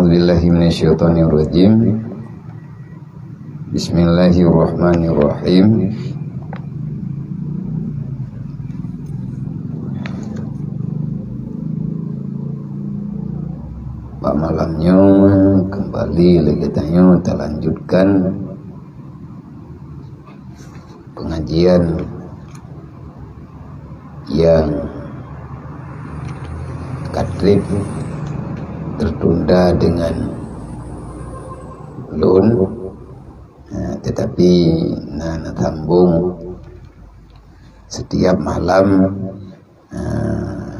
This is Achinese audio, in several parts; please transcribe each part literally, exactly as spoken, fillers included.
Bismillahirrahmanirrahim. Bak malam nyoe kembali lagi tanyoe talanjutkan pengajian yang ka trép tertunda dengan lôn, eh, tetapi na, na sambung setiap malam, eh,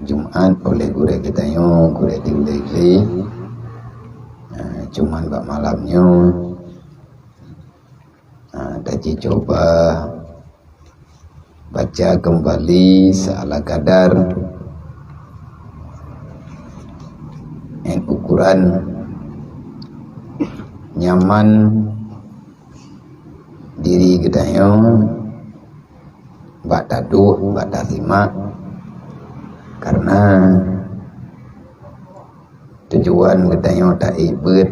Jumat oleh gurée geutanyoe, gurée di ulée, eh, cuman bak malam nyoe Ha, taji cuba baca kembali seala kadar, en ukuran nyaman diri geutanyoe bak taduek, bak tasimak, karena tujuan geutanyoe taibeuet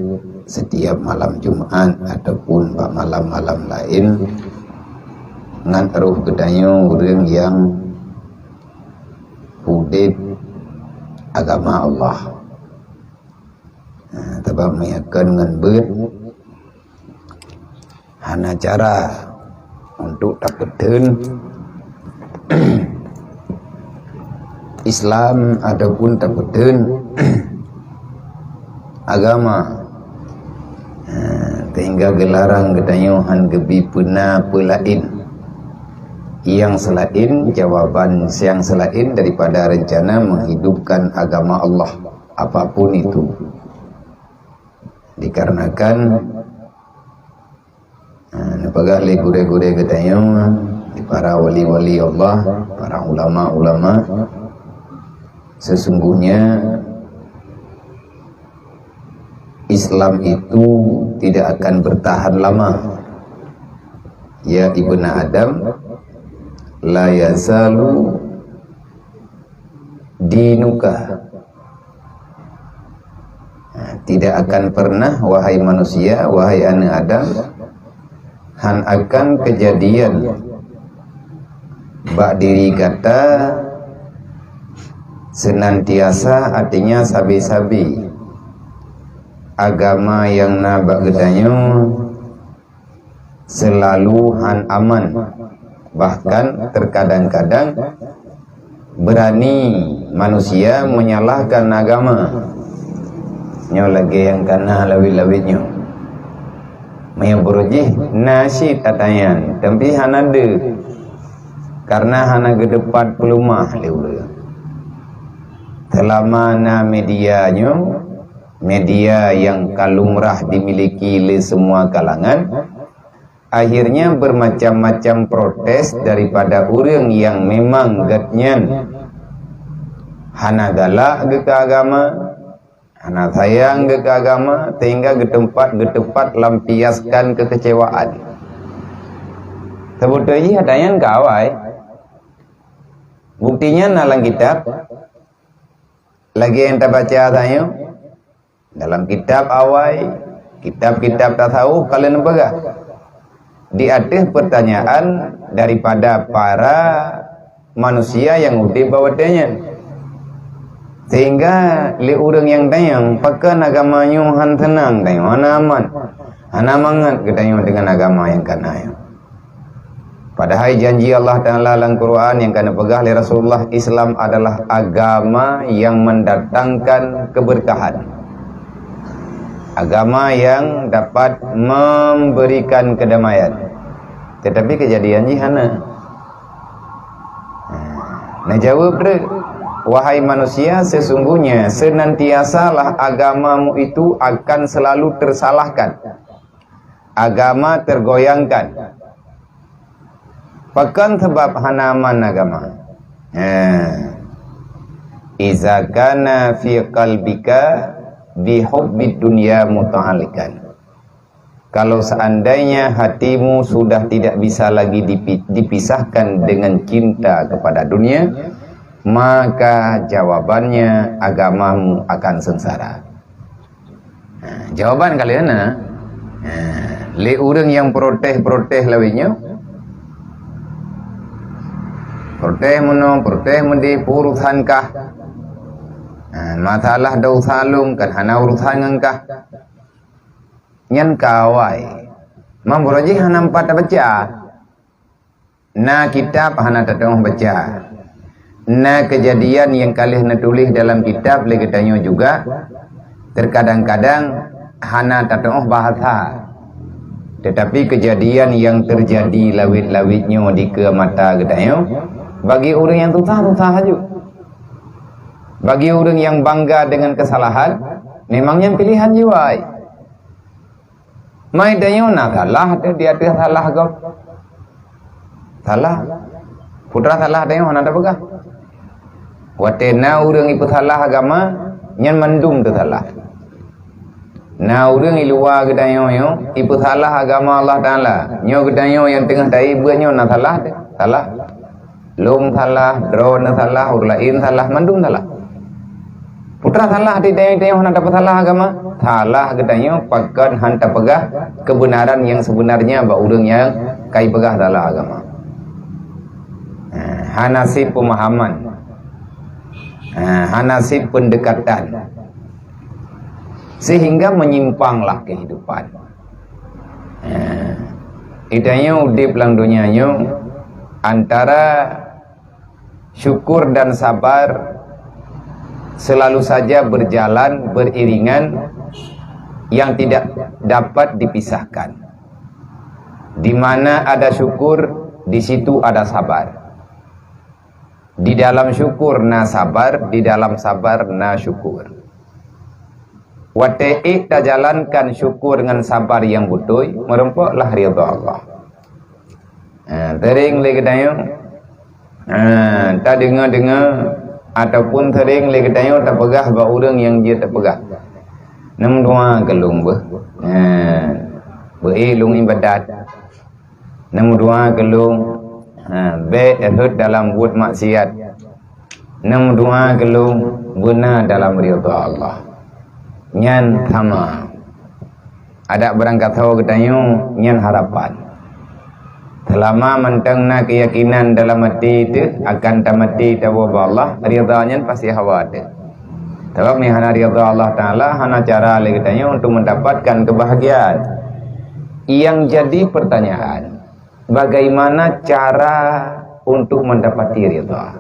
setiap malam Jumat ataupun bak malam-malam laén ngon roh geutanyoe ureuëng nyang udeb agama Allah. Ha, sabab meunyoe kon ngon beuet, hana cara untuk tapeutheun Islam ataupun tapeutheun agama. Ha, sehingga geularang geutanyoe han geubi peuna peulaén nyang seulaén, jawaban nyang seulaén daripada rencana menghidupkan agama Allah, apapun itu. Dikarenakan, ha, neupeugah lé gurée-gurée geutanyoe, para wali-wali Allah, para ulama-ulama, sesungguhnya Islam itu tidak akan bertahan lama. Ya ibna Adam, la yazalu dinuka. Ha, tidak akan pernah, wahai manusia, wahai aneuk Adam, han akan kejadian bak diri gata senantiasa, artinya sabe-sabe, agama nyang na bak geutanyoe selalu han aman. Bahkan terkadang-kadang berani manusia menyalahkan agama. Nyoe lagée nyang kana lawét-lawét nyoe. Meunyoe beurujih na cit ata nyan, tapi hana deuh. Karena hana geuteupat peuleumah lé ureuëng. Selama na media nyoe, media nyang ka lumrah dimiliki lé semua kalangan, akhirnya bermacam-macam protes daripada ureuëng nyang memang geuhnyan hana galak geuh keu agama, hana sayang geuh keu agama, sehingga geuteumpat, geuteupat lampiaskan kekecewaan. Seubeutoe jih ata nyan ka awai. Bukti nyan na lam kitab. Lagée nyang tabaca tanyoe, dalam kitab awai, kitab-kitab tasawuf ka lheueh neupeugah. Di ateueh pertanyaan daripada para manusia nyang udeb bak watée nyan. Sehingga lé ureuëng nyang tanyong, pakon agama nyoe han seunang tanyoe, hana aman, hana mangat geutanyoe deungon agama nyang kana nyoe. Padahai janji Allah Taala lam Quran nyang ka neupeugah lé Rasulullah, Islam adalah agama yang mendatangkan keberkahan. Agama yang dapat memberikan kedamaian. Tetapi kejadian jih hana. Nah, jawab deh, wahai manusia, sesungguhnya senantiasalah agamamu itu akan selalu tersalahkan. Agama tergoyangkan. Pakon sabab hana aman agama? Ha. Iza kana fi qalbika bi hubbid dunya muta'alliqan. Kalau seandainya hatimu sudah tidak bisa lagi dipi-, dipisahkan dengan cinta kepada dunia, maka jawabannya agamamu akan sengsara. Ha, jawaban kali na. Ha, lé ureuëng nyang protes-protes lawét nyoe. Protes meunoe, protes meudéh, peue urusan kah. Ha, masalah dosa lôn kan hana urusan ngon kah. Nyan ka awai. Meunyoe jih hana meupat tabaca. Na kitab hana tatu'oh baca. Na keujadian nyang ka lheueh neutuléh dalam kitab lé geutanyoe juga, teukadang-kadang hana tatu'oh bahasa. Teutapi keujadian nyang teujadi lawét-lawét nyoe dikeue mata geutanyoe, bagi ureuëng nyang susah-susah laju. Bagi ureuëng nyang bangga deungon keusalahan, memang nyan piléhan jih awai. Mai tanyoe na salah teuh di ateueh salah gob. Salah. Putra salah tanyoe hana tapeugah. Watée na ureuëng ipeusalah agama, nyan mandum teusalah. Na ureuëng i luwa geutanyoe nyoe ipeusalah agama Allah Taala. Nyoe geutanyoe nyang teungoh taék beuet nyoe na salah teuh. Salah. Lôn salah, droeneuh salah, ureuëng laén salah, mandum salah. Putra salah, di tanyoe-tanyoe hana tapeusalah agama. Salah geutanyoe pakon hana tapeugah keubeunaran nyang seubeunarnya bak ureuëng nyang ka ipeugah salah agama. Ha, hana sép peumahaman. Ha, hana sép peundekatan. Sehingga menyimpanglah kehidupan. Ha, geutanyoe udeb lam donya nyoe antara syukur dan sabar selalu saja berjalan beriringan yang tidak dapat dipisahkan. Di mana ada syukur, di situ ada sabar. Di dalam syukur na sabar, di dalam sabar na syukur. Watée ék tajalankan syukur ngon sabar nyang beutôi, meurumpoklah ridha Allah. Ha, seuring lé geutanyoe, ha, tadeungoe-deungoe ataupun seuring lé geutanyoe tapeugah bak ureuëng nyang jeuet tapeugah, "Neumeudoa keu lôn beuh. Ha, beu-ék lôn iébadat. Neumeudoa keu lôn, ha, bék rhot dalam buet maksiat. Neumeudoa keu lôn beuna dalam ridha Allah." Nyan sama. Adak beurangkasoe geutanyoe nyan harapan. Seulama mantong na keuyakinan dalam até teuh akan tamaté tawoe bak Allah, ridha nyan pasti hawa teuh. Sabab meunyo hana ridha Allah Taala, hana cara lé geutanyoe untuk mendapatkan kebahagiaan. Yang jadi pertanyaan, bagaimana cara untuk mendapati ridha?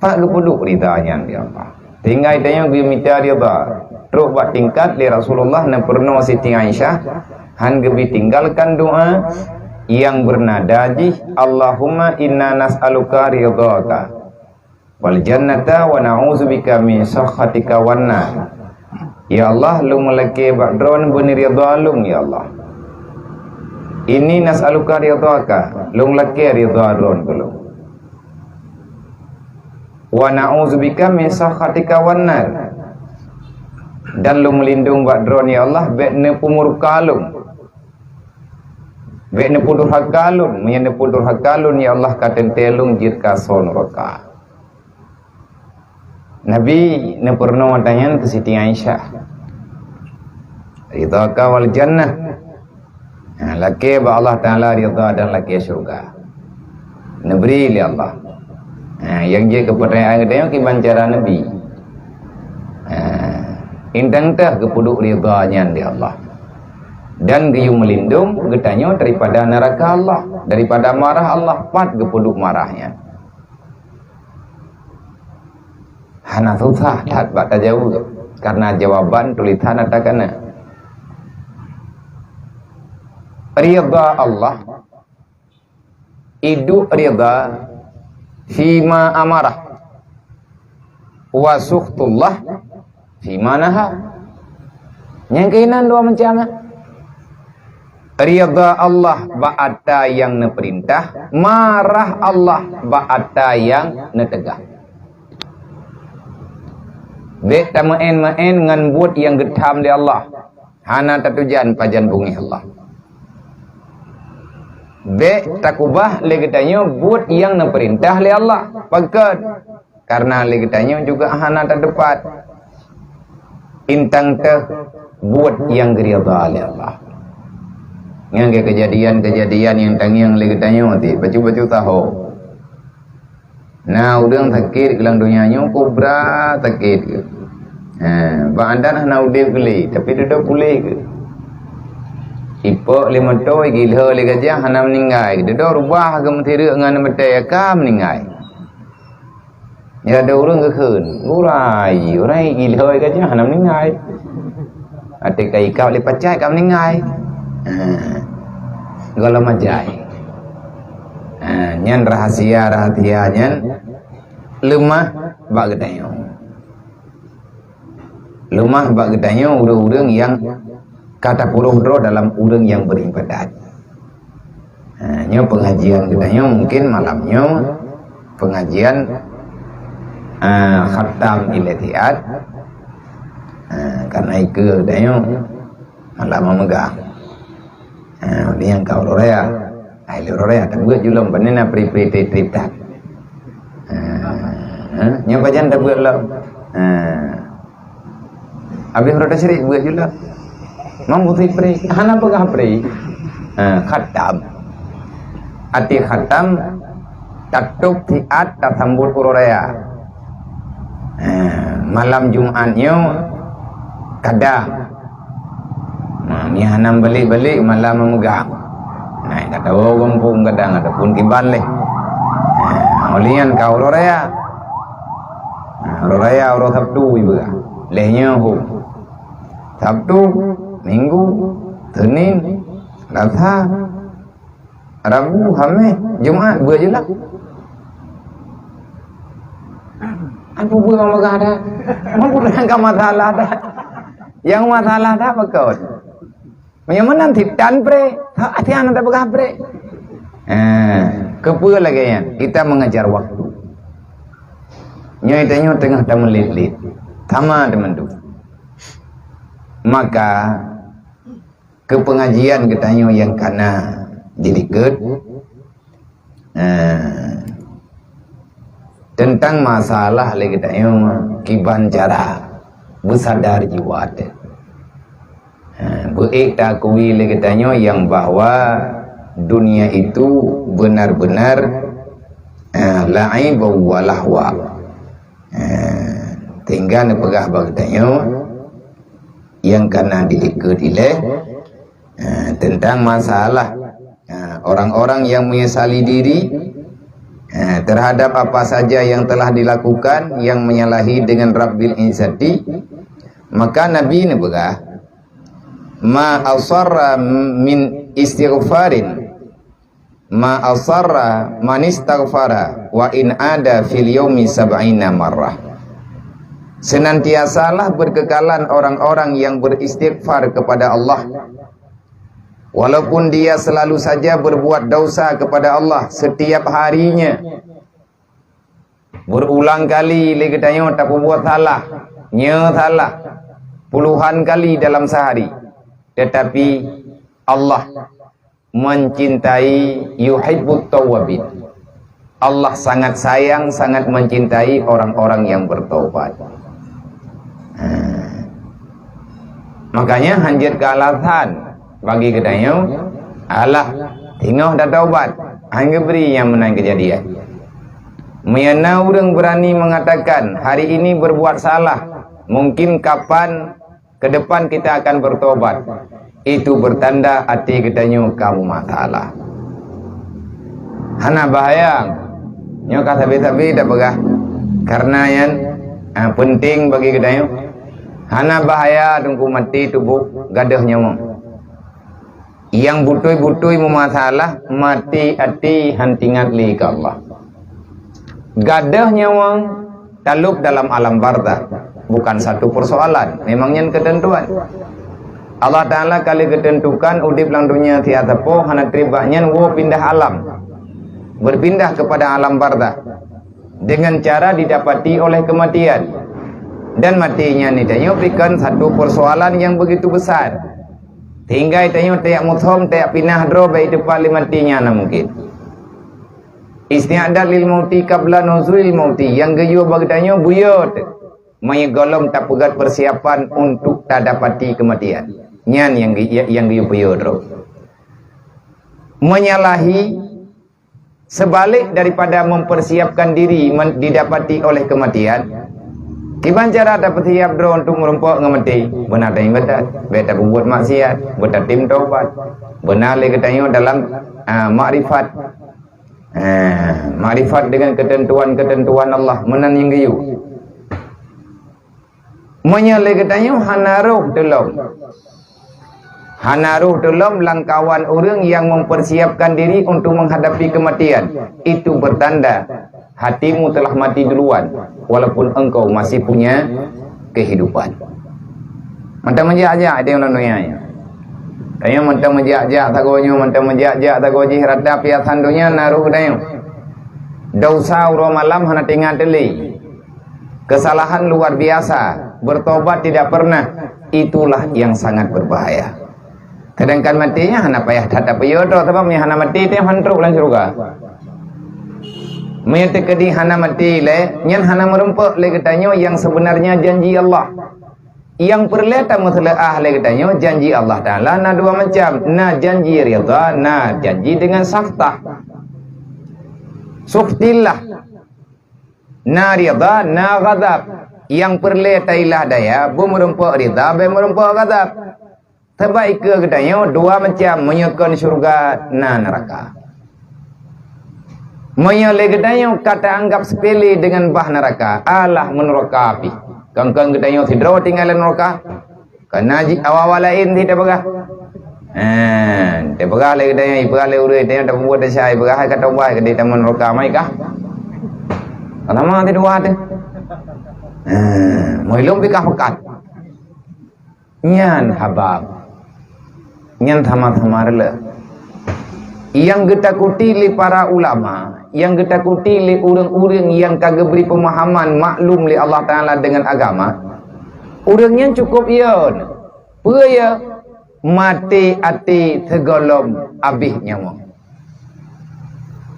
Pat geupeuduek ridha nyan di Allah. Tinggai tanyoe geumita ridha. Trok bak tingkat lé Rasulullah neupeurunoe Siti Aisyah, han geubi tinggalkan doa nyang beunada jih, "Allahumma inna nas'aluka ridhaka, wal jannata, wa na'udzubika min sakhatika, wan nar." Ya Allah, lôn meulakée bak Droeneuh beuneurida lôn, ya Allah. Inni nas'aluka ridhaka, lôn lakée ridha Droeneuh keu lôn. Wa na'udzubika min sakhatika wan nar. Dan lôn meulindong bak Droeneuh, ya Allah, bék neupeumurka lôn. Bék neupeudurhaka lôn, meunyoe neupeudurhaka lôn, ya Allah, ka teuntée lôn jeuet keu asoe nuraka. Nabi neupeurunoe ata nyan keu Siti Aisyah. Ridhaka wal jannah. Ha, lakée bak Allah Taala ridha dan lakée syurga. Neubri lé Allah. Ha, nyang jeuet keu peutanyaan geutanyoe kiban cara Nabi. Ha, intan teuh geupeuduek ridha nyan lé Allah. Dan geuyue meulindong geutanyoe daripada nuraka Allah, daripada marah Allah, pat geupeuduek marah nyan. Hana susah that bak tajaweueb, karena jawaban tulisan ata kana. Ridha Allah, iduek ridha fima amarah, wa sukhtullah fima naha. Nyang keunan dua macam, eh? Ridha Allah bak ata nyang neupeurintah, marah Allah bak ata nyang neuteugah. Bék tameu'en-meu'en ngon buet nyang geutham lé Allah, hana tatujan pajan beungéh Allah. Bék takubah lé geutanyoe buet nyang neupeurintah lé Allah. Pakon? Karena lé geutanyoe juga hana tatupat. Intang teuh buet nyang geuridha lé Allah. Nyan keuh keujadian-keujadian nyang tangieng lé geutanyoe ti, bacut-bacut saho. Na ureuëng sakét lam donya nyoe, kobra sakét geuh. Ha, bak adat hana udeb geuh lé, tapi dudoe puléh geuh. Ipok lé moto, igilho lé gajah, hana meuninggai. Dudoe rubah geuh meusireuk ngon batée, ka meuninggai. Ya, ada ureuëng geukheun, "Urai, urai ilhoi gajah hana meuninggai. Até ka ikab lé pacai ka meuninggai." Ha. Gohlom ajai. Ha, nyan rahasia-rahasia nyan leumah bak geutanyoe. Leumah bak geutanyoe ureuëng-ureuëng nyang ka tapuroh droe dalam ureuëng nyang beribadat. Ha, nyoe pengajian geutanyoe mungkin malam nyoe pengajian, ha, khatam ilée siat. Ha, karena ikeue geutanyoe malam memegang. Ha, nyang ka uroe raya. Ai lé uroe raya, tabeuet julom, pane na pri-pri trip-trip that. Ha, ha, nyoe pajan tabeuet lom. Ha. Habéh uroe tasyrik beuet julom. Mam buti pri, hana peugah pri. Ha, khatam. Até khatam, tatôb siat tasambot uroe raya. Ha, malam Jumat nyoe kadang. Nah, nyan hana balek-balek malam memegang. Nah, ka tawoe gampông kadang ataupun kiban leh. Nah, oleh nyan ka uroe raya. Nah, uroe raya, uroe Sabtu ibarat. Leh nyoe hom. Sabtu, Minggu, Senin, Selasa, Rabu, Hamis, Jumat, beuet je lah. Aku buet meugah dah. Mampu dengan ka masalah dah. Yang masalah dah pakon. Meunyoe meunan sitan pre, ha, sian dah peugah pre. Eh, keupeue lagée nyan? Kita mengejar waktu. Nyoe tanyoe teungoh tameulet-let. Sama teman tu. Maka keu pengajian geutanyoe nyang kana dilikot, eh, teuntang masalah lé geutanyoe kiban cara beusadar jiwa teuh. Eh, beuék taakui lé geutanyoe nyang bahwa dunia itu benar-benar, eh, la'ibun wa lahwa. Eh, tinggai neupeugah bak geutanyoe nyang kana dilikot ilée, eh, teuntang masalah, eh, orang-orang yang menyesali diri, eh, terhadap apa saja yang telah dilakukan yang menyalahi dengan Rabbil Izzati, maka Nabi neupeugah, "Ma asarra min istighfarin, ma asarra man istaghfara, wa in ada fil yaumi sab'ina marrah." Senantiasalah berkekalan orang-orang yang beristighfar kepada Allah, walaupun dia selalu saja berbuat dosa kepada Allah setiap harinya. Berulang kali lé geutanyoe tapeubuet salah, nyoe salah, puluhan kali dalam sehari. Tetapi Allah mencintai, yuhibbut tawwabin. Allah sangat sayang, sangat mencintai orang-orang yang bertobat. Ha. Makanya hanjeuet keu alasan bagi geutanyoe, alah, teungoh tataubat, han geubri nyang meunan keujadian. Meunyoe na ureuëng beurani mengatakan hari ini berbuat salah, mungkin kapan ke depan kita akan bertobat. Itu bertanda até geutanyoe ka meumasalah. Hana bahaya. Nyoe ka sabe-sabe tapeugah. Karena nyan, ah, penting bagi geutanyoe. Hana bahaya teungku maté tuboh gadoh nyawöng. Nyang beutôi-beutôi meumasalah maté até han teuingat lé keu Allah. Gadoh nyawöng talop dalam alam barzakh bukan satu persoalan, memang nyan keuteuntuan. Allah Taala ka lheueh geuteuntukan udeb lam donya siat sapo hana treb bak nyan woe pindah alam, berpindah kepada alam barzakh dengan cara didapati oleh kematian. Dan maté nyan tanyoe bukan satu persoalan yang begitu besar. Sehingga tanyoe tajak musom, tajak pinah droe bak teumpat lé maté nyan na mungkin. Isti'dad lil mauti qabla nuzulil mauti, nyang geuyue bak geutanyoe buyôt. meunyoe gohlom tapeugét persiapan untuk tadapati keumatian. Nyan nyang ge-, nyang geuyue peuyue droe. Meunyoe lahé, seubalik daripada mempersiapkan diri men-, didapati oleh keumatian, kiban cara tapeusiap droe untuk meurumpok ngon maté? Beuna tanyoe ibadat, bék tapeubuet maksiat, beutatem taubat. Beuna lé geutanyoe dalam, ah, makrifat. Ah, makrifat dengan ketentuan-ketentuan Allah, meunan nyang geuyue. Meunyoe lé geutanyoe hana rhoh teulom, hana rhoh teulom lam kawan ureuëng nyang mempersiapkan diri untuk menghadapi kematian, itu bertanda hatimu telah mati duluan, walaupun engkau masih punya kehidupan. Mantong meujak-jak di lam dunia nyoe. Tanyoe mantong meujak-jak sagoe nyoe, mantong meujak-jak sagoe jih, rata piasan donya na rhoh tanyoe. Dosa uroe malam hana teuingat lé. Kesalahan luar biasa, bertobat tidak pernah, itulah yang sangat berbahaya. Sedangkan maté nyan hana payah that tapeuyue droe, sabab meunyoe hana maté, teuh han trok lam syeuruga. Meunyoe teukeudi hana maté lé, nyan hana meurumpok lé geutanyoe nyang sebenarnya janji Allah. Nyang peureulée tameuseuleuah lé geutanyoe, janji Allah Taala na dua macam, na janji ridha, na janji dengan sakhtah. Sukhtillah. Na ridha, na ghadab. Nyang peureulée tailah daya, beumeurumpok ridha, bék meurumpok ghadab. Sabab ikeue geutanyoe dua macam, meunyoe kon syeuruga, na neuraka. Meunyoe lé geutanyoe ka taanggap seupele deungon bah neuraka, alah meunuraka pih. Kon-kon geutanyoe sidroe tinggai lam neuraka. Kana jih awak-awak laén sit tapeugah. Ha, tapeugah lé geutanyoe, ipeugah lé ureuëng tanyoe tapeubuet desya, ipeugah hai ka tobat, ka di taman neuraka mai kah. Lama ti dua teuh. Ha, meulom pih kah pekat. Nyan haba. Nyan sama-sama rela. Nyang geutakuti lé para ulama, nyang geutakuti lé ureuëng-ureuëng nyang ka geubri peumahaman maklum lé Allah Taala deungon agama, ureuëng nyan cukôp yeun. Peue ya? Maté até sigohlom abéh nyawa.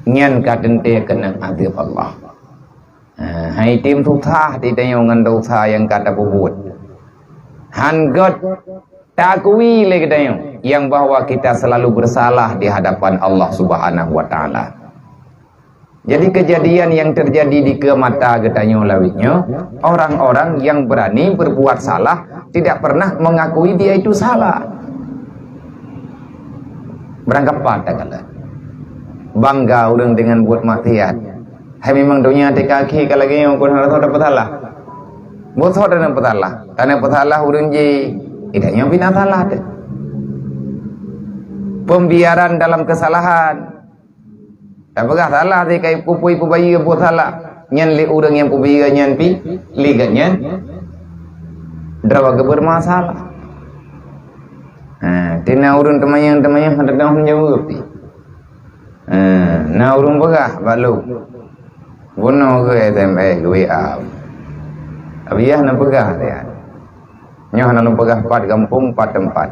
Nyan ka teuntée keunong azab Allah. Ha, hai tem susah di tanyoe ngon dosa nyang ka tapeubuet. Han gét taakui lé geutanyoe nyang bahwa kita selalu bersalah di hadapan Allah Subhanahu wa Taala. Jadi, kejadian yang terjadi di keue mata geutanyoe lawét nyoe, orang-orang yang berani berbuat salah tidak pernah mengakui dia itu salah. Beurangkapat takalon. Bangga ureuëng deungon buet maksiat. Hai memang donya teuka akhé ka lagée nyoe kon hana soe tapeusalah. Buet soe tapeusalah. Tanyoe peusalah ureuëng jih, geutanyoe pih na salah teuh. Pembiaran dalam kesalahan. Tapeugah salah di kai kupui peubayeue buet salah. Nyan lé ureuëng nyang peubayeue nyan pih lé gét nyan droe geubeurmasalah. Ha, tina ureuëng teumanyong-teumanyong hana teudoh meujaweueb pih. Ha, na ureuëng peugah bak lôn. Bunoe geu S M S, geu W A. Abiyah na peugah dia. Nyoe hana lôn peugah pat gampông, pat teumpat.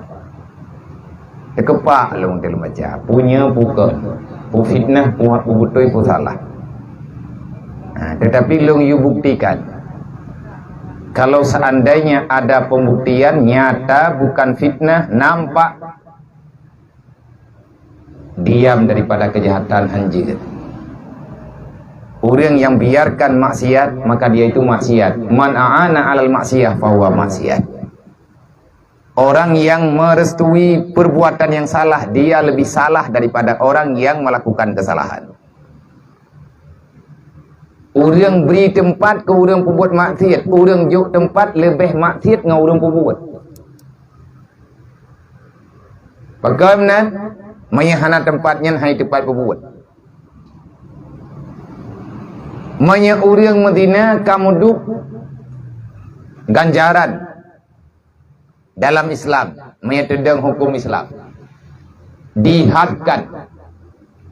Teukeupak lôn teuh lôn baca. Peue nyoe peue kon. Peue fitnah, peue, peue beutôi, peue salah. Ha, tetapi lôn yue buktikan. Kalau seandainya ada pembuktian nyata bukan fitnah, nampak diam daripada kejahatan han jeuet. Ureuëng yang biarkan maksiat, maka dia itu maksiat. Man a'ana 'alal maksiyah fahuwa maksiat. Orang yang merestui perbuatan yang salah, dia lebih salah daripada orang yang melakukan kesalahan. Ureuëng bri teumpat keu ureuëng peubuet maksiat, ureuëng jok teumpat leubeh maksiat ngon ureuëng peubuet. Pakon meunan? Meunyoe hana teumpat nyan hai teumpat peubuet. Meunyoe ureuëng meuzina ka meuduek ganjaran dalam Islam, meunyoe teudong huköm Islam, dihadkan,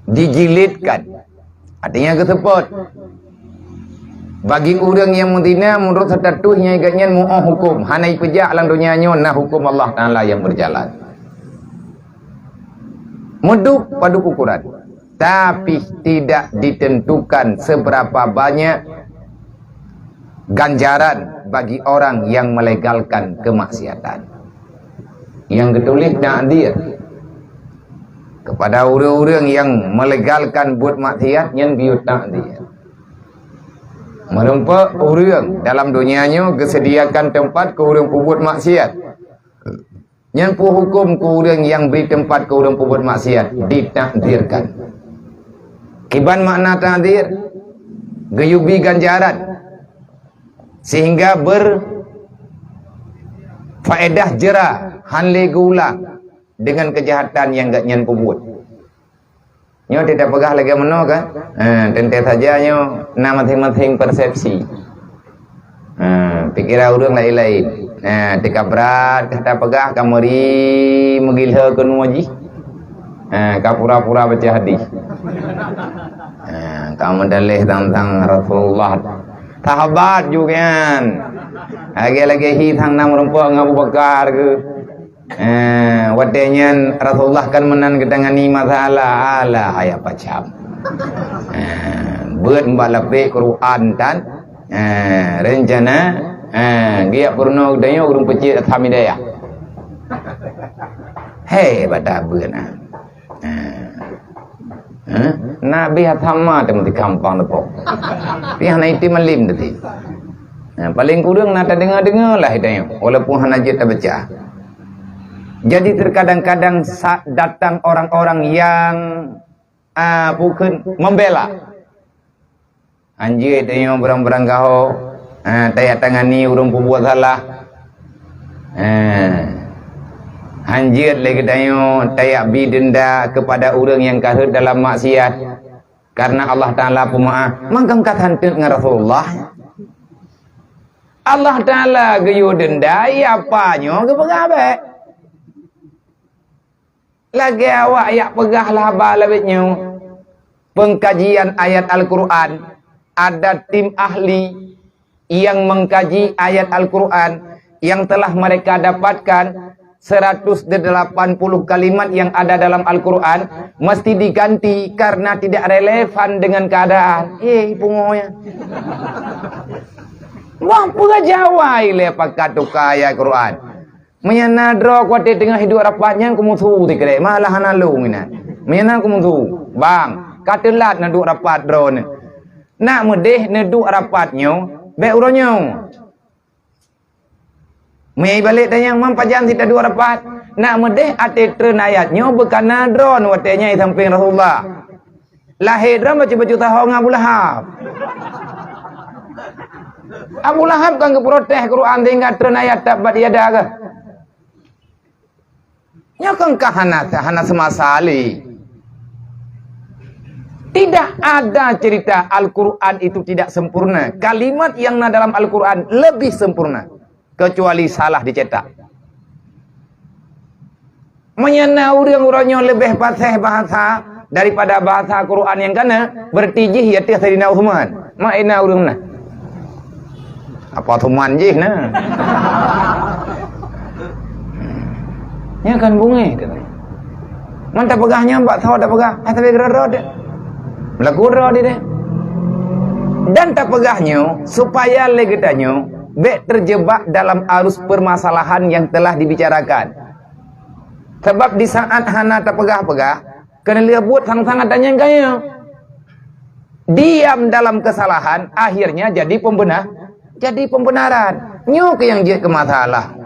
dijilidkan, artinya geuseupôt. Bagi ureuëng nyang meuzina, meunurot status nyang geuhnyan muoh huköm, hana ipeujak lam donya nyoe, na huköm Allah Taala nyang beujalan. Meuduek padub ukuran, tapi tidak ditentukan seberapa banyak ganjaran bagi orang yang melegalkan kemaksiatan. Nyang geutuléh takdir. Kepada ureuëng-ureuëng nyang melegalkan buet maksiat, nyan geuyue takdir. Meurumpok ureuëng dalam donya nyoe geusediakan teumpat keu ureuëng peubuet maksiat. Nyan peuhuköm keu ureuëng nyang bri teumpat keu ureuëng peubuet maksiat, ditakdirkan. Kiban makna takdir, geuyue bi ganjaran, sehingga berfaedah jera, han lé geuulang dengan kejahatan nyang geuhnyan peubuet. Nyoe teuka peugah lagée meunoe kan? Ha, teuntée saja nyoe na maséng-maséng persepsi. Ha, pikiran ureuëng laén-laén. Ha, teuka brat ka tapeugah, ka meuri meugilho keunoe jih. Ha, ka pura-pura baca hadis. Ha, ka meudaléh tentang Rasulullah. Sahabat juga kan. Lagée-lagée hi sang na meurumpok ngon Abu Bakar ke. Eh, watée nyan Rasulullah kan meunan geutangani masalah, alah, ayah pacam. Eh, beuet bak lapék Quran tan, eh, rencana, eh, geujak peurunoe geutanyoe ureuëng peucit asam hidayah. Hei, bada beuet ah. Eh. Eh? Nabi sama teumeuti gampang teupok. Pih hana itim alim tadi. Nah, paling kurang na tadeungoe-deungoe lah itu, walaupun hana jeuet tabaca. Jadi terkadang-kadang sa-, datang orang-orang yang, ah, bukan membela. Hanjeuet tanyoe beurang-beurang gaho, ha, tajak tangani ureuëng peubuet salah. Ha. Hanjeuet lé geutanyoe tajak bi denda kepada ureuëng nyang ka rhot dalam maksiat. Karena Allah Taala peumeu'ah, mangkang ka santeut ngon Rasulullah. Allah Taala geuyue denda, iya apa nyoe geupeugah bék. Lagée awak yak peugah lah haba lawét nyoe, pengkajian ayat Al-Quran, ada tim ahli yang mengkaji ayat Al-Quran yang telah mereka dapatkan seratus delapan puluh kalimat yang ada dalam Al-Quran mesti diganti karena tidak relevan dengan keadaan. Eh, pungoe. Wah, peugah jawai lé pakat tuka ayat Quran. Meunyo na droe kuaté teungoh hiduek rapat nyan keumusu sikrek, malah hana lôn inan. Meunyo na keumusu, bang, ka teulat neuduek rapat droeneuh. Nak meudeh neuduek rapat nyoe, bék uroe nyoe. Meunyo ibalek tanyong, man pajan sit taduek rapat? Nak meudeh até treun ayat nyoe beukana droeneuh watée nyan i sampéng Rasulullah. Lahé droe bacut-bacut sahoe ngon Abu Lahab. Abu Lahab kan geuprotes Quran sehingga treun ayat tabbat yada kah. Nyoe kan ka hana, hana seumasa lé. Tidak ada cerita Al-Quran itu tidak sempurna. Kalimat yang na dalam Al-Quran lebih sempurna. Kecuali salah dicetak. Meunyo na ureuëng uroe nyoe leubeh paséh bahasa daripada bahasa Quran nyang kana, berarti jih i ateueh Saidina Uthman. Mak ina ureuëng na. Apa Uthman jih na? Nya kan bungéh tu. Man tapeugah nyan bak tho tapeugah, ah, tapi keudroe-droe deh. Meulaku droe deh. Dan tapeugah nyoe supaya lé geutanyoe bék terjebak dalam arus permasalahan yang telah dibicarakan. Sabab di saat hana tapeugah-peugah, keuneulheueh buet sang-sang ata nyang kaya. Diam dalam kesalahan, akhirnya jadi pembenar, jadi pembenaran. Nyoe keuh nyang jeuet keu masalah.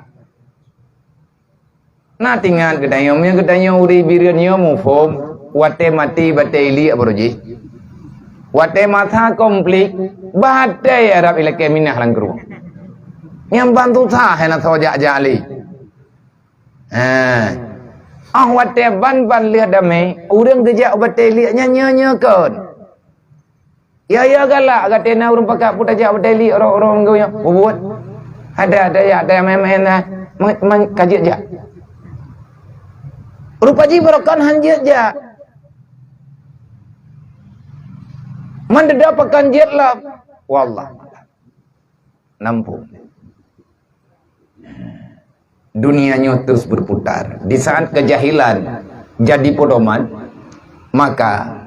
Na teuingat geutanyoe, meunyoe geutanyoe ureuëng Bireuen nyoe muphom, watée maté batée iliek baroe jih. Watée masa konflik, batée Arab ilakée minah lam krueng. Nyang ban susah hana soe jak-jak lé. Ha. Oh watée ban-ban lheueh damé, ureuëng geujak u batée iliek nyan nyoe-nyoe kon. Ya, ya galak, gata na ureuëng pakat peutajak batée iliek roh-roh ngon nyoe. Bubuet. Ada, ada ya, ada main-main dah. Man, man, ka jeuet jak. Rupa jih barokon han jeuet jak. Man deda pakan jeuet lah. Wallah. Nampung. Dunia nyoe terus berputar. Di saat kejahilan jadi pedoman, maka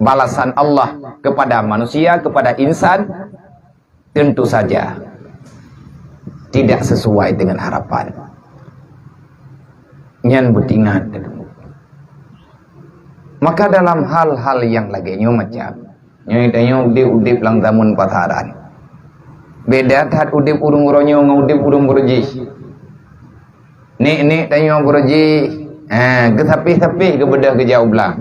balasan Allah kepada manusia, kepada insan, Tentu saja tidak sesuai dengan harapan. Nyan beutingat. Maka dalam hal-hal nyang lagèe nyoe macam, nyoe tanyoe udép-udép lam zaman pasaran. Beda that udép ureueng uroe nyoe ngon udép ureueng beureuji. Nek-nek tanyoe beureuji, ha, geusapéh-sapéh geubeudôh geujak u blang.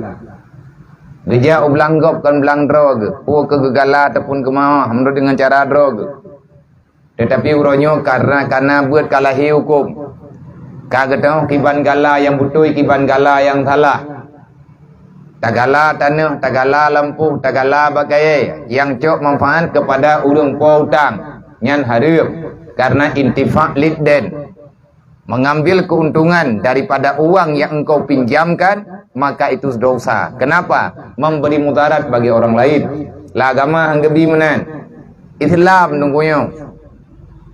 Geujak u blang gob kon blang droe geuh, peue keu geugala ataupun geumawah meunurot deungon cara droe geuh. Teutapi uroe nyoe karena, karena beuet ka lahé hukôm. Ka geutanyoe kiban gala nyang beutôi, kiban gala nyang salah. Tagala tanoh, tagala lampôh, tagala bak kayèe nyang cok manfaat keupada ureueng po utang, nyan hareuem, karena intifa lid dain. Mengambil keuntungan daripada uang yang engkau pinjamkan, maka itu dosa. Kenapa? Memberi mudarat bagi orang lain. Lah agama han geubi meunan. Islam teungku nyoe.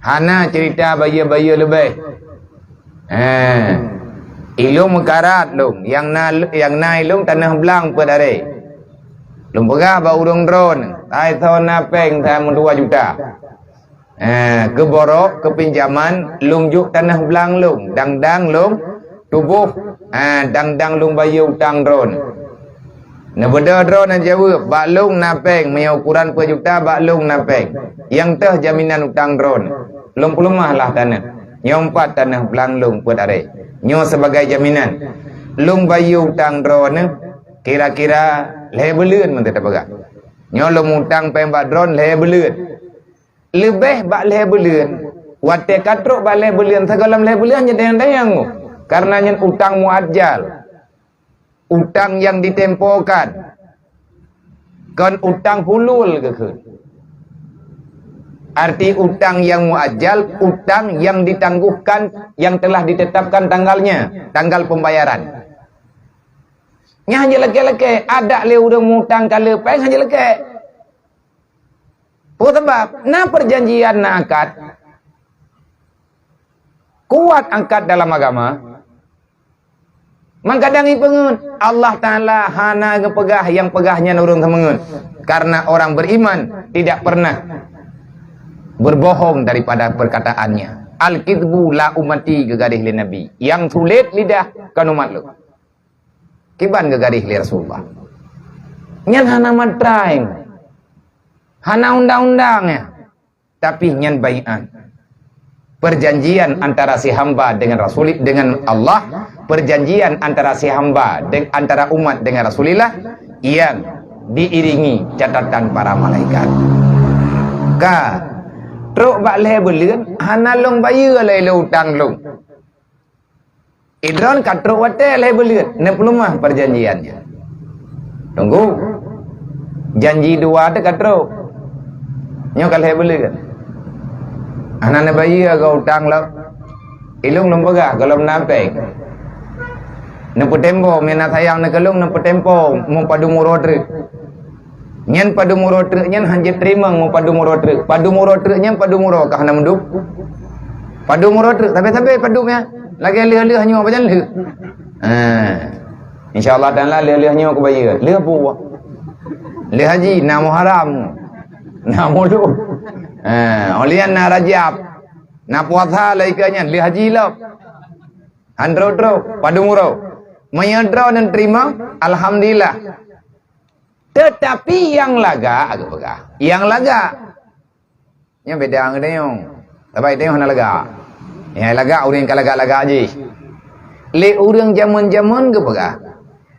Hana cerita bayeue-bayeue leubeh. Eh, ilông meukarat lông, nyang na, nyang na ilông tanoh blang peuet aré. Lông peugah bak ureueng droeneuh, "Hai, soe na péng sa meudua juta." Eh, keuborok, keupinjaman, lông jok tanoh blang lông, dang-dang lông tuboh, eh, dang-dang lông bayeue utang droeneuh. Neubeudôh droeneuh jaweueb, "Bak lông na péng, meunyoe ukuran peuet juta, bak lông na péng. Nyang teuh jaminan utang droeneuh. Lông peuleumah lah tanoh. Nyoe pat tanoh blang lông peuet aré. Nyoe sebagai jaminan. Lông bayeue utang droeneuh kira-kira lhèe buleuen," meunteuh tapeugah. "Nyoe lông utang péng bak droeneuh lhèe buleuen." Leubeh bak lhèe buleuen. Watèe ka trok bak lhèe buleuen, sigohlom lhèe buleuen nyan dayang-dayang. Karena nyan utang muajjal. Utang yang ditempokan. Kon utang hulul geukheun. Arti utang yang muajjal, utang yang ditangguhkan, yang telah ditetapkan tanggalnya, tanggal pembayaran. Nyan hana jilakèe-lakèe, adak lé ureueng mutang ka le péng hana jilakèe. Peue sabab? Na perjanjian, na akad. Kuat akad dalam agama. Mangkadang ipeungeut, Allah Taala hana geupeugah nyang peugah nyan ureueng seumeungeut. Karena orang beriman tidak pernah berbohong daripada perkataannya. Al-kizbu la ummati geugaréh lé Nabi. Nyang sulet lidah kon umat lôn. Kiban geugaréh lé Rasulullah. Nyan hana matra, hana undang-undang nyan. Tapi nyan baiat. Perjanjian antara si hamba dengan Rasul, dengan Allah, perjanjian antara si hamba deng-, antara umat dengan Rasulullah yang diiringi catatan para malaikat. Ka trok bak lhèe buleuen, hana lông bayeue lé lé utang lông. Idroen ka trok watèe lhèe buleuen, neupeuleumah perjanjian nyan. Tunggu. Janji dua teuh ka trok. Nyoe ka lhèe buleuen. Hana neubayeue geuh utang lom. Ilông lôn peugah gohlom na péng. Neupeutempo, meunyo na sayang neuh keu lôn, neupeutempo meupadum uroe treuk. Nyan padum uroe treuk nyan han jeuet teurimong meupadum uroe treuk. Padum uroe treuk nyan padum uroe ka hana meudup. Padum uroe treuk, sabe-sabe padum nyan. Lagèe lheueh-lheueh nyoe, pajan lheueh. Ha. Insya Allah Taala lheueh-lheueh nyoe kubayeue. Lheueh peue? Lheueh haji, na Muharram. Na Mulud. Ha, 'oh lheueh nyan na Rajab. Na puasa lom ikeue nyan, lheueh haji lom. Han trok-trok, padum uroe. Meunyo droeneuh teurimong, alhamdulillah. Teutapi nyang lagak, geupeugah, nyang lagak. Nyan beda ngon tanyoe. Sabab tanyoe hana lagak. Nyang lagak ureueng ka lagak-lagak jih. Lé ureueng jameun-jameun geupeugah,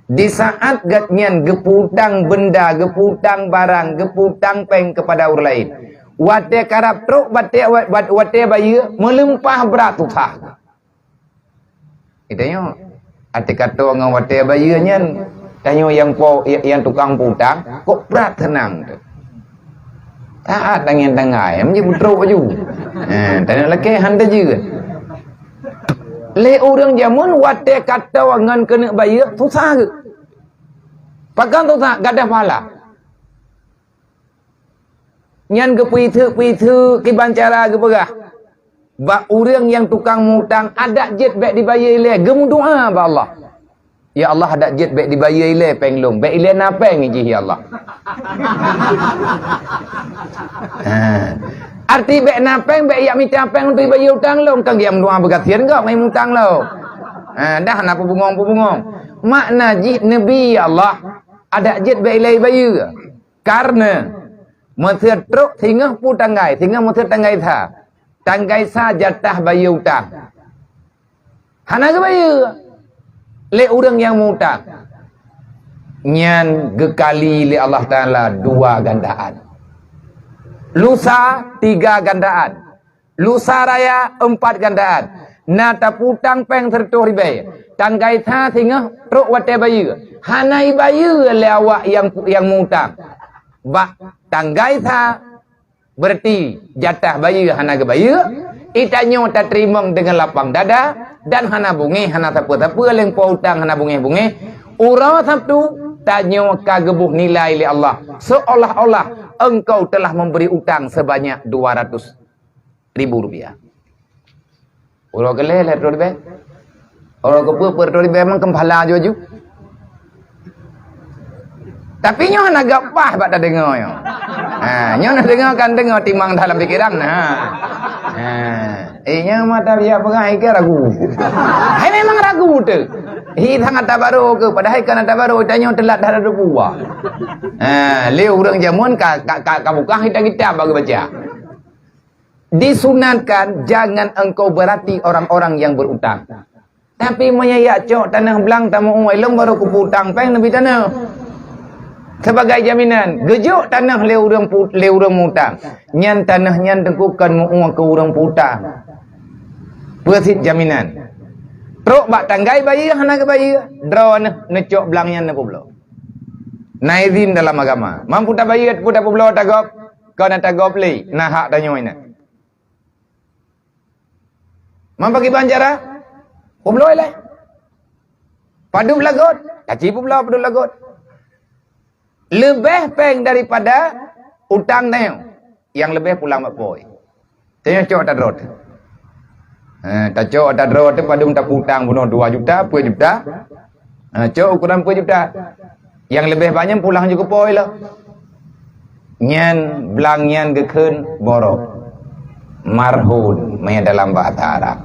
di saat gobnyan geupeutang benda, geupeutang barang, geupeutang péng keupada ureueng laén, watèe karab trok, watèe, wat-, watèe bayeue, meulimpah brat susah. Geutanyoe, até kato ngon watèe bayeue nyan, tanyoe nyang po, nyang tukang peutang, kok brat seunang teuh. Taát tangieng tangai, meujeuet beutrok laju. Eh, tanyoe lakèe han tajeuet. Lé ureueng jameun watèe kato ngon keuneuk bayeue, susah geuh. Pakon susah? Gadôh pahala. Nyan geupeuiseuk-peuiseuk kiban cara geupeugah. Bak ureueng nyang tukang mutang, adak jeuet bèk dibayeue ilèe, geumeudoa bak Allah. "Ya Allah, adak jeuet bèk dibayeue ilèe péng lôn, bèk ilèe na péng jih, ya Allah." Ha. Arti bék na péng, bék jak mita péng untuk bayeue utang lôn, kan geujak meudoa beugasien gob ngon mutang lôn. Ha, dah na peubungong-peubungong. Makna jih neubi, ya Allah, adak jeuet bék ilée bayeue. Karena meuseu trok singoh peue tanggai, singoh meuseu tanggai sa. Tanggai sa jatah bayeue utang. Hana geubayeue lé ureuëng nyang mutang. Nyan geukali lé Allah Taala dua gandaan. Lusa tiga gandaan. Lusa raya empat gandaan. Na taputang péng siratoh ribée. Tanggai sa singoh trok watée bayeue. Hana ibayeue lé awak nyang, nyang mutang. Bak tanggai sa Berarti jatah bayeue hana geubayeue, itanyoe tateurimong deungon lapang dada dan hana beungéh, hana sapeue-sapeue, lé po utang hana beungéh-beungéh. Uroe Sabtu, tanyoe ka geuboh nilai lé Allah, seolah-olah engkau telah memberi utang sebanyak dua ratus ribu rupiah. Uroe keulhèe lhèe reutôh ribèe. Uroe keupeuet peuet reutôh ribèe, memang keumphala aju-aju. Tapi nyoe hana geupaih bak tadeungoe nyoe. Ha, nyoe na deungoe kan deungoe timang dalam pikeran na. Ha. Eh, nyoe mata biak peugah iké ragu. Hai memang ragu teuh. Hi sangat tabaro ke, padahai kan tabaro tanyoe teulat dah ada dua. Ha, lé ureueng jameun ka, ka, ka, ka buka kitab-kitab bagi baca. Disunatkan jangan engkau berati orang-orang yang berutang. Tapi meunyoe yak cok tanoh blang tameu'ue lôn baru kupeutang péng neubi tanoh. Sebagai jaminan, geujok tanoh lé ureueng pu-, lé ureueng mutang. Nyan tanoh nyan teungku kon meu'ue keu ureueng peutang. Peue cit jaminan? Trok bak tanggai bayeue hana geubayeue, droeneuh neucok blang nyan neupeubloe. Na izin dalam agama. Mampu tabayeue, peue tapeubloe tagob, kon na tagob lé, na hak tanyoe nyan. Man pakriban cara? Peubloe lé. Padub lagot, taci peubloe padub lagot. Leubeh péng daripada utang tanyoe. Nyang leubeh pulang bak po. Tanyoe cok ata droe teuh. Ha, tacok ata droe teuh padum tapeutang bunoe dua juta, peuet juta. Ha, cok ukuran peuet juta. Nyang leubeh banyak pulang ju keu po lom. Nyan blang nyan geukheun borok. Marhun, maya dalam bahasa Arab.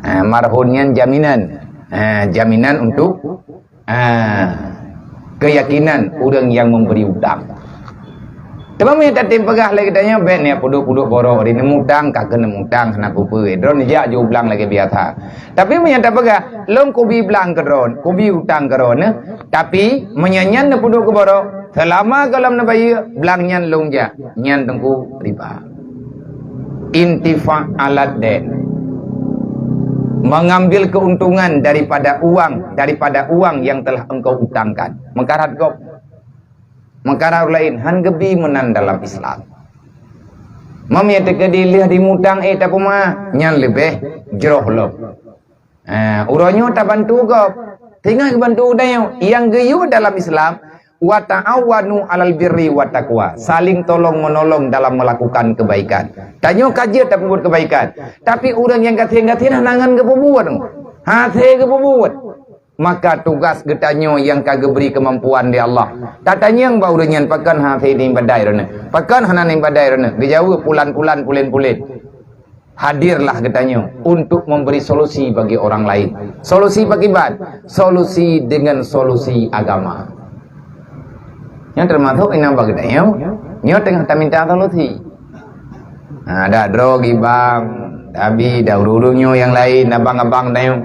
Ha, marhun nyan jaminan. Ha, jaminan untuk, ha, keyakinan ureueng nyang memberi utang. Teuma meunyoe tatem peugah lé geutanyoe, bèk neupeudok-peudok borok, di neumutang, ka keuneuk mutang, hana peue-peue. Droeneuh jak ju blang lagèe biasa. Tapi meunyoe tapeugah, lôn kubi blang keu droeneuh, kubi utang keu droeneuh, tapi meunyoe nyan neupeudok keu borok, seulama gohlom neubayeue, blang nyan lôn jak, nyan teungku riba. Intifa' alad dain. Mengambil keuntungan daripada uang, daripada uang yang telah engkau utangkan. Meukarat gob. Meukarat ureueng laén, han geubi meunan dalam Islam. Meunyoe teukeudi lheueh dimutang, eh, tapeumaah, nyan leubeh jroh lom. Eh, uroe nyoe tabantu gob. Teungoh geubantu tanyoe. Nyang geuyue dalam Islam, "Wa ta'awanu 'alal birri wat taqwa." Saling tolong-menolong dalam melakukan kebaikan. Tanyoe ka jeuet tapeubuet kebaikan. Tapi ureueng nyang gasien-gasien hana ngon geupeubuet. Hase geupeubuet. Maka tugas geutanyoe nyang ka geubri keumampuan lé Allah. Tatanyong bak ureueng nyan, pakon hase neuibadat droeneuh? Pakon hana neuibadat droeneuh? Geujaweueb pulan-pulan, pulen-pulen. Hadirlah geutanyoe untuk memberi solusi bagi orang lain. Solusi pakriban? Solusi dengan solusi agama. Nyan teumasok inan bak geutanyoe, nyoe teungoh taminta solusi. Ha, dak droe gibang, tabi dak ureueng-ureueng nyoe nyang laén, abang-abang tanyoe.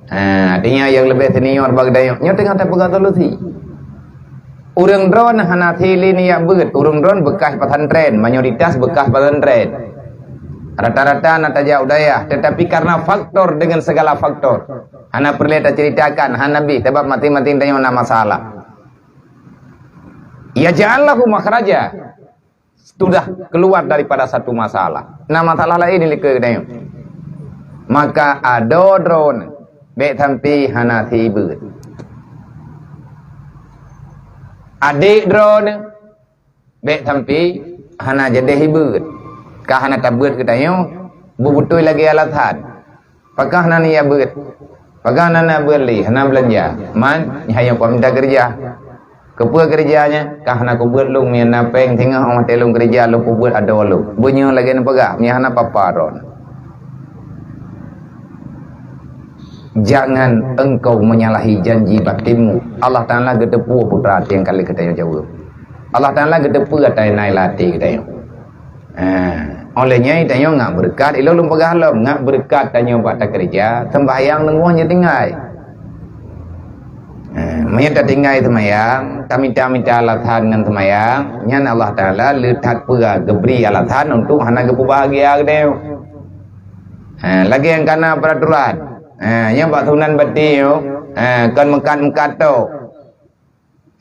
Ha, artinya nyang leubeh senior bak geutanyoe, nyoe teungoh tapeugah solusi. Ureueng droeneuh hana sili nijak beuet, ureueng droeneuh bekas pesantren, mayoritas bekas pesantren. Rata-rata na tajak u dayah, tetapi karena faktor dengan segala faktor, hana peureulèe taceritakan, hana bih, sabab maséng-maséng tanyoe na masalah. Yaj'al lahu makhraja. Sudah keluar daripada satu masalah. Na masalah laén di likot geutanyoe. Maka adoe droeneuh, bèk sampai hana sibeuet. Adék droeneuh, bèk sampai hana jadeh ibeuet. Ka hana tabeuet geutanyoe, beubeutôi lagèe alasan. Pakon hana nijak beuet? Pakon hana nijak beuet lé? Hana beulanja. Man, nyan hayeu kau minta keureuja. Keupeue keureuja nyan? Ka hana kubeuet lôn, meunyo na péng singoh óh watèe lôn keureuja, lôn peubuet adoe lôn. Beunyoe lagèe neupeugah, meunyo hana papa droe. Jangan engkau menyalahi janji batinmu. Allah Taala geuteupeue putra nyang ka lheueh geutanyoe jaweueb. Allah Taala geuteupeue ata nyang na lam até geutanyoe. Ha, óh lheueh nyan tanyoe ngat beureukat, ilôn lôn peugah lom, ngat beureukat tanyoe bak takeureuja, seumbahyang leungoh nyoe tinggai. Ha, meunyoe tatinggai seumayang, tamita-mita alasan ngon seumayang, nyan Allah Taala le that peue geubri alasan untuk hana geupeubahagia geutanyoe. Ha, lagèe nyang kana peuraturan. Ha, nyang bak Sunan Bati nyoe, ha, kon meukat-meukat tok.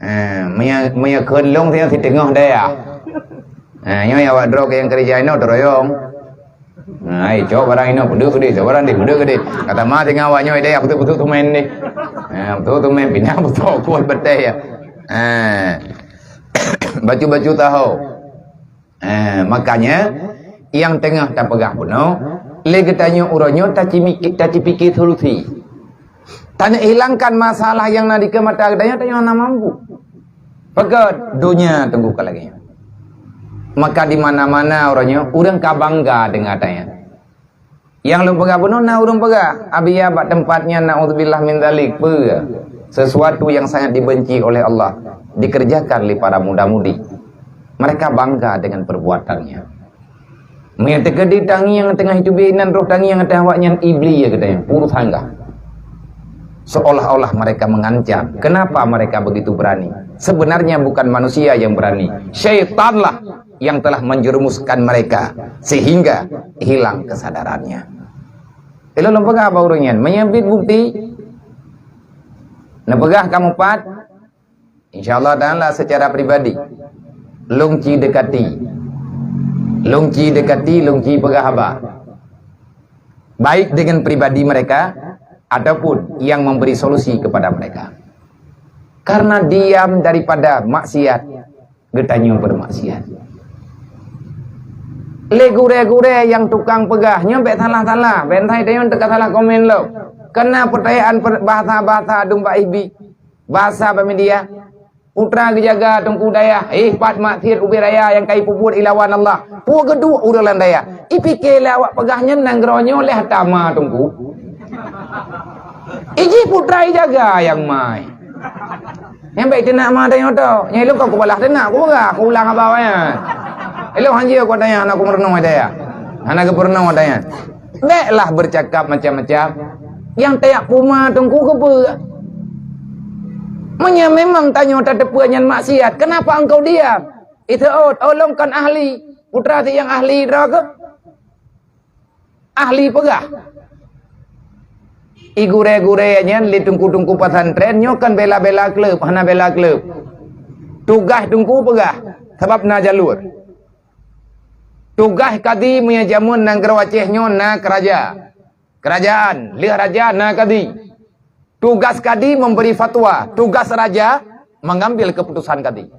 Ha, meunyo, meunyo kheun lôn singoh siteungoh dayah. Ha, nyoe awak droe nyang keureuja inoe teuroyong. Ha, ai, cok barang inoe, peudeuh keudeh, cok barang deh, peudeuh keudeh. Ka tamah teungoh awak nyoe dayah, peutuek-peutuek tumen deh. Ha, peutuek tumen, pinah peutuek kuat batèe ya. Ha. Bacut-bacut tahu. Eh, makanya, nyang teungoh tapeugah bunoe, lé geutanyoe uroe nyoe tacimiki-, tacipike solusi. Tanyoe hilangkan masalah nyang na dikeue mata geutanyoe, tanyoe hana mampu. Peugah donya teungku ka lagèe nyan. Maka di mana-mana uroe nyoe, ureueng ka bangga deungon tanyoe. Nyang lôn peugah bunoe na ureueng peugah, "Abi ya, bak teumpat nyan, naudzubillah min dzalik, peue? Sesuatu yang sangat dibenci oleh Allah dikerjakan lé para muda-mudi." Mereka bangga dengan perbuatannya. Meunyo teukeudi tangieng teungoh jiteubiet inan roh tangieng ateueh awaknyan, Iblih ya geutanyoe, purus hanggah. Seolah-olah mereka mengancam. Kenapa mereka begitu berani? Sebenarnya bukan manusia yang berani. Syaitanlah yang telah menjerumuskan mereka sehingga hilang kesadarannya. Ilôn lôn peugah bak ureueng nyan, meunyo biet bukti, neupeugah kamoe pat, insya Allah Taala secara pribadi, lôn ci dekati. Lôn ci dekati, lôn ci peugah haba. Baik dengan pribadi mereka ataupun yang memberi solusi kepada mereka. Karena diam daripada maksiat, geutanyoe bermaksiat. Lé gurèe-gurèe nyang tukang peugah, nyoe bèk salah-salah, bèk sai tanyoe teuka salah komen lom. Keunan peutayaan per-, bahasa-bahasa adum bak F B, bahasa bak media. Putra geujaga teungku dayah, eh, pat maksiat ubé raya nyang ka ipeubuet ilawan Allah. Peue geuduek ureueng lam dayah? Ipike lé awak peugah nyan nanggroe nyoe lé hareuta ma teungku. Iji putra ijaga nyang mai. Nyang bèk teunak ma tanyoe tok. Nyang ilôn kon kubalah teunak, kupeugah, kuulang haba awaknyan. Ilôn hanjeuet kutanyoe, hana kumeurunoe tanyoe. Hana geupeurunoe tanyoe. Bèklah bercakap macam-macam. Nyang tajak peuma teungku keupeue? Meunyo memang tanyoe tateupeue nyan maksiat, kenapa engkau diam? Iseuôt, "Oh, lôn kon ahli." Putra si nyang ahli droe keuh? Ahli peugah. I gurèe-gurèe nyan lé teungku-teungku pesantren nyoe kan bela-bela kleueb, hana bela kleueb. Tugaih teungku peugah, sabab na jalur. Tugaih kadi meunyo jameun nanggroe Aceh nyoe na keuraja-, keurajaan, lheueh raja na kadi. Tugas kadi memberi fatwa, tugas raja mengambil keputusan kadi.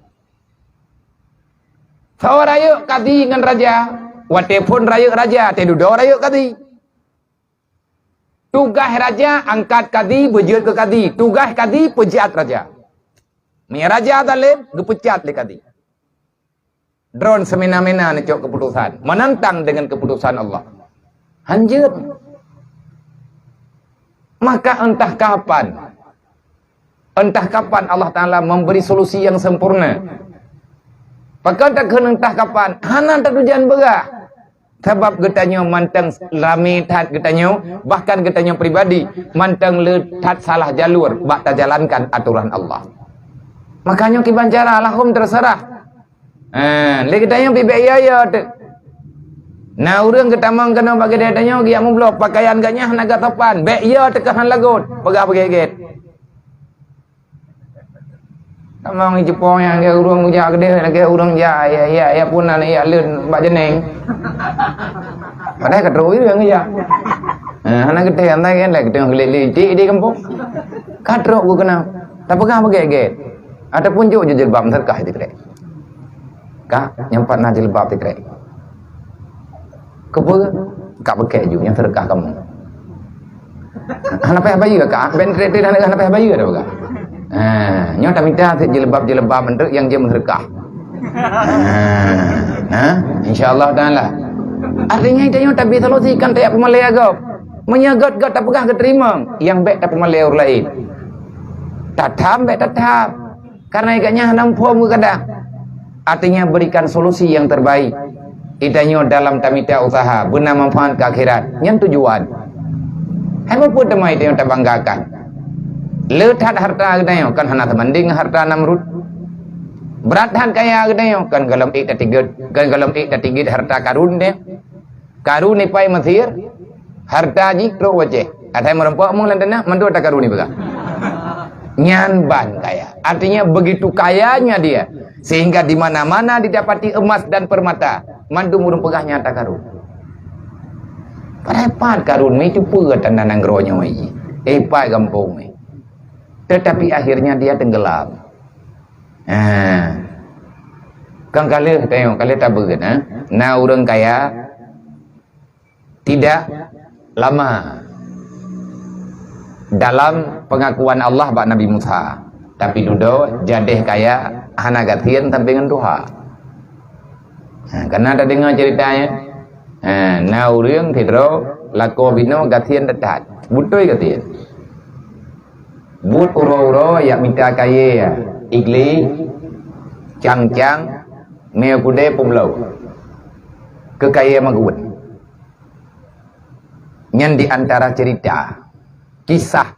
Soe rayeuk kadi ngon raja, watèe phon rayeuk raja, watèe dudoe rayeuk kadi. Tugaih raja angkat kadi, beujeuet keu kadi. Tugaih kadi peujeuet raja. Meunyo raja zalem, geupeucat lé kadi. Droen seumena-mena neucok keputusan, menentang dengan keputusan Allah. Hanjeuet. Maka entah kapan, entah kapan Allah Taala memberi solusi yang sempurna. Pakon takheun entah kapan, hana tatujan beurah. Sabab geutanyoe mantong ramé that geutanyoe, bahkan geutanyoe pribadi mantong le that salah jalur bak tajalankan aturan Allah. Makanya kiban cara lahum terserah. Ha, lé geutanyoe pih bèk yo-yo teuk. Na ureueng geutamong keunoe bak keude tanyoe geujak meubloe, pakaian geuh nyan hana geusopan, bèk yo teuk keuh hana lagot, peugah beugèt-gèt. Tamong i Jepong nyang lagèe ureueng jak keudeh, lagèe ureueng jak, ya, ya, ya pun aneuk jak leuen bak jeuneng. Padahai ka trok ureueng jak. Ha, hana geutem, antai kan, lagèe geutem geulet-geulet di gampông. Ka trok geuh keunoe. Tapeugah beugèt-gèt. Ataupun jok jilbab meuseureukat sikrek. Kak, nyan pat na jilbab sikrek. Keupeue? Kak peuket ju nyang seudeukah kamoe. Hana payah bayeue, Kak. Ben trek-trek hana, hana payah bayeue dah, Kak. Ha, nyoe tamita cit jilbab-jilbab mantong nyang jeuet meuseudeukah. Ha, ha, insya Allah taala. Artinya, tanyoe tabi solusi kan tajak peumalée gob. Meunyoe göt-göt tapeugah geuteurimong, nyang bék tapeumalée ureuëng laén. Tatham bék tatham. Karena ikatnya hana muphom keu kadang. Artinya, berikan solusi yang terbaik. Itanyoe dalam tamita usaha beuna manfaat keu akhirat, nyan tujuan. Hai muphom teuma itanyoe tabanggakan. Le that harta geutanyoe, kan hana teubanding harta Namrud. Brat that kaya geutanyoe, kan golom ék tatiget, kan golom ék tatiget harta Karun deh. Karun ipai Mesir, harta jih trok u Aceh. Asai meurumpok meuh lam tanah, mandua ta Karun ipeugah. Nyan ban kaya. Artinya, begitu kayanya dia, sehingga di mana-mana didapati emas dan permata, mandum ureuëng peugah nyan ta Karun. Padahai pat Karun ni cuba tanda nanggroe nyoe jih. Eh, pat gampông ni. Tetapi akhirnya dia tenggelam. Ha. Kan ka lheueh, tengok, ka lheueh tabeuet, ha? Na ureuëng kaya tidak lama dalam pengakuan Allah bak Nabi Musa. Tapi dudoe jadeh kaya hana gasien sampai ngon tuha. Ha, kana tadeungoe ceurita nyan? Ha, na ureuëng sidroe lakoe binoe gasien that-that. Beutôi gasien. Buet uroe-uroe jak mita kayée, igli, cang-cang, meue keudée peubloe. Keu kayée mageuwet. Nyan di antara cerita, kisah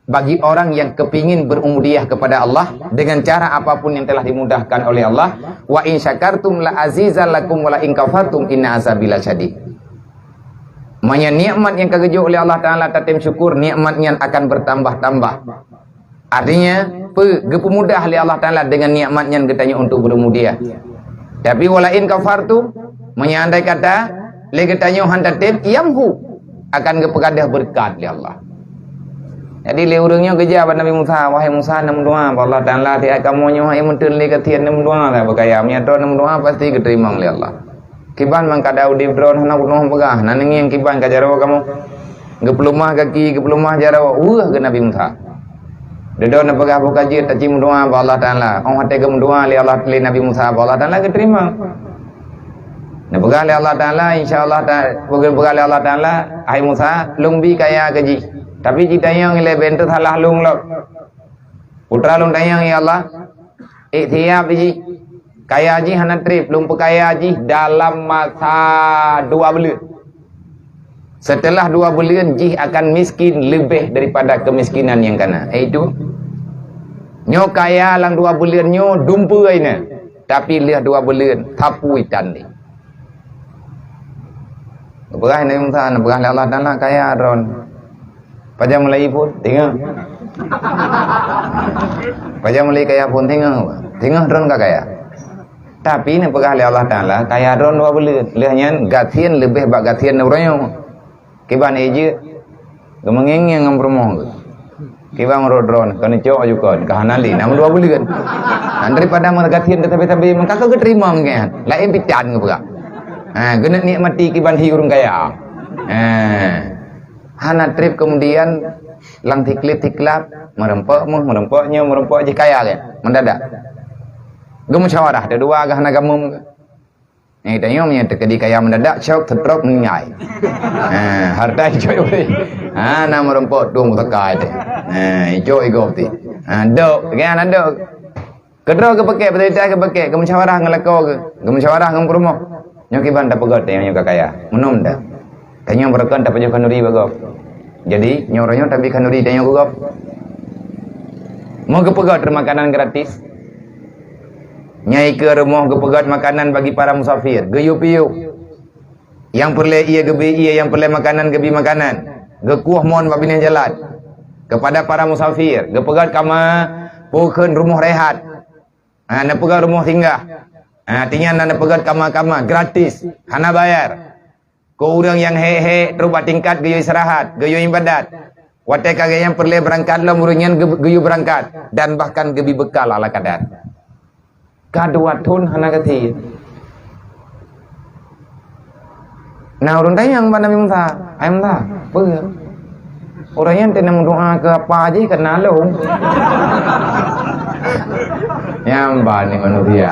bagi orang yang kepingin berubudiyah kepada Allah dengan cara apapun yang telah dimudahkan oleh Allah. "Wa in syakartum la azidannakum wa la in kafartum inna azabi lasyadid." Meunyoe nikmat nyang ka geujok lé Allah Taala tatem syukur, nikmat nyan akan bertambah-tambah. Artinya, peu-, geupeumudah lé Allah Taala dengan nikmat nyan geutanyoe untuk berubudiyah. Tapi, "Wa la in kafartum," meunyoe andai kata lé geutanyoe han tatem, "yamhu," akan geupeugadôh beureukat lé Allah. Jadi, lé ureuëng nyoe geujak bak Nabi Musa, "Wahai Musa, neumeudoá bak Allah Taala, tieb kamoe nyoe hai meuteun lé gasien neumeudoá, ka beukaya. Meunyoe droe neumeudoá, pasti geuteurimong lé Allah." Kiban man kada udeb droe hana peunoh peugah, na neungieng kiban ka jaroe kamoe. Geupeulumah gaki, geupeulumah jaroe, weueh keu Nabi Musa. Dudoe neupeugah boh ka jeuet taci meudoá bak Allah Taala. Óh watée geumeudoá lé Allah, lé Nabi Musa bak Allah Taala geuteurimong. Neupeugah lé Allah Taala, insya Allah ta-, geupeugah lé Allah Taala, "Hai Musa, lôn bi kaya keu jih. Tapi jitanyong ilée beuntreuk salah lôn lom." Putra lôn tanyong, "Ya Allah, ék siab jih, kaya jih hana treb, lôn peukaya jih dalam masa dua buleuen. Setelah dua buleuen jih akan miskin leubeh daripada keumiskinan nyang kana." Eh, itu. Nyoe kaya lam dua buleuen nyoe dumpeue inan, tapi lheueh dua buleuen sapeue itan deh. Geupeugah Nabi Musa, neupeugah lé Allah Taala, "Kaya droen." Pajan mulai phon, teungoh. Pajan mulai kaya phon, teungoh. Teungoh droen ka kaya. Tapi neupeugah lé Allah Taala, kaya droen dua buleuen. Lheueh nyan gasien leubeh bak gasien uroe nyoe. Kiban ék jeuet, geumeungieng-ngieng ngon peurumoh geuh. Kiban meurot droen, keuneuk cok aju kon, ka hana lé, na meudua buleuen. Nah, daripada meugasien teusabe-sabe, meuka keu geuteurimong nyan. Laén pitan geupeugah. Ha, geuneuk nikmati kiban hi ureuëng kaya. Ha. Hana treb kemudian lam tiklip-tiklap, meureumpok meuh, meureumpok nyoe, meureumpok jih kaya kan. Mendadak. Geumusyawarah, dua-dua geuh hana gameum. Nyan tanyoe meunyoe teukeudi kaya mendadak, syok, stroke, meuninggai. Ha, harta icok uleh. Ha, na meureumpok tueng pusaka itu. Ha, icok igob ti. Ha, dok, kan, na dok. Keudroe geupakèk, beuteuita geupakèk, geumusyawarah ngon lakoe geuh, geumusyawarah ngon peurumoh. Nyoe kiban tapeugöt tanyoe nyoe ka kaya. Meunan dah. Tanyoe beureukan tapajoh khanuri bak gob. Jadi, nyoe uroe nyoe tabi khanuri tanyoe keu gob. Meu geupeugöt makanan gratis. Nyang ikeue rumoh geupeugöt makanan bagi para musafir, geuyue piôh. Nyang peureulèe ié geubi ié, nyang peureulèe makanan geubi makanan. Geukueh mon bak binéh jalan. Keupada para musafir, geupeugöt kama peue kheun rumoh rehat. Ha, neupeugöt rumoh singgah. Ha, artinya na neupeugöt kama-kama gratis, hana bayar. Keu ureuëng nyang hék-hék trok bak tingkat geuyue istirahat, geuyue iébadat. Watèe ka geuh nyan peureulèe beurangkat lom ureuëng nyan geu-, geuyue beurangkat dan bahkan geubi beukal ala kadar. Ka dua thon hana gasien. Na ureuëng tanyong bak Nabi Musa, "Hai Musa, peue?" Ureuëng nyan teunang meudoa keu apa jih keu na lôn. Nyang bani manusia,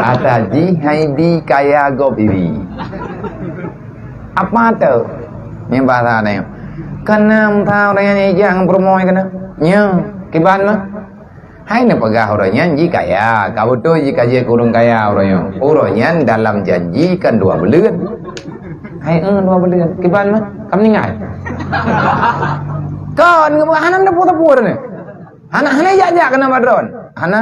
ata jih hai bi kaya gob ibi. Apa tu? Nyang bahasa na nyoe. Keu na meusa ureuëng nyan ijak ngon peurumoh keu na. Nyoe, kiban mah. Hai neupeugah ureuëng nyan jih kaya, ka beutôi jih ka jeuet keu ureuëng kaya ureuëng nyoe. Ureuëng nyan dalam janji kan dua buleuen. Hai, eh, dua buleuen. Kiban mah, ka meuninggai. Kon, hana neupue-teupeue ni. Hana, hana jak-jak keu na ba droen. Hana,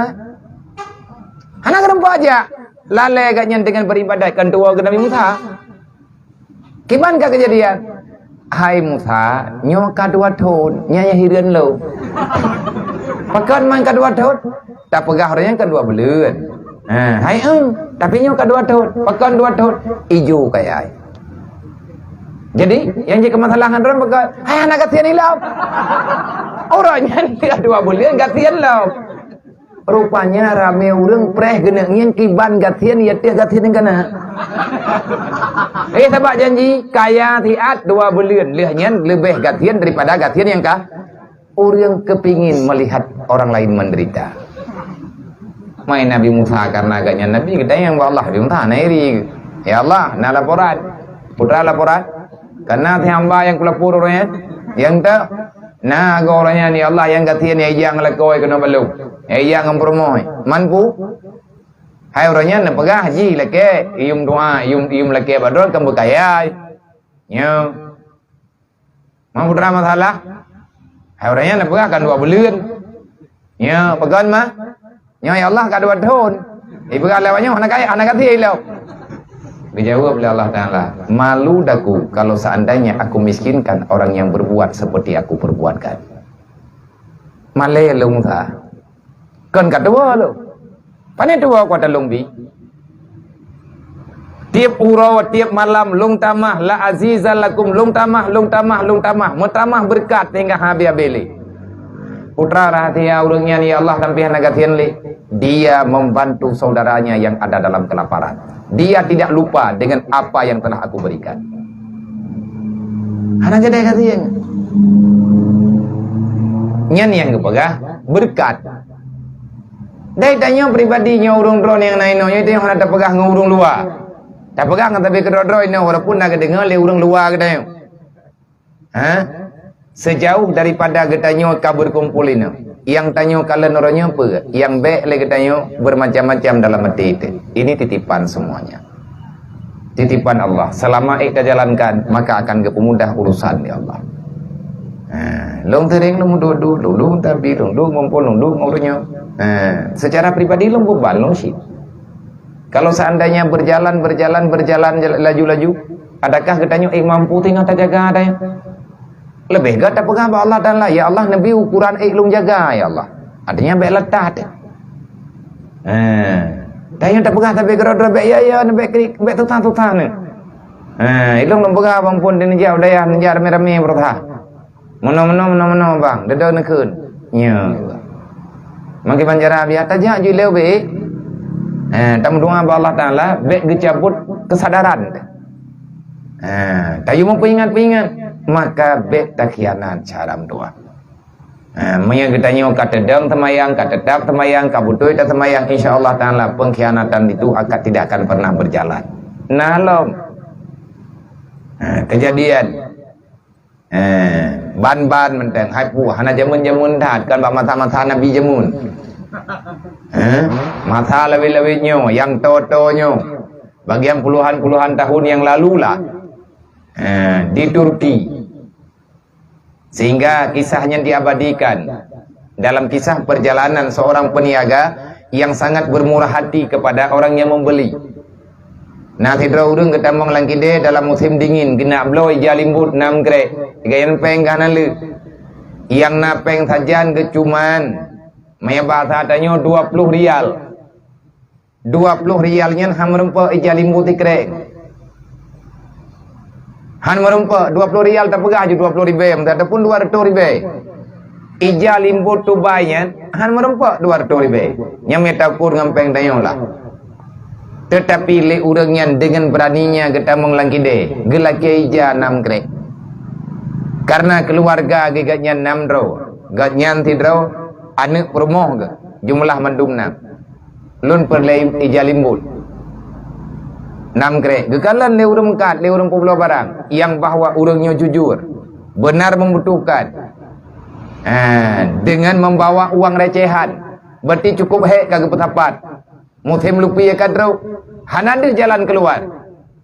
hana keureumpok jak. Lalée gobnyan deungon beuribadat kan tuwoe keu Nabi Musa. Kiban ka keujadian? Hai Musa, nyoe ka dua thon, nyan nyang hireuen lôn. Pakon man ka dua thon? Tapeugah ureuëng nyan ka dua buleuen. Ha, hai, eh, tapi nyoe ka dua thon. Pakon dua thon? Ijo kaya. Jadi, nyang jeuet keu masalah ngon droen pakon? Hai, hana gasien ilom. Ureuëng nyan ka dua buleuen gasien lom. Rupanya ramé ureuëng preh geuneuk ngieng kiban gasien, ya teuh gasien nyang kana. Eh, sabab janji, kaya siat dua buleuen, lheueh nyan leubeh gasien daripada gasien nyang ka. Ureuëng kepingin melihat orang lain menderita. Mai Nabi Musa karena agaknya Nabi, kita yang Allah, Nabi Musa, na iri. Ya Allah, na laporan. Putra laporan. Karena si hamba nyang kulapor ureuëng nyan, nyang teu, na goe ureuëng nyan, ya Allah, nyang gasien nyang ijak ngon lakoe keunoe bak lôn. Nyang ijak ngon peurumoh. Man pu? Hai ureuëng nyan neupeugah jih lakée, iyum doa, iyum, iyum lakée bak droen kan beukaya. Nyoe. Man putra masalah? Hai ureuëng nyan neupeugah kan dua buleuen. Nyoe, pakon mah? Nyoe ya Allah ka dua thon. Ipeugah lewat nyoe hana kaya, hana kati ilok. Dijawab oleh Allah Taala, "Malu daku kalau seandainya aku miskinkan orang yang berbuat seperti aku perbuatkan." Malée lôn Musa. Kon ka tuwoe lôn. Pane tuwoe kuat lôn bi. Tiep uroe, tiep malam, lôn tamah, la aziza lakum, lôn tamah, lôn tamah, lôn tamah, meutamah beureukat sehingga habéh-habéh lé. Putra rahasia ureuëng nyan, ya Allah, sampai hana gasien lé. Dia membantu saudaranya yang ada dalam kelaparan. Dia tidak lupa dengan apa yang telah aku berikan. Hana gadai gasien. Nyan nyang geupeugah beureukat. Dai tanyoe pribadi nyoe ureuëng droe nyang na inoe nyoe, tanyoe hana tapeugah ngon ureuëng luwa. Tapeugah ngon sabe keudroe-droe inoe, walaupun na geudeungoe lé ureuëng luwa geutanyoe. Ha? Sejauh daripada geutanyoe ka berkumpul inoe, nyang tanyoe kalon uroe nyoe peue? Nyang bék lé geutanyoe bermacam-macam dalam até teuh. Ini titipan semuanya. Titipan Allah. Selama ék tajalankan, maka akan geupeumudah urusan di Allah. Ha, lôn sering lôn duek-duek, lôn duek tabi, lôn duek mumpul, lôn duek ngon ureuëng nyoe. Ha, secara pribadi lôn beban lôn cit. Kalau seandainya berjalan, berjalan, berjalan jala-, laju-laju, adakah geutanyoe ék mampu singoh tajaga tanyoe? Leubeh gét tapeugah bak Allah Taala, "Ya Allah, neubi ukuran ék lôn jaga, ya Allah." Artinya bék leutah teuh. Ha. Tanyoe tapeugah sabe keudroe-droe bék ya, ya, bék krik, bék susah-susah ni. Ha, ilong lôn peugah bang pun di neujak u dayah, neujak ramé-ramé beureusaha. Meunoe, meunoe, meunoe, meunoe, bang, deudok neukheun. Nyo. Makai banjara biasa tajak ju lé ubé. Eh, tameudoa bak Allah Taala, bék geucabut kesadaran. Eh, tayue meupeuingat-peuingat, maka bék takhianat cara meudoa. Eh, meunyoe geutanyoe ka teudong teumayang, ka teutap teumayang, ka beutôi tateumayang, insya Allah Taala pengkhianatan itu akan, tidak akan pernah berjalan. Nah, lom. Eh, kejadian. Eh, ban-ban mantong, hai puih, hana jameun-jameun that, kan bak masa-masa Nabi jameun. Eh, masa lawét-lawét nyoe, nyang toe-toe nyoe, bagian puluhan-puluhan tahun yang lalu lah. Eh, di Turki. Sehingga kisah nyan diabadikan dalam kisah perjalanan seorang peniaga yang sangat bermurah hati kepada orang yang membeli. Na sidroe ureuëng geutamong lam kidée dalam musim dingin, geunak bloe ija limbot nam krek, geuyen péng gah nan le. Nyang na péng sajan geucuman, maya bahasa tanyoe dua puluh rial. Dua puluh rial nyan han meurumpok ija limbot sikrek. Han meurumpok, dua puluh rial tapeugah ju dua puluh ribée, ataupun dua ratus ribée. Ija limbot tubai nyan han meurumpok dua ratus ribée. Nyan mita ukur ngon péng tanyoe lah. Tetapi lé ureuëng nyan dengan beraninya geutamong lam kidée, geulakée ija nam krek. Karena keuluwarga geuh gobnyan nam droe, gobnyan sidroe, aneuk peurumoh geuh, jeumeulah mandum nam. Lôn peureulée ija limbot. Nam krek, geukalon lé ureuëng meukat, lé ureuëng peubloe barang, nyang bahwa ureuëng nyoe jujur, beunar membutuhkan. Ha, dengan membawa uang recehan, berarti cukup hék ka geupeusapat. Musém lupi ka trok, hana deuh jalan keuluar.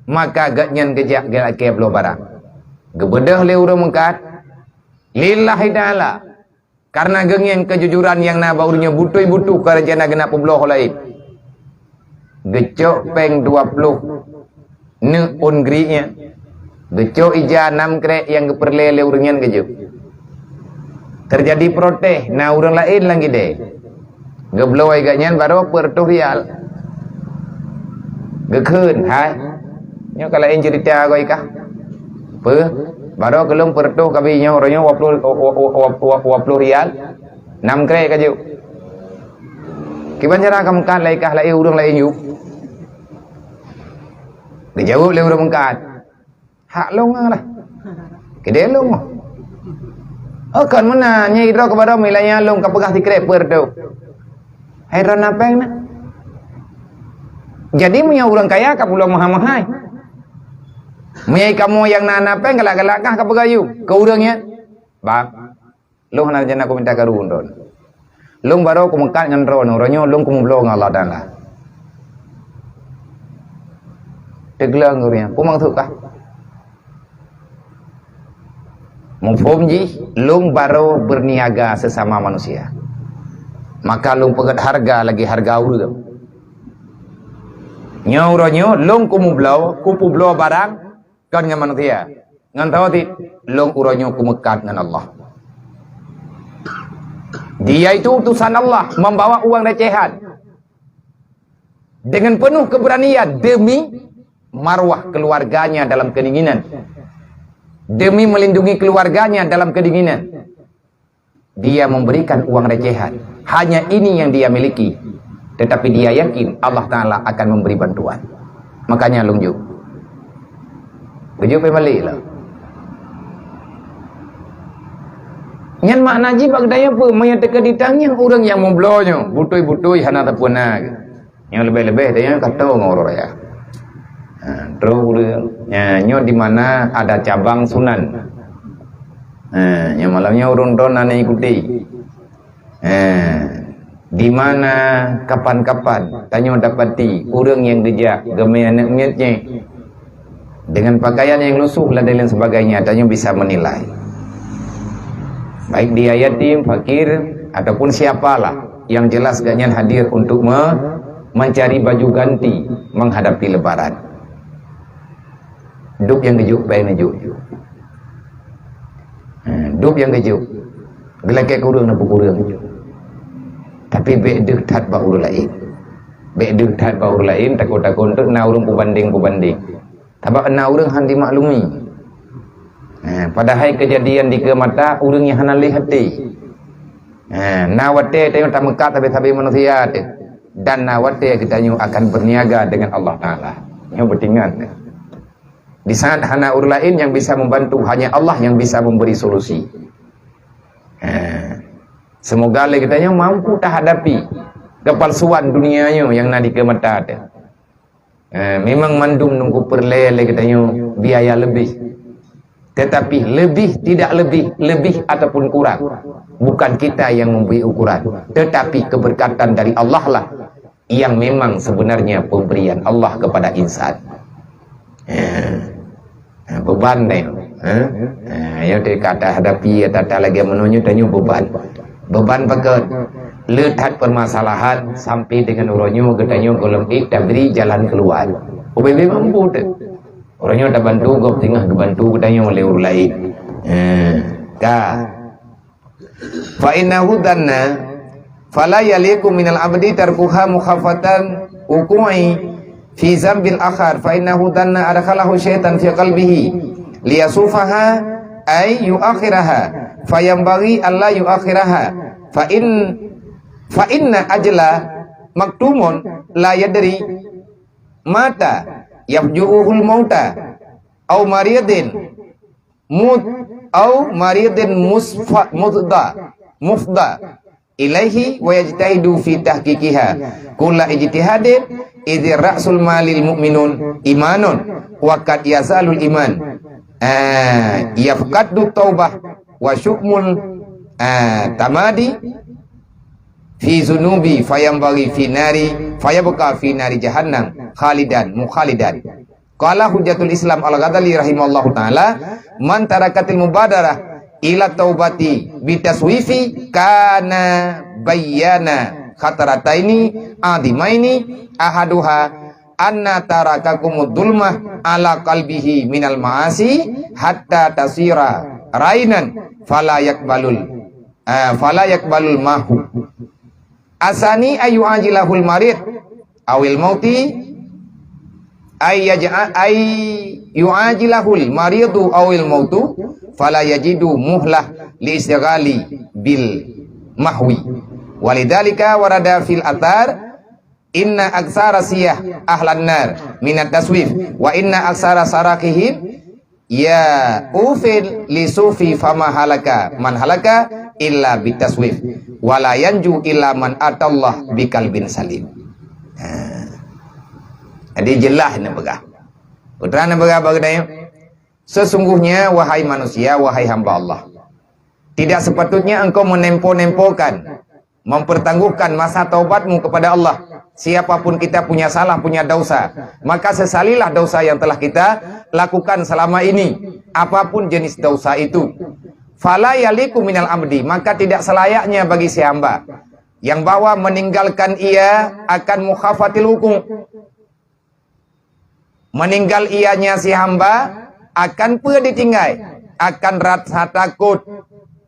Maka gobnyan geujak geulakée bloe barang. Geubeudôh lé ureuëng meukat, lillahi ta'ala. Karena geungieng keujujuran nyang na bak ureuëng nyoe, beutôi-beutôi ka rencana geunak peubloe laén. Geucok péng dua ploh neuk ôn gri nyan. Geucok ija nam krek nyang geupeureulée lé ureuëng nyan geujok. Teujadi protes, na ureuëng laén lam gidée. Geubloe gobnyan barô peuet reutôh rial. Geukheun, hai. Nyoe ka laén ceurita goe kah. Peue? Barô keu lôn peuet reutôh ka bri nyoe, uroe nyoe dua ploh, dua ploh rial. Nam krek ka jok. Kiban cara ka meukat lé kah laén ureuëng laén jok? Geujaweueb lé ureuëng meukat. Hak lôn lah. Keudeh lôn. Oh, kon meunan, nyan droe keu barô meulanya lôn ka peugah sikrek peuet reutôh. Hai droe na péng na. Jadi meunyoe ureuëng kaya ka pulo meuhai-meuhai. Meunyoe kamoe nyang na na péng galak-galak kah ka peugah yum keu ureuëng nyan. Bang, lôn hana rencana kumita karu droe. Lôn barô kumeukat ngon droe, uroe nyoe lôn kumumbloe ngon Allah Taala. Teugleng ureuëng nyan, peue maksud kah? Muphom jih, lôn barô beurniaga sesama manusia. Maka lôn peugét hareuga lagée hareuga ureuëng. Nyoe uroe nyoe lôn kumumbloe, kupeubloe barang, kon ngon manusia. Ngon tawati, lôn uroe nyoe kumeukat ngon Allah. Dia itu utusan Allah membawa uang recehan dengan penuh keberanian demi marwah keluarganya dalam kedinginan, demi melindungi keluarganya dalam kedinginan. Dia memberikan uang recehan. Hanya ini yang dia miliki. Tetapi dia yakin Allah Taala akan memberi bantuan. Makanya lôn jok. Geujok peumalék lah. Nyan makna jih bak geutanyoe peue? Meunyoe teuka ditangieng ureuëng nyang meubloe nyoe, beutôi-beutôi hana sapeue na. Nyoe leubeh-leubeh tanyoe ka toe ngon uroe raya. Ha, trok ureuëng, nya, nyoe di mana ada cabang sunan. Ha, nyoe malam nyoe ureuëng droe na ikuti. Ha, di mana kapan-kapan tanyoe dapati ureuëng nyang geujak geumé aneuk miet nyan dengan pakaian nyang lusuh dan lain sebagainya, tanyoe bisa menilai. Baik dia yatim, fakir, ataupun siapalah, yang jelas gobnyan hadir untuk me-, mencari baju ganti menghadapi Lebaran. Dub nyang geujok, bèk neujok. Ha, dub nyang geujok. Geulakée kureueng na peukureueng. Tapi bèk deuh that bak ureueng laén. Bèk deuh that bak ureueng laén, takot-takot teuk na ureueng peubandeng-peubandeng. Sabab na ureueng han jimaklumi. Ha, padahai keujadian dikeue mata ureueng nyang hana lé até. Ha, na watèe tanyoe tameukat sabe-sabe manusia teuh. Dan na watèe geutanyoe akan berniaga dengan Allah Taala. Nyoe beutingat. Di saat hana ureueng laén nyang bisa membantu, hanya Allah yang bisa memberi solusi. Ha. Semoga lé geutanyoe mampu tahadapi kepalsuan dunia nyoe nyang na dikeue mata teuh. Ha, memang mandum nungku peureulèe lé geutanyoe biaya leubeh. Tetapi lebih tidak lebih, lebih ataupun kurang, bukan kita yang memberi ukuran, tetapi keberkatan dari Allah lah yang memang sebenarnya pemberian Allah kepada insan. Ha. Ha, beban deh. Ha? Ha, ya, teuka tahadapi, tata lagèe meunyoe tanyoe beban. Beban pakon? Le that permasalahan sampai dengan uroe nyoe geutanyoe gohlom ék tabri jalan keuluar. Ubé-bé mampu teuh. Uroe nyoe tabantu gob teungoh geubantu geutanyoe lé ureueng laén. Ha. Ka. Fa innahu dhanna fala yaliqu minal abdi tarkuha mukhafatan wuqu'i fi zambil akhar, fa innahu dhanna adkhalahu syaitan fi qalbihi liyasufaha ay yuakhiraha, fa yanbaghi alla yuakhiraha, fa in, fa inna ajala maktumun la yadri mata yafju'uhul mauta au maridin mud au maridin musfa-, mudda, mufda ilaihi wa yajtahidu fi tahqiqiha kulla ijtihadin, idh ra'sul malil mu'minun imanun, wa qad yazalul iman, ah, yafqadu taubah wa syukmul, ah, tamadi fi zunubi fayambaghi fi nari, fayabqa fi nari jahannam khalidan mukhalidan. Qala Hujjatul Islam Al-Ghazali rahimahullahu taala, "Man tarakatil mubadarah ila taubati bitaswifi kana bayyana khatarataini azimaini, ahaduha anna tarakakumud dulmah ala qalbihi minal ma'asi hatta tasira rainan fala yakbalul, eh, fala yakbalul mahu." Asani ayu ajilahul marid awil mauti, ay yaj'a-, ay yu'ajilahul maridu awil mautu, fala yajidu muhlah li istighali bil mahwi. Walidzalika warada fil athar, inna aksara siyah ahlan nar minat taswif, wa inna aksara sarakihim ya ufil li sufi fama halaka man halaka illa bitaswif, wala yanju illa man atallah biqalbin salim. Ha. Jadi jeulaih neupeugah. Putra neupeugah bak geutanyoe, "Sesungguhnya, wahai manusia, wahai hamba Allah, tidak sepatutnya engkau menempo-nempokan, mempertangguhkan masa taubatmu kepada Allah. Siapapun kita punya salah, punya dosa, maka sesalilah dosa yang telah kita lakukan selama ini, apapun jenis dosa itu. Fala yaliku minal abdi, maka tidak selayaknya bagi si hamba yang bahwa meninggalkan ia akan mukhafatil hukum." Meninggal ianya si hamba akan peue ditinggai? Akan rasa takut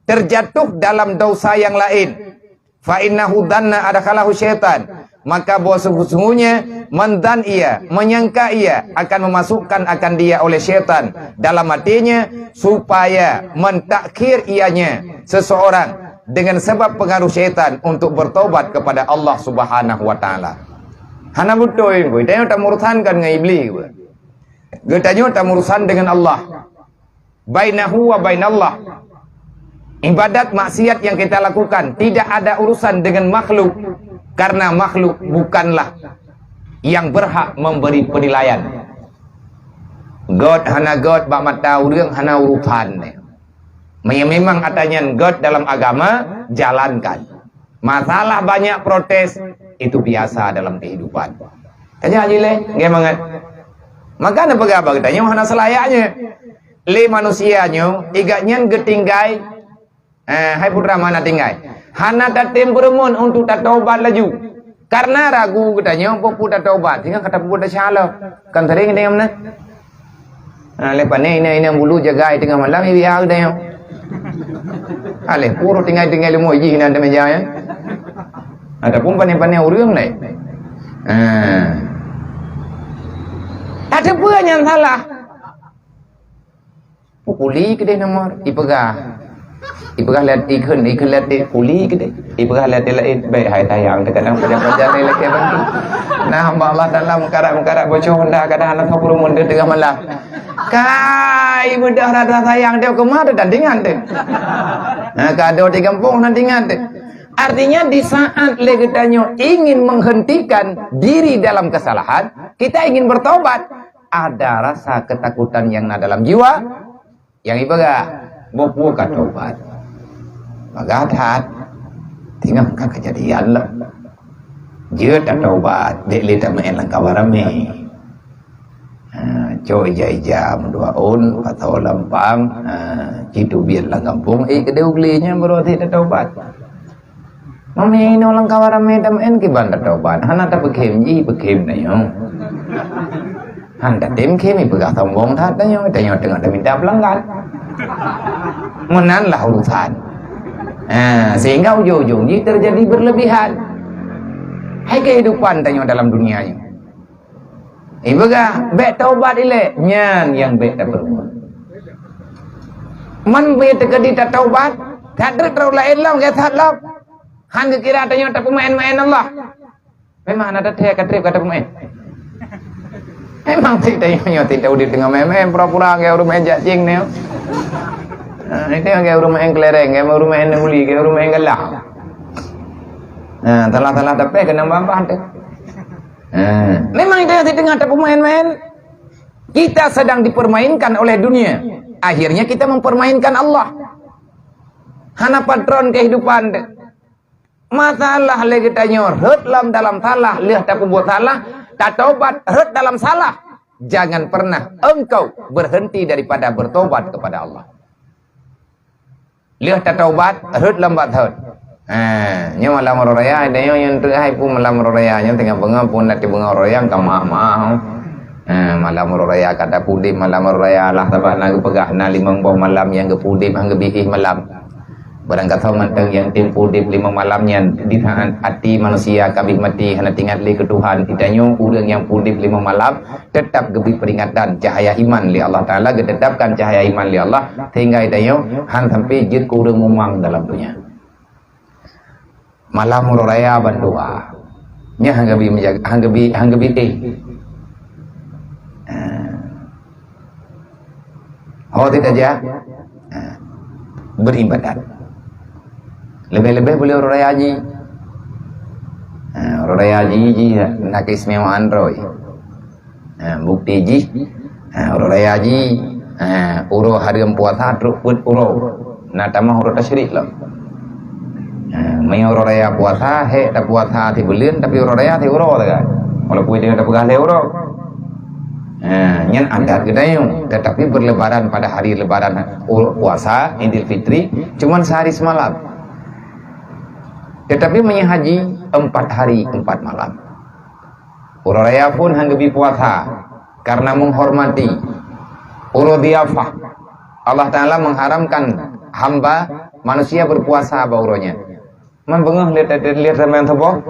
terjatuh dalam dosa yang lain. Fa innahu dhanna adkhalahu syaitan. Maka bahwa sungguh-sungguhnya mendan ia, menyangka ia akan memasukkan akan dia oleh syaitan dalam hatinya, supaya mentakhir ianya seseorang dengan sebab pengaruh syaitan untuk bertobat kepada Allah Subhanahu wa Taala. Hana beutôi, geutanyoe tamurusan kan ngon Iblis. Geutanyoe tamurusan dengan Allah. Bainahu wa bainallah. Ibadat maksiat yang kita lakukan tidak ada urusan dengan makhluk, karena makhluk bukanlah yang berhak memberi penilaian. Göt hana göt bak mata ureuëng hana urusan. Meunyoe memang ata nyan göt dalam agama, jalankan. Masalah banyak protes, itu biasa dalam kehidupan. Tanya aja leh, nggak mangat. Maka na peugah bak geutanyoe hana selayaknya. Lé manusia nyoe, igat nyan geutinggai, eh, hai putra mana tinggai. Hana tatem peureumeun untuk tatobat laju. Karena ragu geutanyoe peue tatobat, tinggal kata peue tasya Allah. Kan sering dengan mana? Ha, lé pané inong-inong bulu jagai teungoh malam, ibi ha geutanyoe. Ha, lé puru tinggai-tinggai leumo jih nan meja ya. Ataupun pané-pané ureuëng lain. Ha. Ada pun yang salah. Pukuli kedeh nomor, ipeugah. Ipeugah lé ikheun, ikheun lé kuli keudeh. Ipeugah lé laén, bèk hai sayang, kadang pajan-pajan lé lakèe bantu. Nah, hamba Allah Taala meukarat-meukarat bocoh honda kadang hana sapeue rumoh deuh teungoh malam. Kai beudah rasa sayang dia keu ma teuh dan ingat teuh. Nah, kado di gampông nan ingat teuh. Artinya di saat lé geutanyoe ingin menghentikan diri dalam kesalahan, kita ingin bertobat. Ada rasa ketakutan yang na dalam jiwa, Nyang ipeugah, "Boh peue ka taubat?" Peugah that, teungoh ka keujadian lom. Jeuet tataubat, bèk lé tameu'en lam kawan ramé. Ha, cok ija-ija meudua ôn, atau lampang, ha, jiteubiet lam gampông, eh, keudeh u glé nyan baru até tataubat. Meunyoe inoe lam kawan ramé tameu'en kiban tataubat, hana tapeukhem jih, peukhem tanyoe. Han tatem khem, ipeugah sombong that tanyoe, tanyoe teungoh tamita peulanggan. Meunan lah urusan. Ha, sehingga ujong-ujong jih terjadi berlebihan. Hai kehidupan tanyoe dalam dunia nyoe. Ipeugah, "Bèk taubat ilèe," nyan nyang bèk tapeureumeun. Man bèk teukeudi tataubat, that rot laén lom, gét that lom. Han geukira tanyoe tapeumaén-maén Allah. Memang hana tathèe ka trép ka tapeumaén. Memang tik tanyoe nyoe tik taudép teungoh maén-maén, pura-pura gét ureueng maén jak cing nyoe. Ha, itu yang kayak rumah yang kelereng, kayak rumah yang negeri, kayak rumah yang galak. Ha, salah-salah tapi kena babah tu. Ha, memang itu yang tengah terpemain-main. Kita sedang dipermainkan oleh dunia. Akhirnya kita mempermainkan Allah. Hana patron kehidupan tu. Masalah lé geutanyoe rhot lam dalam salah, lheueh tapeubuet salah, tatobat rhot dalam salah. Jangan pernah engkau berhenti daripada bertobat kepada Allah. Lheueh tatobat, rhot lam bat thot. Ha, nyoe malam uroe raya, ada nyoe nyang teuhai pun malam uroe raya, nyoe tengah beungoh pun nak beungoh uroe raya ka maaf-maaf. Ha, malam uroe raya ka tapeuudép malam uroe raya lah, sabab na geupeugah na limong boh malam nyang geupeuudép han geubi éh malam. Barang gasoe mantong nyang tem peuudép limong malam nyan, di saat até manusia ka abéh maté hana teuingat lé keu Tuhan, geutanyoe ureuëng nyang peuudép limong malam tetap geubri peringatan cahaya iman lé Allah Taala, geutetapkan cahaya iman lé Allah sehingga geutanyoe han sampai jeuet keu ureuëng mumang dalam donya. Malam uroe raya bandua. Nyan han geubi meujaga, han geubi, han geubi éh. Ha. Ho teutajak, ha, beribadat. Leubeh-leubeh buleuen uroe raya jih. Ha, uroe raya jih, jih na keistimewaan droe. Ha, bukti jih, ha, uroe raya jih, ha, uroe hareuem puasa trok peuet uroe. Na tamah uroe tasyrik lom. Ha, meunyoe uroe raya puasa, hék tapuasa sibuleuen, tapi uroe raya siuroe sagai. Walaupun dia tapeugah lhée uroe. Ha, nyan adat geutanyoe, tetapi berlebaran pada hari lebaran u-, puasa, Idul Fitri, cuman sehari semalam. Tetapi meunyoe haji, empat hari, empat malam. Uroe raya pun han geubi puasa karena menghormati uroe diafah. Allah Taala mengharamkan hamba manusia berpuasa bak uroe nyan. Man beungoh lé, lé, lé teumé tuboh,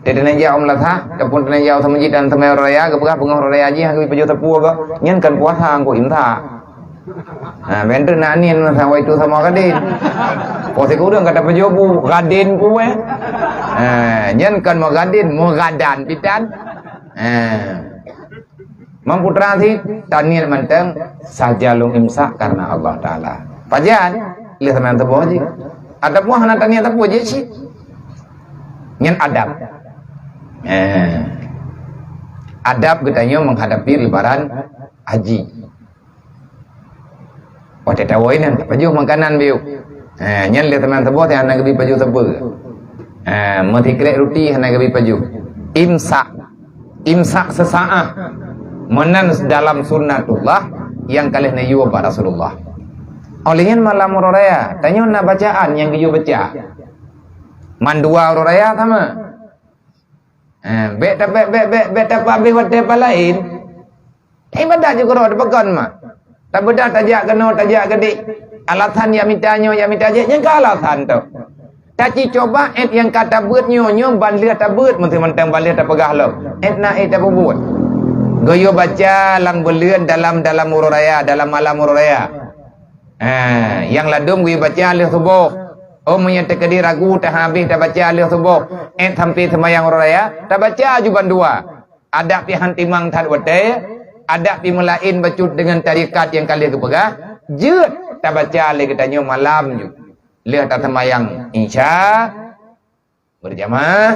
teuneuk jak u meulasah, ataupun teuneuk jak u masjid dan teumé uroe raya, geupeugah beungoh uroe raya jih han geubi pajoh sapeue, nyan kan puasa, angkot imsak. Ha, bentuk nak nin masa waitu sama gadin. Ko sikureueng kata pajoh bu, gadin ku, eh. Ha, nyan kan mau gadin, mau gadan pitan. Ha. Mampu terasi, taniat manteng, saja lung imsak karena Allah Taala. Pajan, lé sama teuboh jih. Ataupun hana taniat teuboh jih sih. Nyan adab. Eh. Adab geutanyoe menghadapi lebaran haji. Watée tawoe nyan, pajoh makanan biu. Ha, nyan lé teuma teuboh, hana geubi pajoh sapeue. Ha, meusikrek ruti hana geubi pajoh. Imsak. Imsak sesaat. Meunan dalam sunnatullah nyang ka lheueh neuyue bak Rasulullah. Oleh nyan malam uroe raya, tanyoe na bacaan nyang geuyue baca. Mandua uroe raya sama. Ha, bék ta-, bék, bék, bék, bék tapeuabéh watée pah laén. Ibadat jih keudroe teupeugon mak. Tabeudôh tajak keunoe, tajak keudéh. Alasan jak mita nyoe, jak mita jih, nyang ka alasan tu. Taci coba ék nyang ka tabeuet nyoe, nyoe ban lheueh tabeuet, meusti mantong ban lheueh tapeugah lom. Ék na ék tapeubuet. Geuyue baca lam buleuen dalam, dalam uroe raya, dalam malam uroe raya. Ha, nyang ladôm geuyue baca lheueh suboh. Oh, meunyoe teukeudi ragu, tahabéh tabaca lheueh suboh. Ék sampai seumayang uroe raya, tabaca aju bandua. Adak pih han timang that watée, adak pih meulaén bacut deungon tarekat nyang ka lheueh geupeugah, jeuet tabaca lé geutanyoe malam ju. Lheueh taseumayang Isya berjamaah,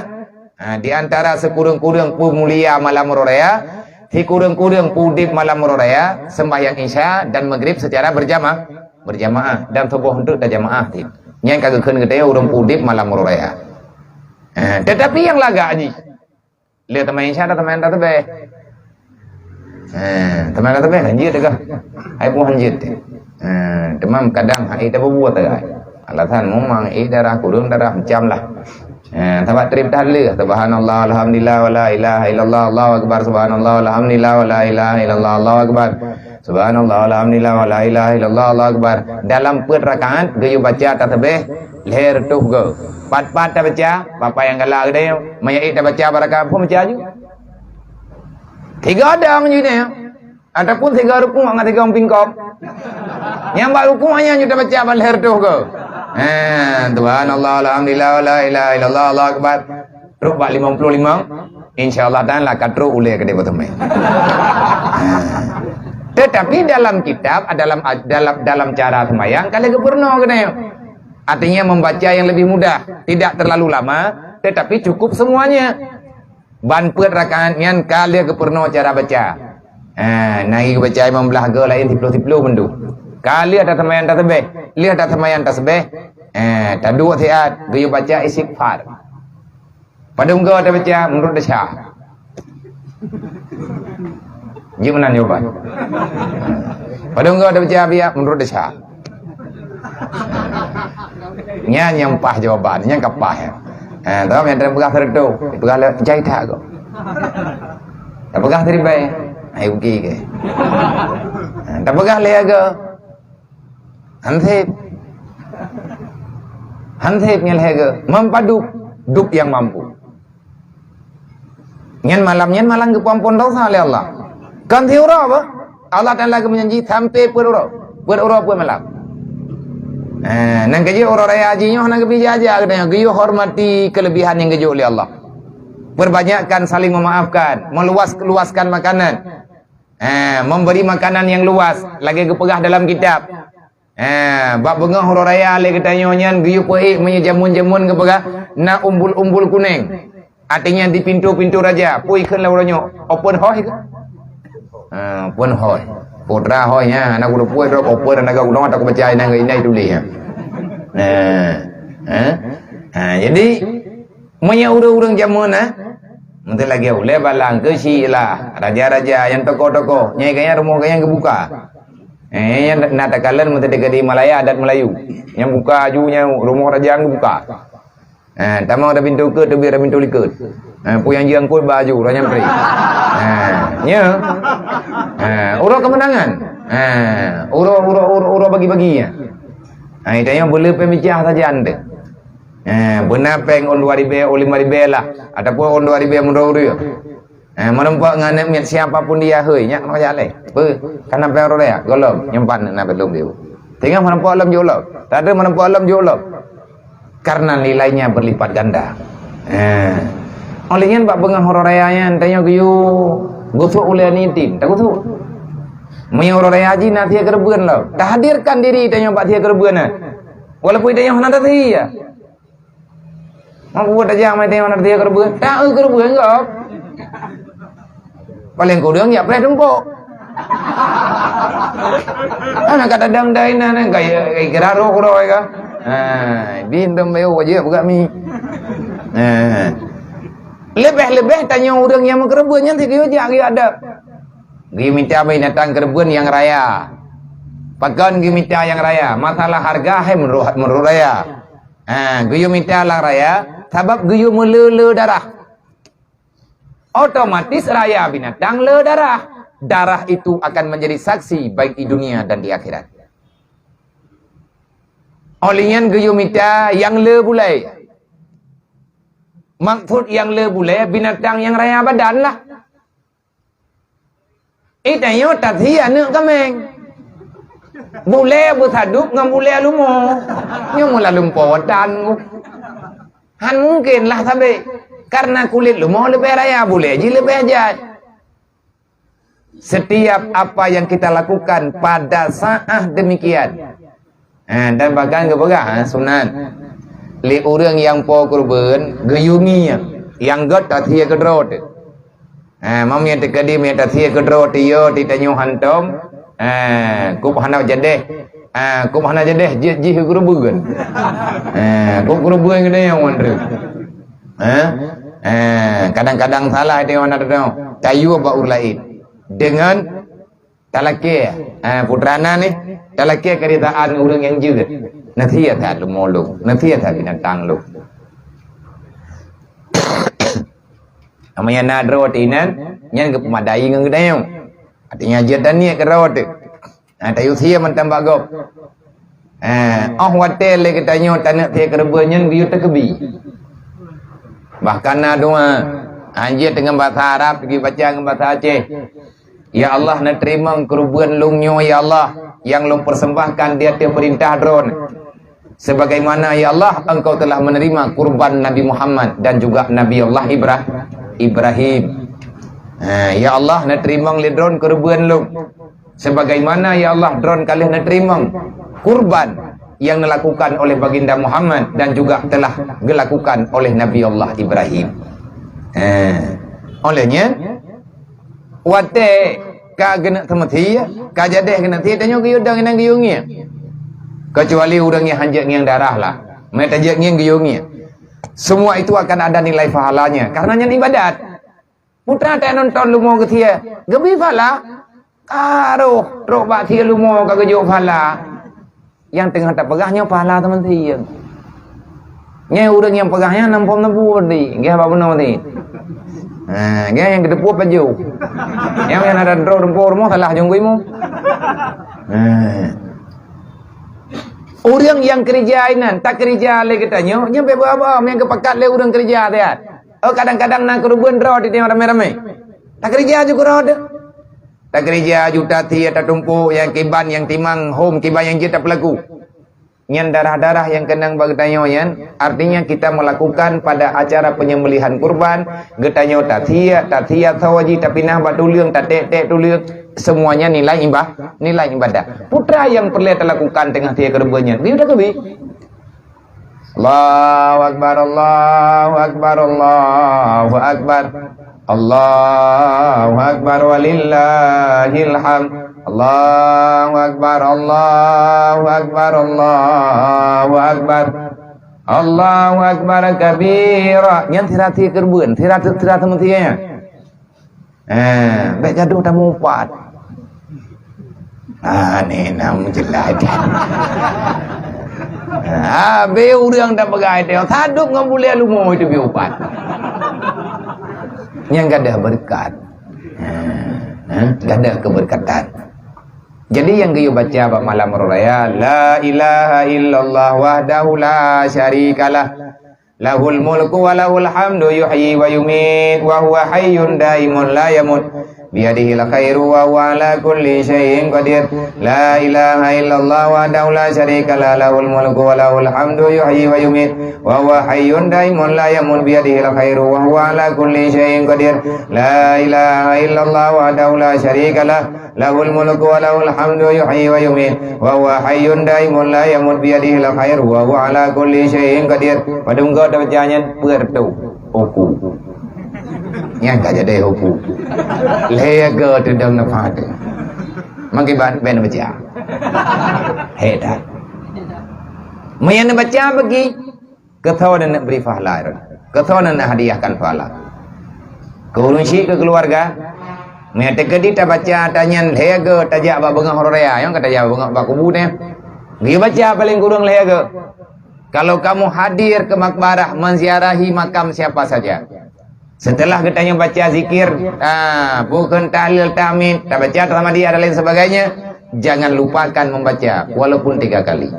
ha, di antara sikureueng-kureueng peumulia malam uroe raya, sikureueng-kureueng peuudeb malam uroe raya, sembahyang Isya dan Maghrib secara berjamaah, berjamaah dan suboh untuk tajamaah. Nyan ka geukheun geutanyoe ureuëng peuudeb malam uroe raya. Ha, tetapi nyang lagak jih, lé teuma Isya dan teuma tasbih. Eh, teuma tasbih kan jeuet teuka. Hai pun han jeuet. Eh, teuma kadang hai tapeubuet teuka. Alasan memang eh darah kurang darah macam lah. Eh, sabab treb that lé, subhanallah, alhamdulillah, wala ilaha illallah, Allahu akbar, subhanallah, alhamdulillah, wala ilaha illallah, Allahu akbar. Subhanallah, alhamdulillah, wala ilaha illallah, Allahu akbar. Dalam peuet rakaat geuyue baca tasbih lhée reutôh go. Pat-pat tabaca, bapak nyang galak geude, meunyoe ék tabaca bak rakaat phon baca aju. Tiga dang ju nyan. Ataupun tiga rukuk ngon tiga pingkop. Nyang bak rukuk nyan ju tabaca bak lhée reutôh go. Ha, subhanallah, alhamdulillah, wala ilaha illallah, Allahu akbar. Trok bak limong ploh limong, insya Allah taala ka trok ulée keudeh bak teumé. Ha. Tetapi dalam kitab, dalam, dalam, dalam cara sembahyang, ka lheueh geupeurunoe keunoe. Artinya membaca yang lebih mudah, tidak terlalu lama, tetapi cukup semuanya. Ban peuet rakaat nyan ka lheueh geupeurunoe cara baca. Ha, na i baca limong blah go laén siploh-siploh mandum. Ka lheueh taseumbahyang tasbeh, lheueh taseumbahyang tasbeh, eh, taduek siat, geuyue baca istighfar. Padum go tabaca menurut desya. Jeuet meunan jawaban. Padum go tabaca biak menurut desya. Nyan nyang paih jawaban, nyan ka paih. Ha, tahu nyang peugah seureutôh, peugah le jai that go. Tapeugah siribèe, ai uki ke. Ha, tapeugah lhèe go. Hansip. Hansip nyan lhèe go. Mampadub, dub nyang mampu. Nyan malam nyan malam geupeuampon desya lé Allah. Kon siuroe beuh. Allah Taala geumeujanji sampai peuet uroe. Peuet uroe peuet malam. Eh, nyan keuh jeuet uroe raya haji nyoe hana geubri jak-jak geutanyoe, geuyue hormati keulebihan nyang geujok lé Allah. Perbanyakkan saling memaafkan, meluas-luaskan makanan. Eh, memberi makanan yang luas, lagèe geupeugah dalam kitab. Eh, bak beungoh uroe raya lé geutanyoe nyan geuyue peuék meunyoe jameun-jameun geupeugah na umbul-umbul kuneng. Artinya di pintu-pintu raja, peue kheun lé uroe nyoe, open house keuh? Ha, open house. Putra house nya, anak udah puai droe open anak udah tak baca inang inai tulis nya. Nah. Ha? Ha, jadi meunyoe ureueng-ureueng jameun nah, meunteuh lagèe ulèe balang keuh si lah, raja-raja nyang tokoh-tokoh, nyai gaya rumoh gaya geubuka. Eh, nyang na takalon meunteuh di Malaya adat Melayu. Nyang buka aju nyang rumoh raja geubuka. Ha, tamong dah pintu keut, teubiet dah pintu likot. Ha, peue nyang jiangkot bak aju, roh nyang pri. Ha, nya. Ha, uroe kemenangan. Ha, uroe, uroe, uroe, uroe bagi-bagi nya. Ha, itu nyang boleh pemicah saja anda. Ha, beuna pèng ôn dua ribèe, ôn lima ribèe lah. Ataupun ôn dua ribèe meudua ureueng. Eh, meureumpok ngon aneuk miet siapa pun dia, hei, nyak keunoe jak lé. Peue? Ka na pèng uroe raya? Gohlom, nyimpan na belom dia. Teungoh meureumpok lom jok lom. Tadi meureumpok lom jok lom. Karena nilainya berlipat ganda. Eh. Oleh nyan bak beungoh uroe raya nyan, tanyoe geuyue gusok ulèe aneuk yatim, tagusok. Meunyoe uroe raya haji na sie keureubeuen lom. Tahadirkan diri tanyoe bak sie keureubeuen nyan. Walaupun tanyoe hana tasie. Mak buet aja mai tengok nak dia keureubeuen. Tak eu keureubeuen kok. Paling kurang jak preh tumpok. Anak kata dang dai na, na, gaya, gaya kira roh keudroe ka. Ha, bin dong bayu wajib buka mi. Ha. Lebih-lebih tanyoe ureueng nyang meukeureubeuen nyan si geuyue jak geuyue adab. Geuyue mita binatang keureubeuen nyang raya. Pakon geuyue mita nyang raya? Masalah harga hai meunurot, meunurot raya. Ha, geuyue mita nyang raya, sabab geuyue meule-le darah. Otomatis raya binatang le darah. Darah itu akan menjadi saksi baik di dunia dan di akhirat. Oleh nyan geuyue mita nyang le bulèe. Maksud nyang le bulèe, binatang nyang raya badan lah. Eh, tanyoe tasie aneuk kaméng. Bulèe beusadub ngon bulèe lumo. Nyoe meulaleumpô tan. Han mungken lah sabe. Karena kulét lumo leubeh raya, bulèe jih leubeh jai. Setiap apa yang kita lakukan pada saat demikian, Ha, dan bahkan geupeugah, ha, sunat. Lé ureueng nyang po keureubeuen, geuyue ngieng, nyang gèt tasie keudroe teuh. Ha, mam nyang teukeudi meunyo tasie keudroe teuh, yo, di tanyoe hantom. Ha, kop hana jadeh. Ha, kop hana jadeh, jeuet jih keureubeuen. Ha, kop keureubeuen keunoe nyang wan reueh. Ha? Ha, kadang-kadang salah tanyoe na teuh. Tayue bak ureueng laén. Dengan Talakèe, eh, putra na nyoe, talakèe keuritaan ureueng nyang jeuet. Nasie that lumo lôn, nasie that binatang lôn. Meunyo na droe teuh inan, nyan geupeumadai ngon geutanyoe. Artinya jeuet dan niet keu droe teuh. Ha, tayue sie mantong bak gob. Eh, óh watèe lé geutanyoe taneuk sie keureubeuen nyan geuyue takeubi. Bahkan na doa, hanjeuet deungon bahasa Arab, geubaca ngon bahasa Aceh. Ya Allah, neuteurimong keureubeuen lôn nyoe, ya Allah, nyang lôn persembahkan di ateueh peurintah Droeneuh. Sebagaimana, ya Allah, Engkau telah menerima kurban Nabi Muhammad dan juga Nabi Allah Ibra-, Ibrahim. Ha, ya Allah, neuteurimong lé Droeneuh keureubeuen lôn. Sebagaimana, ya Allah, droen ka lheueh neuteurimong kurban nyang neulakukan oleh Baginda Muhammad dan juga telah geulakukan oleh Nabi Allah Ibrahim. Eh, oleh nyan, watée ka geuneuk seumeusé, ka jadeh geuneuk seumeusé, tanyoe geuyue dong inan geuyue ngieng. Kecuali ureuëng nyang hanjeuet ngieng darah lah. Meutajeuet ngieng geuyue ngieng. Semua itu akan ada nilai pahalanya, karena nyan ibadat. Putra teuh nonton leumo geusie, geubri pahala. Ka roh trok bak sie leumo ka geujok pahala. Nyang teungoh tapeugah nyoe pahala teuma sie. Nyoe ureuëng nyang peugah nyan nam phom neubri, geh bak bunoe tadi. Ha, geh nyang geuteupeue pajoh. Nyang, nyang ada droe rumoh salah jong gui mu. Ha. Ureuëng nyang keurija inan, takeurija lé geutanyoe, nyan beu ba-ba nyang geupakat lé ureuëng keurija siat. Oh, kadang-kadang na keureubeuen droe di teungoh ramé-ramé. Takeurija ju keudroe teuh. Takeurija ju tatie tatumpok nyang kiban nyang timang hom kiban nyang jeuet tapeulaku. Nyan darah-darah nyang keunong bak geutanyoe nyan, artinya kita melakukan pada acara penyembelihan kurban, geutanyoe tatie, tatie sawaji tapinah bak tuleueng, tatek-tek tuleueng, semuanya nilai iba-, nilai ibadah. Putra nyang peureulée talakukan teungoh sie keureubeuen nyan, geuyue takeubi. Allahu akbar, Allahu akbar, Allahu akbar. Allahu akbar walillahil hamd. Allahu akbar, Allahu akbar, Allahu akbar. Allahu akbar kabira. Nyan sira sie keureubeuen, sira, sira seumeusé nyan. Eh, bék gadoh tamupat. Ah, ni nam jeulaih. Ah, be ureuëng dah peugah itu, sadub ngon bulée leumo itu bi upat. Nyang gadoh beureukat. Eh, eh, gadoh keubeureukatan. Jadi nyang geuyue baca bak malam uroe raya, la ilaha illallah wahdahu la syarikalah. Lahul mulku wa lahul hamdu yuhyi wa yumiit wa huwa hayyun daimun la yamut. Biyadihil khairu wa huwa ala kulli syai'in qadir. La ilaha illallah wahdahu la syarika lah. Lahul mulku wa lahul hamdu yuhyi wa yumiit wa huwa hayyun daimun la yamut. Biyadihil khairu wa huwa ala kulli syai'in qadir. La ilaha illallah wahdahu la syarika lah. Lahul mulku wa lahul hamdu yuhyi wa yumiit wa huwa hayyun daimun la yamut biyadihil khairu wa huwa ala kulli syai'in qadir. Padum goe tabaca nyan peuet reutôh uku. Nyan ka jadi uku. Lhée goe teudong nafah teuh. Mangkeuban ben baca. Hebat. Meunyan baca bagi Keu soe neuneuk bri pahala, keu soe neuneuk hadiahkan pahala. Keu ureuëng syik, keu keuluwarga. Meunyoe teukeudi tabaca ata nyan lhée goe tajak bak beungoh uroe raya, nyang ka tajak bak beungoh bak kubu nyan. Geubaca paleng kureueng lhée goe. Kalau kamu hadir ke makbarah menziarahi makam siapa saja, setelah geutanyoe baca zikir, ah, bukon tahlil, tahmid, tabaca samadiyah dan lain sebagainya, jangan lupakan membaca walaupun tiga kali.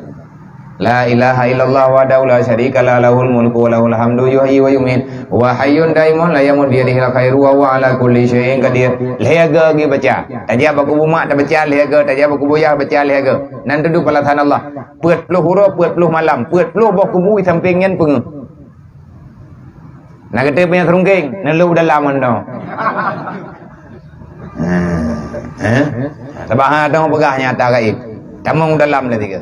La ilaha illallah wahdahu la syarika lah, lahul mulku wa lahul hamdu yuhyi wa yumiit wa hayyun daimun la yamut biyadihil khairu wa huwa ala kulli syai'in qadir. Lhée goe geubaca. Tajak bak kubu mak tabaca lhée goe, tajak bak kubu yah baca lhée goe. Nan teudu balasan Allah. Peuet ploh uroe, peuet ploh malam, peuet ploh boh kubu di sampéng nyan peungeuh. Na geutem nyang seurungkeng, neulheueh u dalam ngon noe. Ha, eh? Sabab hana teupeugah nyata gaib. Tamong u dalam lé tiga.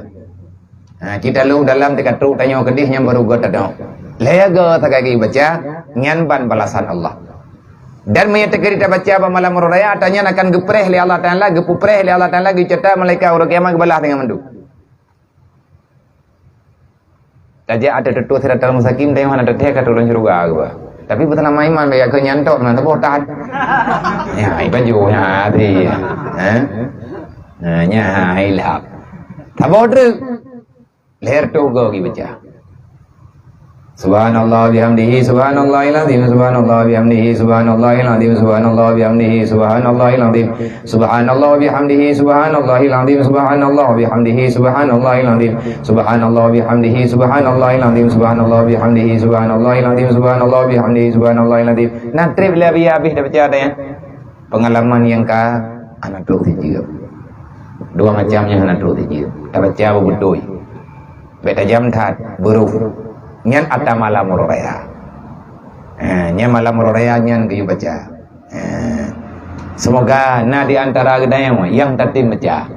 Ha, kita lheueh u dalam teuka trok tanyoe keudeh nyan baru goe tadong. Lhée goe sagai geubaca, nyan ban balasan Allah. Dan meunyoe teukeudi tabaca bak malam uroe raya, ata nyan akan geupreh lé Allah Taala, geupupreh lé Allah Taala, geucota malaikat uroe kiamat geubalah deungon mandum. Tajak ateueh tutoe siratal mustaqim, teuh hana teuthée ka tulông syeuruga geuba. Tapi peuteulama iman bak keu nyan tok na teuboh that. Ya, iban ju nya hati. Ha? Nah, nya ilap. Saboh treuk. Lhée reutôh goe geubaca. Subhanallah bihamdihi, subhanallahil azim, subhanallah bihamdihi, subhanallahil azim, subhanallah bihamdihi, subhanallahil azim. Subhanallah bihamdihi, subhanallahil azim, subhanallah bihamdihi, subhanallahil azim. Subhanallah bihamdihi, subhanallahil azim, subhanallah bihamdihi, subhanallahil azim, subhanallah bihamdihi, subhanallahil azim. Nah, treb lé abih-abih tabaca teuh nyan. Peungalaman nyang ka hana trok sijeuem. Dua macam nyang hana trok sijeuem. Tabaca beubeutôi. Bék tajam that, beurôh. Nyan ata malam uroe raya. Eh, nyan malam uroe raya nyan geuyue baca. Eh, Seumoga na di antara geutanyoe nyang tatem baca.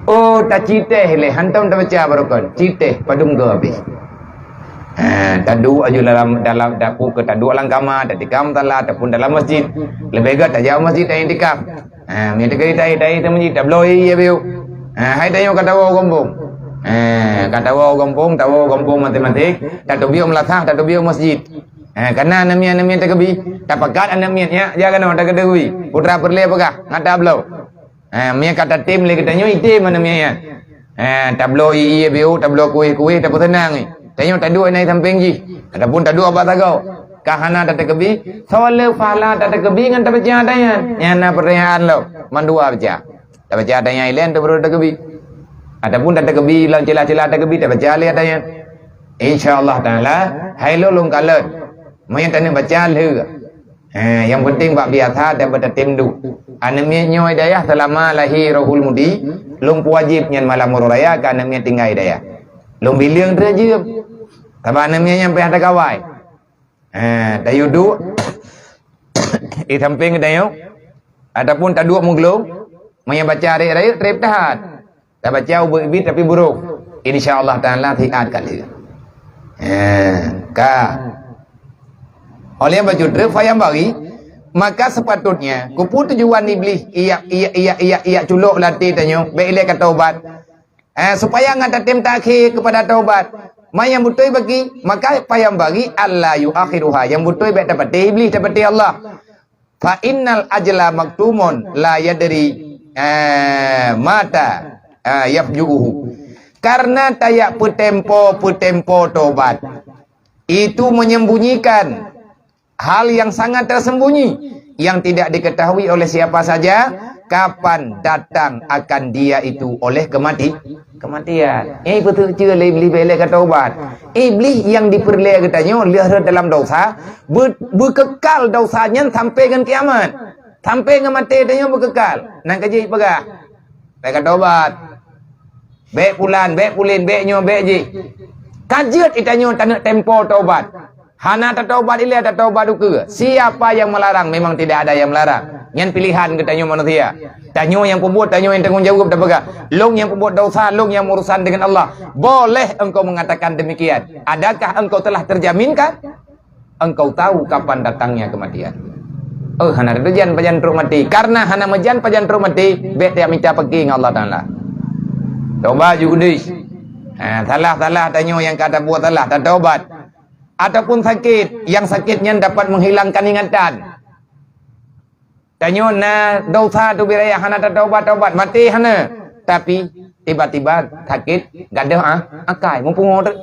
Oh, taciteh lé, hantom tabaca barokon. Citeh, padum goe habéh. Ha, taduek aju dalam, dalam dapur ke taduek lam kama, tatikam tala ataupun dalam masjid. Leubeh gét tajak masjid taiktikaf. Ha, meunyo teuka tai tai teuh masjid, tabloe ié biu. Ha, hai tanyoe ka tawoe gampông. Ha, ka tawoe gampông, tawoe gampông maté-maté, tateubiet meulasah, tateubiet masjid. Ha, kana aneuk miet-aneuk miet takeubi, tapakat aneuk miet nyak, jak keunoe takeubi. Putra peureulée peugah, ngat tabloe. Ha, meunyo ka tatem lé geutanyoe, item aneuk miet nyan. Ha, tabloe ié-ié biu, tabloe kueh-kueh, tapeuseunang. Tanyoe taduek na sampéng jih, ataupun taduek bak sagoe. Ka hana tatakeubi, soe le pahala tatakeubi ngon tabaca ata nyan. Nyan na peurtanyaan lom, mandua baca. Tabaca ata nyan ilée, tabaru takeubi. Ataupun tatakeubi lam celah-celah takeubi, tabaca lé ata nyan. Insya Allah Taala, hai lôn lôn kalon. Meunyo taneuk baca lheueh. Eh, nyang penting bak biasa dan beutatém duek. Aneuk miet nyoe i dayah seulama lahé Rohul Mudi, lôn peuwajéb nyan malam uroe raya keu aneuk miet tinggai i dayah. Lôn bileung teuk jeuem. Sabab aneuk miet nyan payah takawai. Eh, tayue duek di sampéng geutanyoe, ataupun taduek meuglong, meunyo baca rayeuk-rayeuk treb that. Tabaca ubit-ubit tapi burôk. Insya Allah Taala siat ka lheueh. Eh, ka. Oleh bacut treb fayam bagi, maka sepatutnya, keupeue tujuan Iblih iyak, iyak, iyak, iyak, iyak culok lam até tanyoe, bék ilée ka taubat. Eh, supaya ngat tatem takhé keupada taubat. Meunyo beutôi bagi, maka fayam bagi alla yuakhiruha. Nyang beutôi bék tapatéh Iblih, tapatéh Allah. Fa innal ajala maktumun la yadri, eh, mata, eh, yafju'uhu. Karena tajak peutempo-peutempo tobat, itu menyembunyikan hal yang sangat tersembunyi, yang tidak diketahui oleh siapa saja, kapan datang akan dia itu oleh kemati-, kematian. Eh, beutôi cue lé Iblih bék ilée ka taubat. Iblih nyang dipeureulée geutanyoe lheueh rhot dalam dosa, beu-, beukekal dosa nyan sampai ngon kiamat. Sampai ngon maté tanyoe beukekal. Nyan ka jeuet peugah, bék ka taubat. Bék pulan, bék pulin, bék nyoe, bék jih. Ka jeuet i tanyoe taneuk tempo taubat. Hana tataubat ilée, tataubat ukeue. Siapa yang melarang? Memang tidak ada yang melarang. Nyan pilihan geutanyoe manusia. Tanyoe nyang peubuet, tanyoe nyang tanggong jaweueb tapeugah. Lôn nyang peubuet dosa, lôn nyang urusan dengan Allah. Boleh engkau mengatakan demikian. Adakah engkau telah terjaminkan? Engkau tahu kapan datangnya kematian. Oh, hana teujan pajan trok maté. Karena hana meujan pajan trok maté, bék tajak mita peuki ngon Allah Taala. Tobat ju keudeh. Ha, salah-salah tanyoe nyang ka tabuet salah, tataubat. Ataupun sakét, nyang sakét nyan dapat menghilangkan ingatan. Tanyoe na dosa teubiet raya hana tataubat-taubat, maté hana. Tapi tiba-tiba sakét, gadôh, ah, akai, meupungo teuk.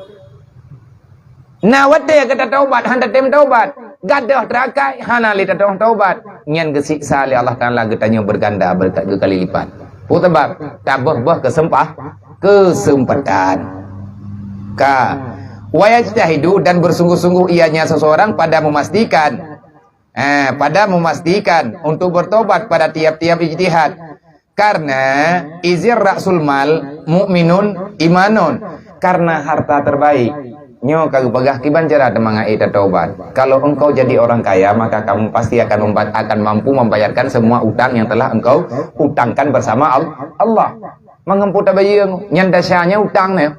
Na watée ka tataubat, hana tatem taubat, gadôh teuk akai, hana lé tateu'oh taubat. Nyan geusiksa lé Allah Taala geutanyoe beuganda, beukali lipat. Peue sabab? Tabôh-bôh keuseumpah-, keuseumpatan. Ka. Wa yajtahidu, dan bersungguh-sungguh ianya seseorang pada memastikan, eh, pada memastikan untuk bertobat pada tiap-tiap ijtihad. Karena izir ra'sul mal mukminun imanun. Karena harta terbaik. Nyoe ka geupeugah kiban cara teuma ngait tataubat. Kalau engkau jadi orang kaya, maka kamu pasti akan memba-, akan mampu membayarkan semua utang yang telah engkau utangkan bersama Al-, Allah. Mangampu tabayeue, nyan dasarnya utang nyan.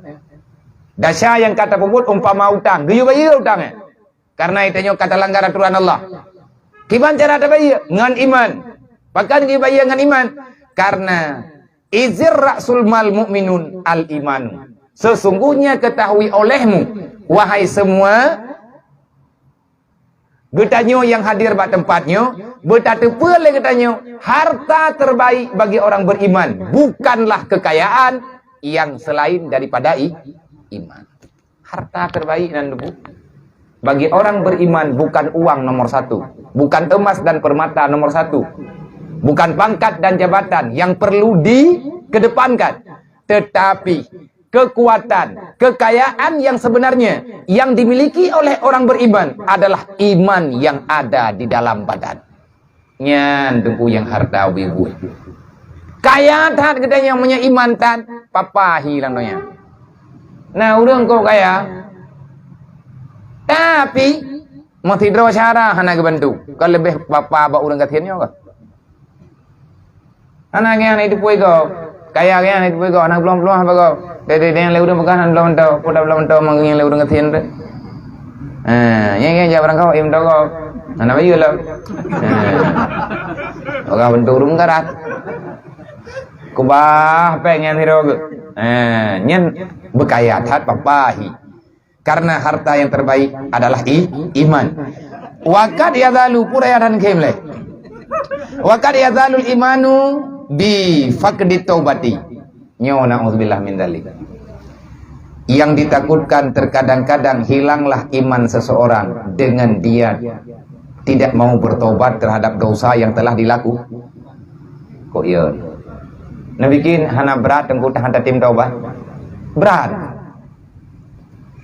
Dasar nyang ka tapeubuet umpama utang, geuyue bayeue utang nyan. Karena geutanyoe ka talanggar aturan Allah. Kiban cara tabayeue? Ngon iman. Pakon geubayeue ngon iman? Karena izir ra'sul mal mukminun al iman. Sesungguhnya ketahui olehmu, wahai semua geutanyoe nyang hadir bak teumpat nyoe, beutateupeue lé geutanyoe, harta terbaik bagi orang beriman bukanlah kekayaan yang selain daripada i-, iman. Harta terbaik nan teupeu. Bagi orang beriman, bukan uang nomor satu, bukan emas dan permata nomor satu, bukan pangkat dan jabatan yang perlu dikedepankan, tetapi kekuatan, kekayaan yang sebenarnya yang dimiliki oleh orang beriman adalah iman yang ada di dalam badan. Nyan teungku nyang harta ubé-ubé. Kaya that geutanyoe meunyoe iman that, papa hi lam donya. Nah, ureuëng kok kaya, tapi meusidroe syara hana geubantu. Ka leubeh papa bak ureuëng gasien nyoe kah? Hana geuh hana jiteupeue gob. Kaya geuh hana jiteupeue gob, hana geupeuloh-peuloh bak gob. Deh, deh, deh, nyang lé ureueng peugah hana geupeuloh mantong, peue tabeuloh mantong, meungieng lé ureueng gasien teuh. Ha, nyang geuh jak barangkaho im togop. Hana bayeue lom. Ha. Peugah beuntuk ureueng meukarat. Keubah péng nyan sidroe geuh. Ha, nyan beukaya that papa hi. Karena harta yang terbaik adalah i-, iman. Wa qad yazalu, pura ya dan khém lé. Wa qad yazalul imanu bi faqdi taubati. Nyoe naudzubillah min dzalik. Yang ditakutkan terkadang-kadang hilanglah iman seseorang dengan dia tidak mau bertobat terhadap dosa yang telah dilaku. Kok iya? Nabi kin hana berat teungku tahan tatim taubat. Berat.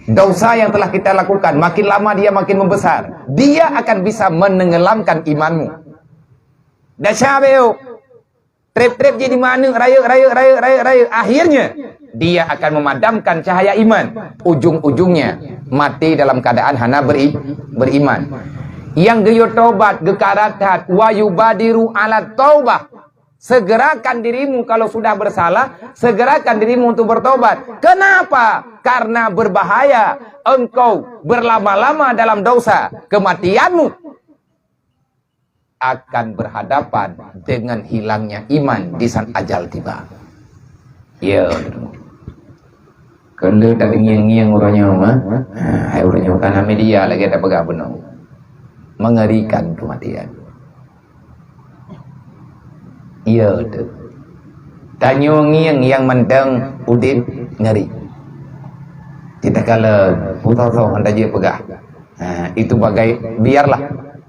Dosa yang telah kita lakukan, makin lama dia makin membesar. Dia akan bisa menenggelamkan imanmu. Dasar beu. Trép-trép jadi maneuk rayeuk, rayeuk, rayeuk, rayeuk, rayeuk. Akhirnya, dia akan memadamkan cahaya iman. Ujung-ujungnya, mati dalam keadaan hana beri-, beriman. Yang geuyue tobat, geukarat that, wa yubadiru ala taubah. Segerakan dirimu kalau sudah bersalah, segerakan dirimu untuk bertobat. Kenapa? Karena berbahaya engkau berlama-lama dalam dosa. Kematianmu akan berhadapan dengan hilangnya iman di saat ajal tiba. Ya, keuneuk tangieng-ngieng uroe nyoe, ha? Ha, hai uroe nyoe kana media lagée tapeugah bunoe. Mengerikan kematian. Iya tu. Tanyoe ngieng nyang mantong udeb ngeri. Kita kala putoh-toh hana jeuet peugah. Ha, itu bagai biarlah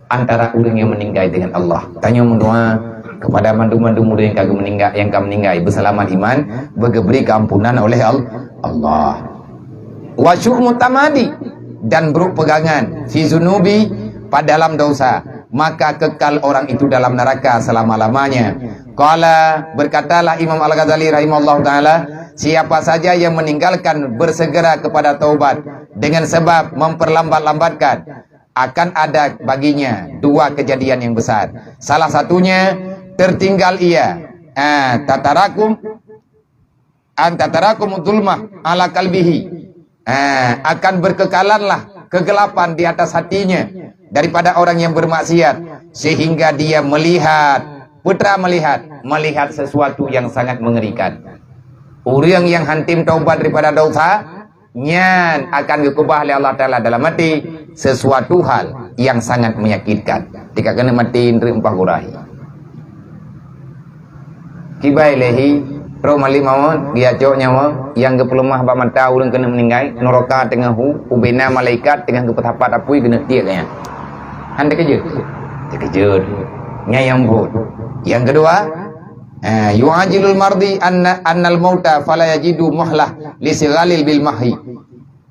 antara ureuëng yang meninggal dengan Allah. Tanyoe meudoa kepada mandum-mandum ureuëng yang ka meninggal, yang ka meninggal beusalamat iman, beugeubri keampunan oleh Al-, Allah. Wa syu'mu tamadi, dan brok peugangan, fi zunubi, pada dalam dosa, maka kekal orang itu dalam neraka selama-lamanya. Qala, berkatalah Imam Al-Ghazali rahimahullahu taala, siapa saja yang meninggalkan bersegera kepada taubat dengan sebab memperlambat-lambatkan, akan ada baginya dua kejadian yang besar. Salah satunya, tertinggal ia, ah, tatarakum, an tatarakum zulmah ala kalbihi. Ah, akan berkekalanlah kegelapan di atas hatinya daripada orang yang bermaksiat, sehingga dia melihat, putra melihat, melihat sesuatu yang sangat mengerikan. Ureuëng yang hantim taubat daripada dosa, nyan akan geukeubah lé Allah Taala dalam hati sesuatu hal yang sangat menyakitkan. Tika keuneuk maté, neureumpah gurahi. Kibai lé hi, roh malem mawöt, geucok nyawa, nyang geupeuleumah bak mata ureuëng keuneuk meuninggai, nuraka teungoh hu, ubena malaikat teungoh geupeusapat apui keuneuk tiek nyan. Han teukeujot? Teukeujot. Nyan nyang phon. Nyang keudua, eh, yu'ajilul mardi anna, annal mauta fala yajidu muhlah li sighalil bil mahwi.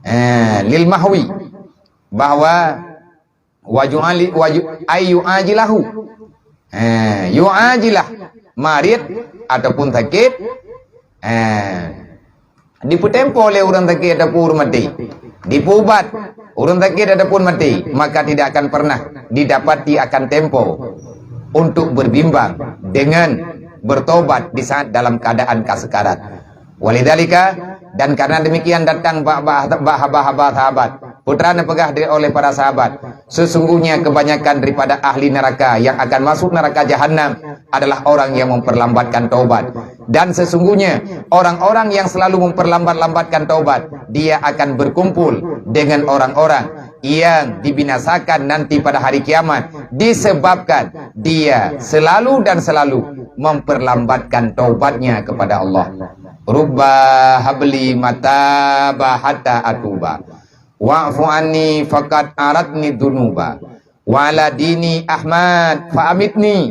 Eh, lil mahwi. Bahwa Wa ju'ali-, wa ju-, ay yu'ajilahu. Eh, yu'ajilah, marit ataupun sakit, eh, dipeutempo lé ureuëng sakit ataupun ureuëng maté. Dipeuubat ureuëng sakit ataupun maté, maka tidak akan pernah didapati akan tempo untuk berbimbang dengan bertobat di saat dalam keadaan ka sekarat. Walidzalika, dan karena demikian datang ba-, ba-, ba-, haba-haba sahabat. Putra neupeugah di-, oleh para sahabat, sesungguhnya kebanyakan daripada ahli neraka yang akan masuk neraka jahanam adalah orang yang memperlambatkan taubat. Dan sesungguhnya orang-orang yang selalu memperlambat-lambatkan taubat, dia akan berkumpul dengan orang-orang yang dibinasakan nanti pada hari kiamat disebabkan dia selalu dan selalu memperlambatkan taubatnya kepada Allah. Rubba habli mataba hatta atuba. Wa'fu anni faqad aratni dzunuba. Wa ala dini Ahmad fa amitni.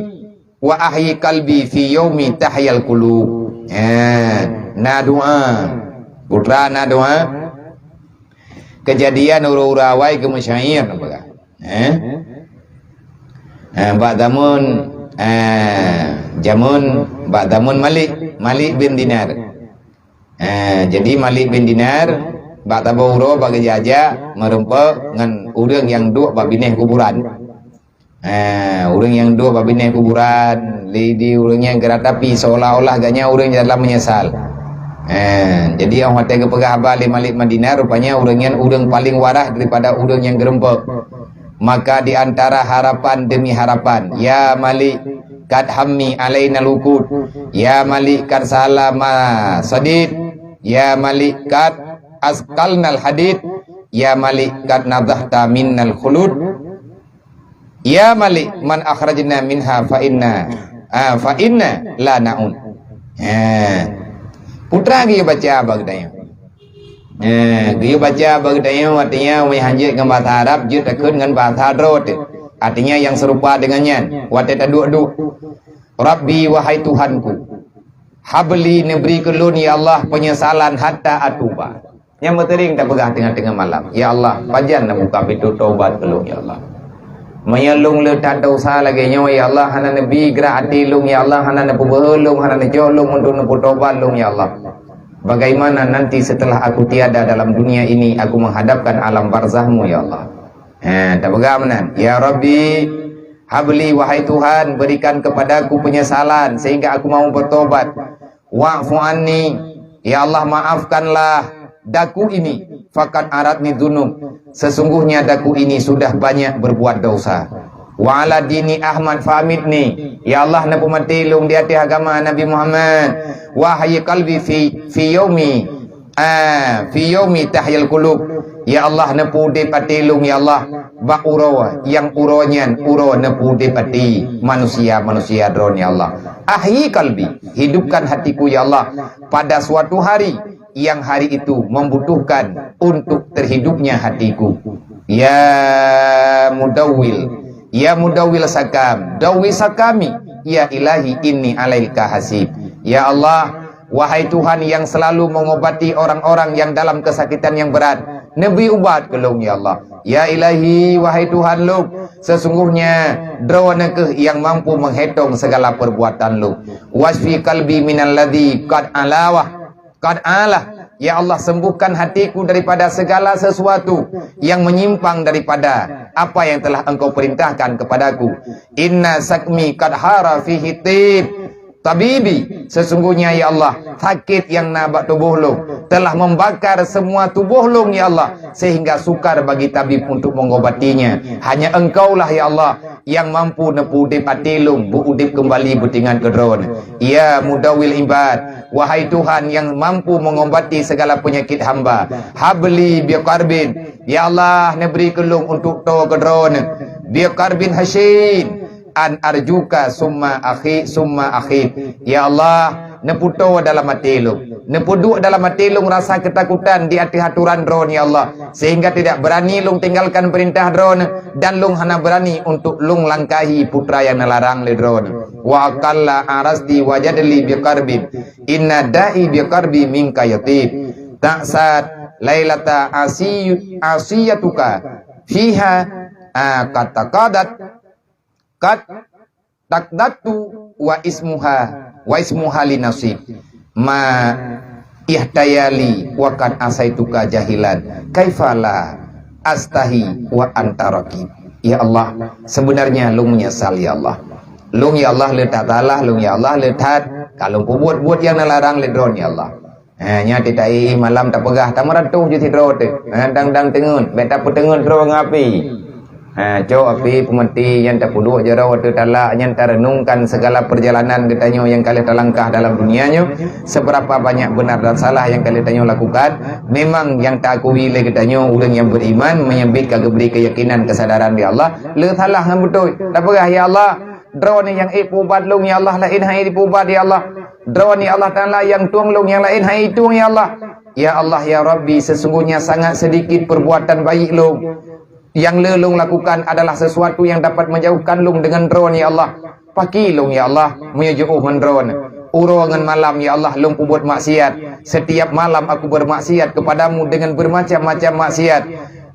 Wa ahyi qalbi fi yaumi tahyal qulub. Eh, na doa. Putra na doa. Kejadian ureuëng-ureuëng awai keu meusyair na peugah. Eh? Eh, bak zamun, eh, jamun, bak zamun Malik, Malik bin Dinar. Eh, jadi Malik bin Dinar, bak saboh uroe bak geujak-jak, meureumpok ngon ureuëng nyang duek bak binéh kuburan. Ha, ureuëng nyang duek bak binéh kuburan, di, di ureuëng nyang geuratapi seolah-olah gobnyan ureuëng dalam meunyeusal. Ha, jadi óh watée geupeugah haba lé Malik Madinah, rupanya ureuëng nyan ureuëng paleng waras daripada ureuëng nyang geurumpok. Maka di antara harapan demi harapan, "Ya Malik, kad hammi alaina lukut. Ya Malik, kad salama sadid. Ya Malik, kad askalnal hadid. Ya Malik, kad nadhahta minnal khulud. Ya Malik, man akhrajna minha fa inna, ah, fa inna la naun." Ha. Putra geuyue baca bak geutanyoe. Ha, geuyue baca bak geutanyoe, artinya, meunyoe hanjeuet ngon bahasa Arab, jeuet takheun ngon bahasa droe teuh. Artinya, yang serupa dengan nyan, watée taduek-duek. "Rabbi, wahai Tuhanku, habli, neubri keu lôn, ya Allah, penyesalan hatta atuba." Nyang meuteuring tapeugah teungoh-teungoh malam, "Ya Allah, pajan neubuka pintoe tobat keu lôn, ya Allah. Meunyoe lôn le that desya lagée nyoe, ya Allah, hana neubi grah até lôn, ya Allah, hana neupeubeuhe lôn, hana neucok lôn untuk neupeutobat lôn, ya Allah. Bagaimana nanti setelah aku tiada dalam dunia ini, aku menghadapkan alam barzahmu, ya Allah?" Ha, tapeugah meunan, "Ya Rabbi, habli, wahai Tuhan, berikan kepadaku penyesalan sehingga aku mau bertobat. Wa'fu anni, ya Allah, maafkanlah daku ini, fakat aratni dzunub, sesungguhnya daku ini sudah banyak berbuat dosa. Wa ala dini Ahmad famitni, ya Allah, neupeumaté lôn di ateueh agama Nabi Muhammad. Wa hayyi qalbi fi, fi yaumi, ah, fi yaumi tahyal qulub. Ya Allah, neupeuudeb até lôn, ya Allah, bak uroe nyang uroe nyan uroe neupeuudeb até manusia-manusia droe, ya Allah. Ahyi qalbi, hidupkan hatiku, ya Allah, pada suatu hari yang hari itu membutuhkan untuk terhidupnya hatiku. Ya Mudawwil, ya Mudawwil sakam, dawwi sakami, ya Ilahi, inni alaika hasib." Ya Allah, wahai Tuhan yang selalu mengobati orang-orang yang dalam kesakitan yang berat, neubri ubat keu lôn, ya Allah. Ya Ilahi, wahai Tuhan lôn, sesungguhnya Droeneuh kheueh yang mampu menghitung segala perbuatan lôn. Wasfi qalbi minalladzi qad alawah, qad alah. Ya Allah, sembuhkan hatiku daripada segala sesuatu yang menyimpang daripada apa yang telah Engkau perintahkan kepadaku. Inna sakmi qad hara fihi tib. Tabibi, sesungguhnya, ya Allah, sakit yang na bak tuboh lôn telah membakar semua tuboh lôn, ya Allah, sehingga sukar bagi tabib untuk mengobatinya. Hanya Engkaulah, ya Allah, yang mampu neupeuudeb até lôn, beuudeb keumbali beutingat keu Droeneuh. Ya Mudawwil Ibad, wahai Tuhan yang mampu mengobati segala penyakit hamba, habli biqarbin, ya Allah, neubri keu lôn untuk toe keu Droeneuh, biqarbin hasyin, an arjuka summa akhi, summa akhif. Ya Allah, neupeutoe dalam até lôn, neupeuduek dalam até lôn rasa keutakutan di ateueh atoran Droeneuh, ya Allah, sehingga tidak berani lôn tinggalkan perintah Droeneuh dan lôn hana berani untuk lôn langkahi putra nyang neularang lé Droeneuh. Wa aqalla arasti wajadli biqarbin, inna da'i biqarbi minka yatib. Ta'sat lailata asi-, asiyatuka fiha, ah, qad taqadat, qad taqdatu wa ismuha, wa ismuha li nasib. Ma ihtayali wa qad asaituka jahilan. Kaifa la astahi wa anta raqib. Ya Allah, sebenarnya lôn menyesal, ya Allah. Lôn, ya Allah, le that salah, lôn, ya Allah, le that ka lôn peubuet buet nyang neularang lé Droeneuh, ya Allah. Ha, nyan teuh taéh malam tapeugah, tameuratoh ju sidroe teuh. Ha, dang-dang teungeut, bék tapeuteungeut droe ngon api. Ha, cok api peumeuti nyang tapeuduek jaroe watée talak, nyang tarenungkan segala perjalanan geutanyoe nyang ka lheueh talangkah dalam dunia nyoe, seberapa banyak benar dan salah nyang ka lheueh tanyoe lakukan. Memang nyang taakui lé geutanyoe ureuëng nyang beriman, meunyoe biet ka geubri keuyakinan keusadaran di Allah, le salah ngon beutôi. Tapeugah, "Ya Allah, Droeneuh nyang ék peuubat lôn, ya Allah, laén han ék jipeuubat, ya Allah. Droeneuh, ya Allah Taala, nyang tueng lôn, nyang laén han ék jitueng, ya Allah. Ya Allah, ya Rabbi, sesungguhnya sangat sedikit perbuatan baik lôn. Nyang le lôn lakukan adalah sesuatu yang dapat menjauhkan lôn dengan Droeneuh, ya Allah. Paki lôn, ya Allah, meunyoe jiôh ngon Droeneuh. Uroe ngon malam, ya Allah, lôn peubuet maksiat. Setiap malam aku bermaksiat kepada-Mu dengan bermacam-macam maksiat.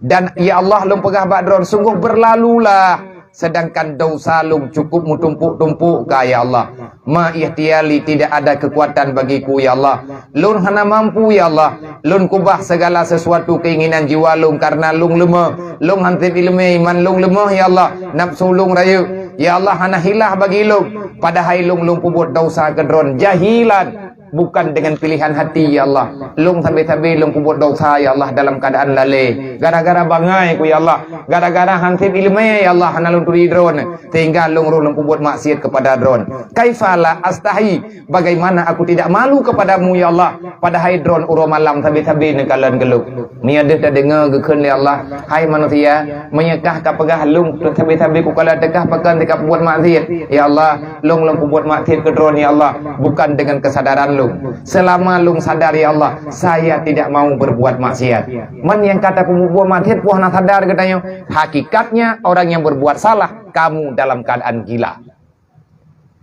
Dan, ya Allah, lôn peugah bak Droeneuh, sungguh berlalulah. Sedangkan desya lôn cukup meutumpôk-tumpôk ka, ya Allah. Ma ihtiyali, tidak ada kekuatan bagiku, ya Allah. Lôn hana mampu, ya Allah. Lôn kubah segala sesuatu keinginan jiwa lôn karena lôn leumoh. Lôn han sép iéleumé, iman lôn leumoh, ya Allah. Nafsu lôn rayeuk, ya Allah, hana hilah bagi lôn. Padahai lôn, lôn peubuet desya keu Droen jahilan, bukan dengan pilihan hati, ya Allah. Lôn sabe-sabe lôn peubuet desya, ya Allah, dalam keadaan lalée. Gara-gara bangai ku, ya Allah. Gara-gara han sép iéleumé, ya Allah, hana lôn turi Droen. Sehingga lôn rôh lôn peubuet maksiat kepada Droen. Kaifa la astahi? Bagaimana aku tidak malu kepada-Mu, ya Allah? Padahai Droen uroe malam sabe-sabe neukalon keu lôn. Meunyoe deuh tadeungoe geukheun lé Allah, "Hai manusia, meunyoe kah ka peugah lôn sabe-sabe kukalon teuh kah pakon teuh ka peubuet maksiat? Ya Allah, lôn lôn peubuet maksiat keu Droen, ya Allah, bukan dengan kesadaran lôn. Selama lôn sadar, ya Allah, saya tidak mau berbuat maksiat." Man nyang ka tapeubuet maksiat, peue hana sadar geutanyoe. Hakikatnya, orang yang berbuat salah, kamu dalam keadaan gila.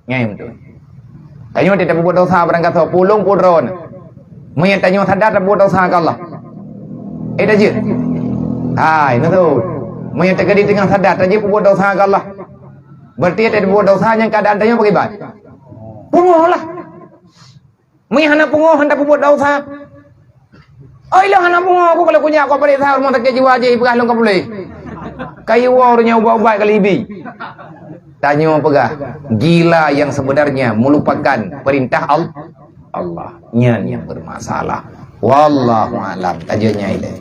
Nyan beutôi. Tanyoe teuh tapeubuet desya barangkasoe, peue lôn peue Droen. Meunyoe tanyoe sadar tapeubuet desya keu Allah, eh, tajeuet. Hai, na tu. Meunyoe teukeudi teungoh sadar tajeuet peubuet desya keu Allah, berarti tapeubuet desya nyang keadaan tanyoe bagaimana? Pungoh lah. Meunyoe hana pungoh, hana tapeubuet desya. Oi, lôn hana pungoh, aku kalau kunyak, aku pareksa rumoh sakét jiwa jih, peugah lôn ka puléh. Kayu woe ureueng nyang ubat-ubat kali ibi. Tanyoe peugah, gila yang sebenarnya melupakan perintah Al-, Allah. Nyan yang bermasalah. Wallahu a'lam. Tajak nyai lé.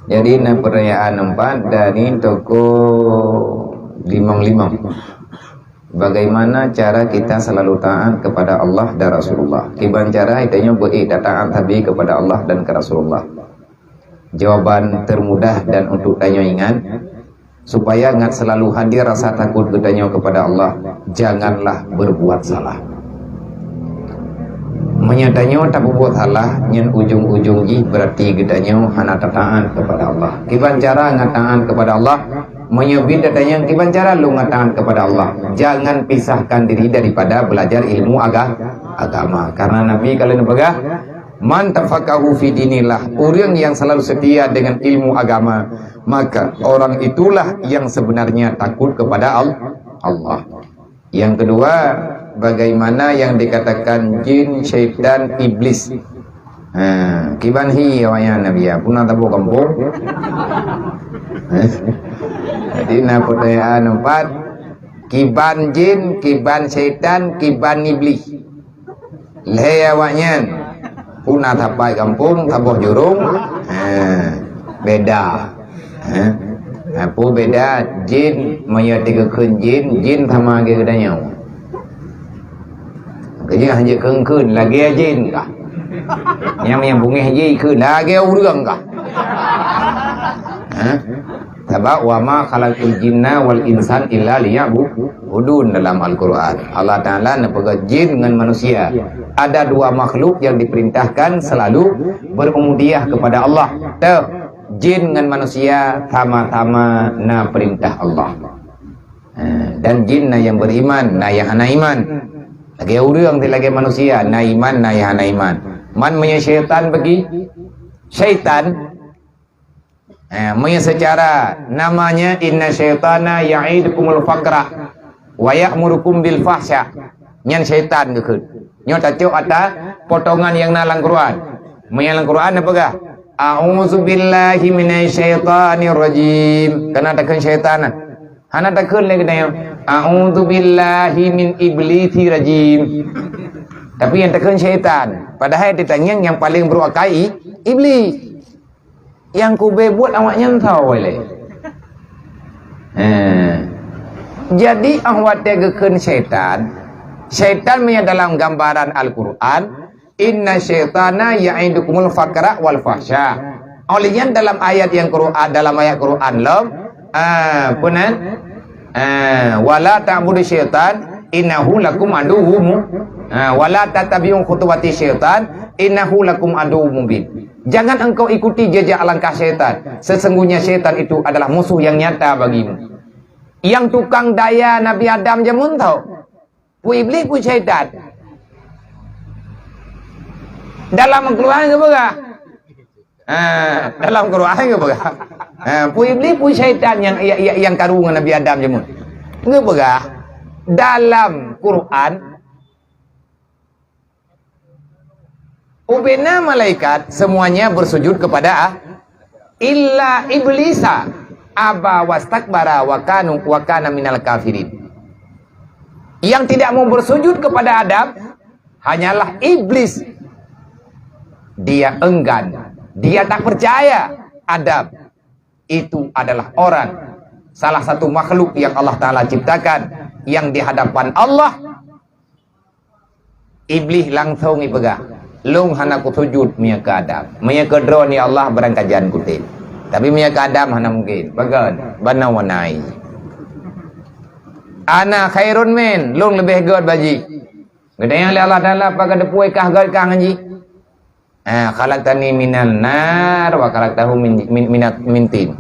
Jadi, na pertanyaan empat dari toko Limong Limong. Bagaimana cara kita selalu taat kepada Allah dan Rasulullah? Kiban cara tanyoe beu-ék taat sabe kepada Allah dan ke Rasulullah? Jawaban termudah dan untuk tanyoe ingat, supaya ngat selalu hadir rasa takut geutanyoe kepada Allah, janganlah berbuat salah. Meunyoe tanyoe tapeubuet salah, nyan ujong-ujong jih berarti geutanyoe hana tataat kepada Allah. Kiban cara ngat taat kepada Allah? Meunyoe bit tatanyong kiban cara lôn ngat taat kepada Allah, jangan pisahkan diri daripada belajar ilmu aga-, agama. Karena Nabi kalau neupeugah, "Man tafaqahu fi dinillah," ureueng yang selalu setia dengan ilmu agama, maka orang itulah yang sebenarnya takut kepada Al-, Allah. Yang kedua, bagaimana yang dikatakan jin, syaitan, iblis? Ha, kiban hi awaknyan Nabi ya, puna taboh kampung. Jadi, na pertanyaan empat, kiban jin, kiban syaitan, kiban iblis. Lhée awaknyan, puna tapai kampung, taboh jurong, ha, beda. Ha? Apa beda jin, meunyoe teugeukheun jin, jin sama lagée geutanyoe. Keujeuh hanjeuet kheun-kheun, lagée jin kah? Nyang, nyang bungéh jih kheun, lagée ureueng kah? Ha? Sabab, "Wa ma khalaqtul jinna wal insan illa liya'budun," dalam Al-Qur'an. Allah Ta'ala neupeugah jin ngon manusia. Ada dua makhluk yang diperintahkan selalu berubudiyah kepada Allah. Teuh, jin ngon manusia sama-sama na perintah Allah. Ha, dan jin na nyang beriman, na nyang hana iman. Lagée ureueng teuh lagée manusia, na iman, na nyang hana iman. Man meunyoe syaitan bagi, syaitan, eh, meunyoe secara namanya, "Inna syaitana ya'idukumul faqra wa ya'murukum bil fahsya." Nyan syaitan geukheun. Nyoe tacok ata potongan nyang na lam Quran. Meunyoe lam Quran neupeugah, "A'udzubillahi minasyaitonirrajim." Kana takheun syaitan na. Hana takheun lé geutanyoe, "A'udzubillahi min iblisi rajim." Tapi nyang takheun syaitan. Padahai teutangieng nyang paleng brok akai i-, iblis. Nyang kubé buet awaknyan soe lé. Eh. Jadi, óh watée geukheun syaitan, syaitan meunyoe dalam gambaran Al-Quran, "Inna syaitana ya'idukumul faqra wal fahsya." Óh lheueh nyan dalam ayat nyang Quran, dalam ayat Quran lom, ah, peue nan? Ah, "Wala ta'budu syaitan, innahu lakum aduwwum mu-, ah, wala tattabi'u khutuwati syaitan, innahu lakum aduwwum mubin." Jangan engkau ikuti jejak langkah syaitan. Sesungguhnya syaitan itu adalah musuh yang nyata bagimu. Nyang tukang daya Nabi Adam jameun tau. Peue iblis, peue syaitan. Dalam Al-Quran geupeugah. Ha, dalam Quran geupeugah. Ha, peue iblis, peue syaitan nyang, nyang, nyang, nyang karu ngon Nabi Adam jameun. Geupeugah dalam Quran, Ubena malaikat semuanya bersujud kepada A-, illa iblisa aba wastakbara wa kanu, wa kana minal kafirin. Yang tidak mau bersujud kepada Adam hanyalah iblis. Dia enggan, dia tak percaya Adam itu adalah orang, salah satu makhluk yang Allah Taala ciptakan, yang di hadapan Allah, iblis langsung ipeugah, "Lôn hana kusujud meunyoe keu Adam. Meunyoe keu droe, ya Allah, barangkajan kutem. Tapi meunyoe keu Adam hana mungkin." Pakon? Bana wanai. "Ana khairun min, lôn leubeh gét bak jih." Geutanyong lé Allah Taala, "Pakon teupeue kah gét kah ngon jih?" "Ah, khalaqtani minan nar wa khalaqtahu min, min, minat, min tin."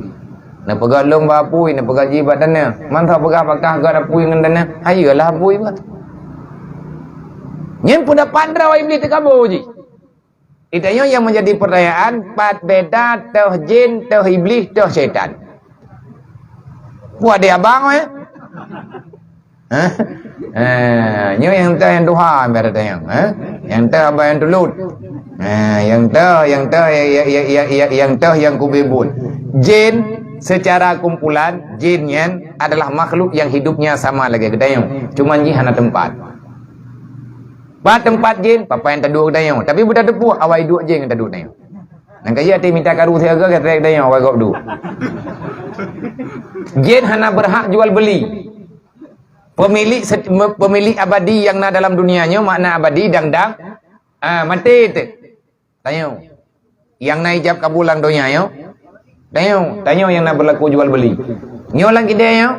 Neupeugét lôn bak apui, neupeugét jih bak tanoh. Man soe peugah bak kah gét apui ngon tanoh? Hayeue lah apui bah. Nyan peundapat droe iblis teukabô jih. Itu yang menjadi pertanyaan, pat beda toh jin, toh iblis, toh syaitan. Buat dia abang, eh? Hah? Eh, nyoe nyang teuh nyang tuha, biar tanyong, eh? Nyang teuh abang nyang tulut. Eh, nyang teuh, nyang teuh, ya, ya, nyang kubibut. Jin secara kumpulan, jin nyan adalah makhluk yang hidupnya sama lagée geutanyoe. Cuman jih hana tempat. Pat tempat jin, papa nyang taduek geutanyoe. Tapi beutatupeue awai duek jin nyang taduek geutanyoe. Nang ka jih até mita karu siaga ka trek geutanyoe awai gob duek. Jin hana berhak jual beli. Pemilik se-, me-, pemilik abadi yang na dalam dunia nyoe, makna abadi dang-dang, ah, maté teuk. Tanyoe. Nyang na ijab kabul lam donya nyoe. Tanyoe, tanyoe nyang na berlaku jual beli. Nyoe lam kidée nyoe.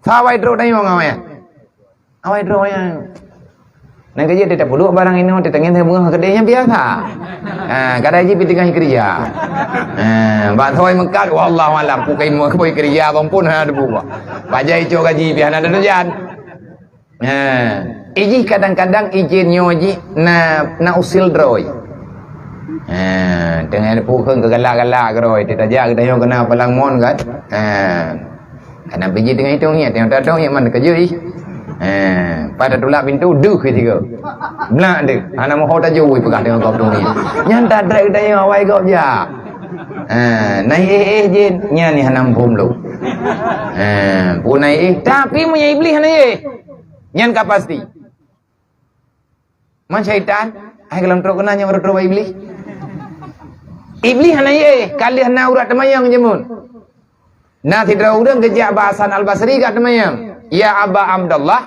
Sawai trok tanyoe ngon awai. Awai droe nyan. Nang ka jih teutab peuduek barang inoe, teutangieng beungoh keudeh nyan biasa. Ha, kadang jih pih teungoh keurija. Ha, bak thoi meukat, wallahu alam, peue ka inoe, peue keurija, bang pun hana teupeue. Bajai cok gaji pih hana teujan. Ha, ijih kadang-kadang ijin nyoe jih na, na usil droe. Ha, teungoh peue keuh galak-galak droe, teutajak geutanyoe keunan palang mon kan. Ha. Kana biji teungoh itong nyan, teuh tadong nyan man keujeuet ih. Eh, pada tulak pintu, deuh keu tiga. Blak deuh, hana moho tajui peugah teungoh gob tu ni. Nyan tadrek geutanyoe awai gob jak. Eh, na iéh-iéh jin, nyan ni hana muphom lom. Eh, peue na iéh, tapi meunyoe Iblih hana iéh. Nyan ka pasti. Man syaitan, hai golom trok keunan nyang rot-rot bak Iblih. Iblih hana iéh, ka lheueh na urat teumanyong jameun. Na sidroe ureuëng geujak bak Hasan Al-Basri ka teumanyong, "Ya Aba Abdullah,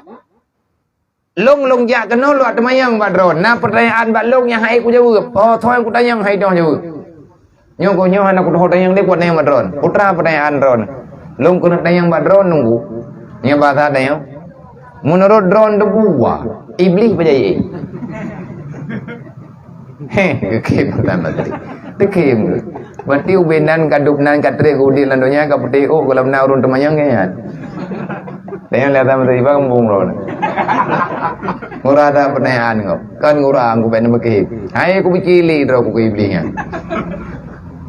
lôn, lôn jak keunoe lôn teumanyong bak droe. Na peutanyaan bak lôn nyang hana kujaweueb. Ho soe nyang kutanyong hana jaweueb." Nyoe geuh nyoe hana kutuho tanyong lé, kuat tanyong bak droe. Putra peutanyaan droe. Lôn keuneuk tanyong bak droe nunggu. Nyoe basa tanyong. Meunurot droe deubuwa, Iblih pajan iéh? Heh, geukheun Hasan Basri. Teukheun. Berarti ubé nan ka dub nan ka treb udeb lam donya ka putéh ôk gohlom na ureuëng teumanyong nyan. Tanyong lé Hasan Basri, iba keumbung droe. Ngura that peutanyaan kau. Kan ngura, aku bèk neumeukeue. Hai, kupiké lé droe ku keu Iblih nyan.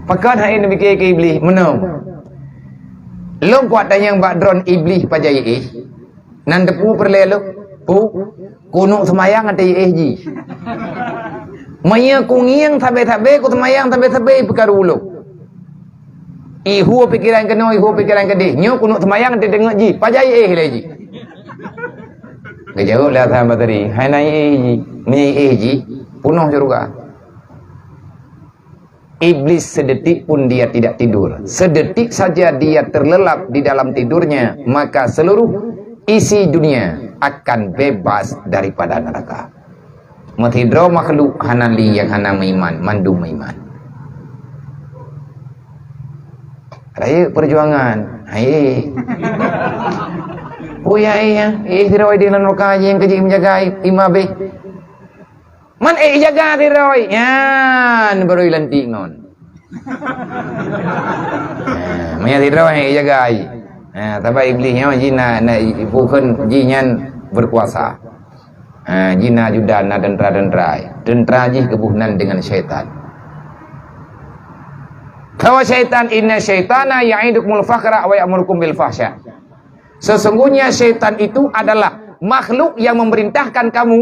Pakon hai neumeukeue keu Iblih? Meunoe. Lôn kuat tanyong bak droe Iblih pajan iéh. Nan teupeue peureulée lôn. Peue? Kuneuk seumayang até iéh jih. Meunyoe kungieng sabe-sabe, kuseumayang sabe-sabe peukaru lôn. Ihue pikeran keunoe, ihue pikeran keudeh. Nyoe kuneuk seumayang até teungeut jih. Pajan iéh lé jih? Geujaweueb lé Hasan Basri, "Hai na iéh jih. Meunyoe iéh jih, peunoh syeuruga." Iblis sedetik pun dia tidak tidur. Sedetik saja dia terlelap di dalam tidurnya, maka seluruh isi dunia akan bebas daripada neraka. Meusidroe makhluk hana lé nyang hana meuiman, mandum meuiman. Rayeuk peujuangan. Hai. Oh ya, eh, ya. Eh, sidroe di dalam neraka nyang keujeuet menjaga imam beh. Man ék jaga sidroe? Nyan baru lantik ngon. Ha, meunyo sidroe ék jaga ai. Ha, sabab Iblih nyoe jih na, na bukan jih nyan berkuasa. Ha, jih na ajudan, na tentara-tentara ai. Tentara jih geuboh nan dengan syaitan. Bahwa syaitan, "Inna syaitana ya'idukumul fakhra wa ya'murukum bil fahsya." Sesungguhnya syaitan itu adalah makhluk yang memerintahkan kamu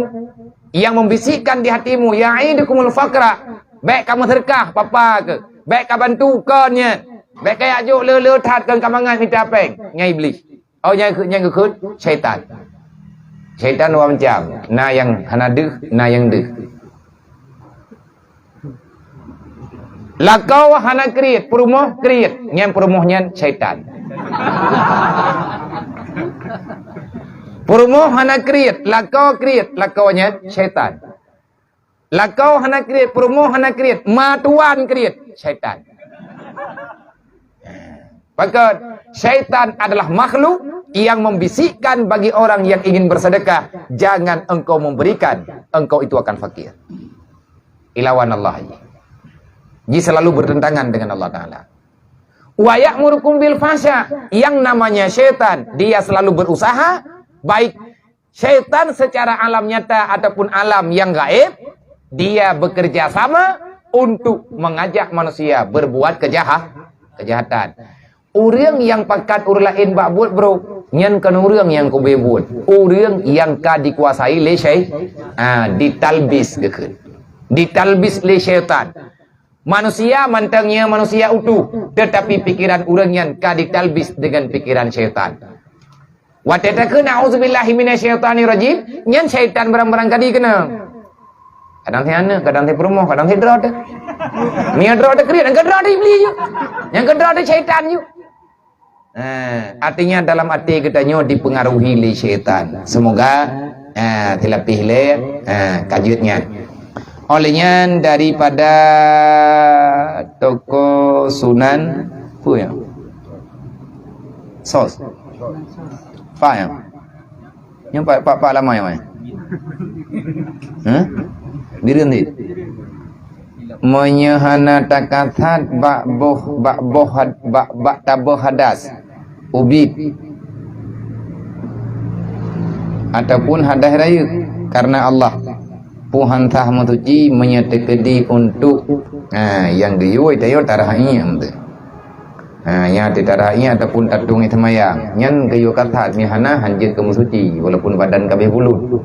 yang membisikkan di hatimu, "Ya'idukumul faqra," bèk ka meuseudeukah papa keuh, bèk ka bantu kon nyan, bèk ka jak jok le-le that kon ka mangat mita pèng, nyan Iblih. Oh, nyang, nyang geukheun syaitan. Syaitan dua macam, na nyang hana deuh, na nyang deuh. Lakoe hana kriet, peurumoh kriet, nyan peurumoh nyan syaitan. Peurumoh hana kriet, lakoe kriet, lakoe nyan syaitan. Lakoe hana kriet, peurumoh hana kriet, ma tuan kriet, syaitan. Pakon, syaitan adalah makhluk yang membisikkan bagi orang yang ingin bersedekah, "Jangan engkau memberikan, engkau itu akan fakir." Ilawan Allah. Ji selalu bertentangan dengan Allah Ta'ala. "Wa ya'murukum bil fahsya," yang namanya syaitan, dia selalu berusaha, baik syaitan secara alam nyata ataupun alam yang gaib, dia bekerja sama untuk mengajak manusia berbuat kejaha-, kejahatan. Ureuëng nyang pakat ureuëng laén bak buet, bro, nyan kon ureuëng nyang keubeuet buet. Ureuëng nyang ka dikuasai lé syai-, ah, ditalbis geukheun. Ditalbis lé syaitan. Manusia mantong nyoe manusia utuh, tetapi pikiran ureuëng nyan ka ditalbis dengan pikiran syaitan. Watée takheun, "A'udzubillahi minasyaitonirrajim," nyan syaitan barang-barang ka dikeunong. Kadang si aneuk, kadang si peurumoh, kadang si droe teuh. Meunyoe droe teuh kriet, nyang keu droe teuh Iblih ju. Nyang keu droe teuh syaitan ju. Eh, artinya dalam até geutanyoe dipengaruhi lé syaitan. Semoga, eh, tilapih lé, eh, ka jeuet nyan. Oleh nyan daripada toko Sunan, peue nyan? Sos. Fa nyan. Nyoe pak, pak, pak lama nyoe. Hah? Bireuen cit. Meunyoe hana takasat bak boh, bak boh had-, bak, bak taboh hadas ubit ataupun hadas rayeuk karena Allah, peue han sah meusuci meunyoe teukeudi untuk, ha, nyang geuyue tayue tarah iék meuteue. Ha, nyan teutarah iék ataupun tatueng ié seumayang. Nyan geuyue kasat meuhana han jeuet keu meusuci, walaupun badan ka abéh bulut.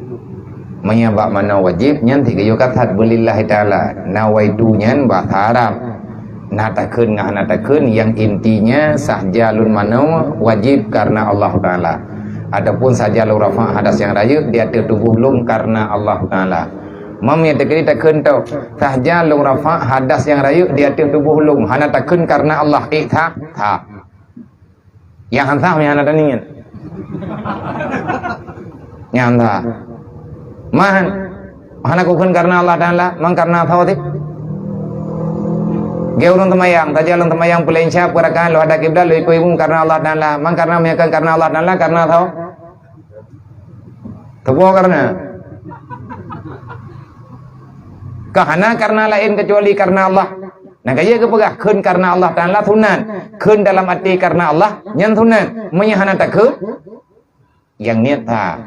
Meunyoe bak manoe wajéb, nyan cit geuyue kasat beulillahi ta'ala. Nawaitu nyan bahasa Arab. Na takheun ngon hana takheun, yang intinya sahja lôn manoe wajéb karena Allah Ta'ala. Ataupun sahja lôn rafa' hadas nyang rayeuk di ateueh tuboh lôn karena Allah Ta'ala. Meunyoe teukeudi takheun toh, sahja lôn rafa' hadas nyang rayeuk di ateueh tuboh lôn, hana takheun karena Allah, ék that, that. Nyang han sah meunyoe hana taniet. Nyang han sah. Man, hana kukheun karena Allah Ta'ala, man karena saboh cit. Geu ureuëng seumayang, sahja lôn seumayang peureulèe isya, peuet rakaat, lôn hadap kiblat, lôn ikôt imum karena Allah Ta'ala, man karena meunyoe kon karena Allah Ta'ala, karena saboh. Teuboh karena. Ka hana karena laén kecuali karena Allah. Nyang ka jeuet geupeugah kheun karena Allah Ta'ala sunat. Kheun dalam até karena Allah nyan sunat. Meunyoe hana takheun, nyang niet that.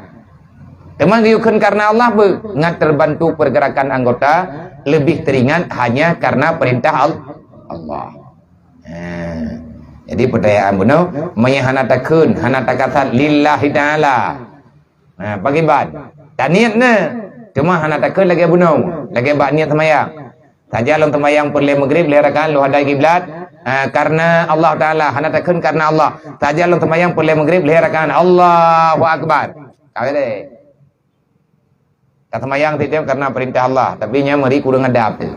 Teuma geuyue kheun karena Allah beu, ngat terbantu pergerakan anggota, lebih teringat hanya karena perintah Al-, Allah. Ha. Jadi peutanyaan bunoe, meunyoe hana takheun, hana takasat lillahi ta'ala. Ha, pakriban? Taniet na. Cuma hana takheun lagèe bunoe, lagèe bak niet seumayang. Sahja lôn seumayang peureulèe Maghrib lhèe rakaat lôn hadap kiblat, ha, karena Allah Ta'ala, hana takheun karena Allah. Sahja lôn seumayang peureulèe Maghrib lhèe rakaat, Allahu Akbar. Ka beureh. Ka seumayang tiep-tiep karena perintah Allah, tapi nyan meuri kureueng adab teuh.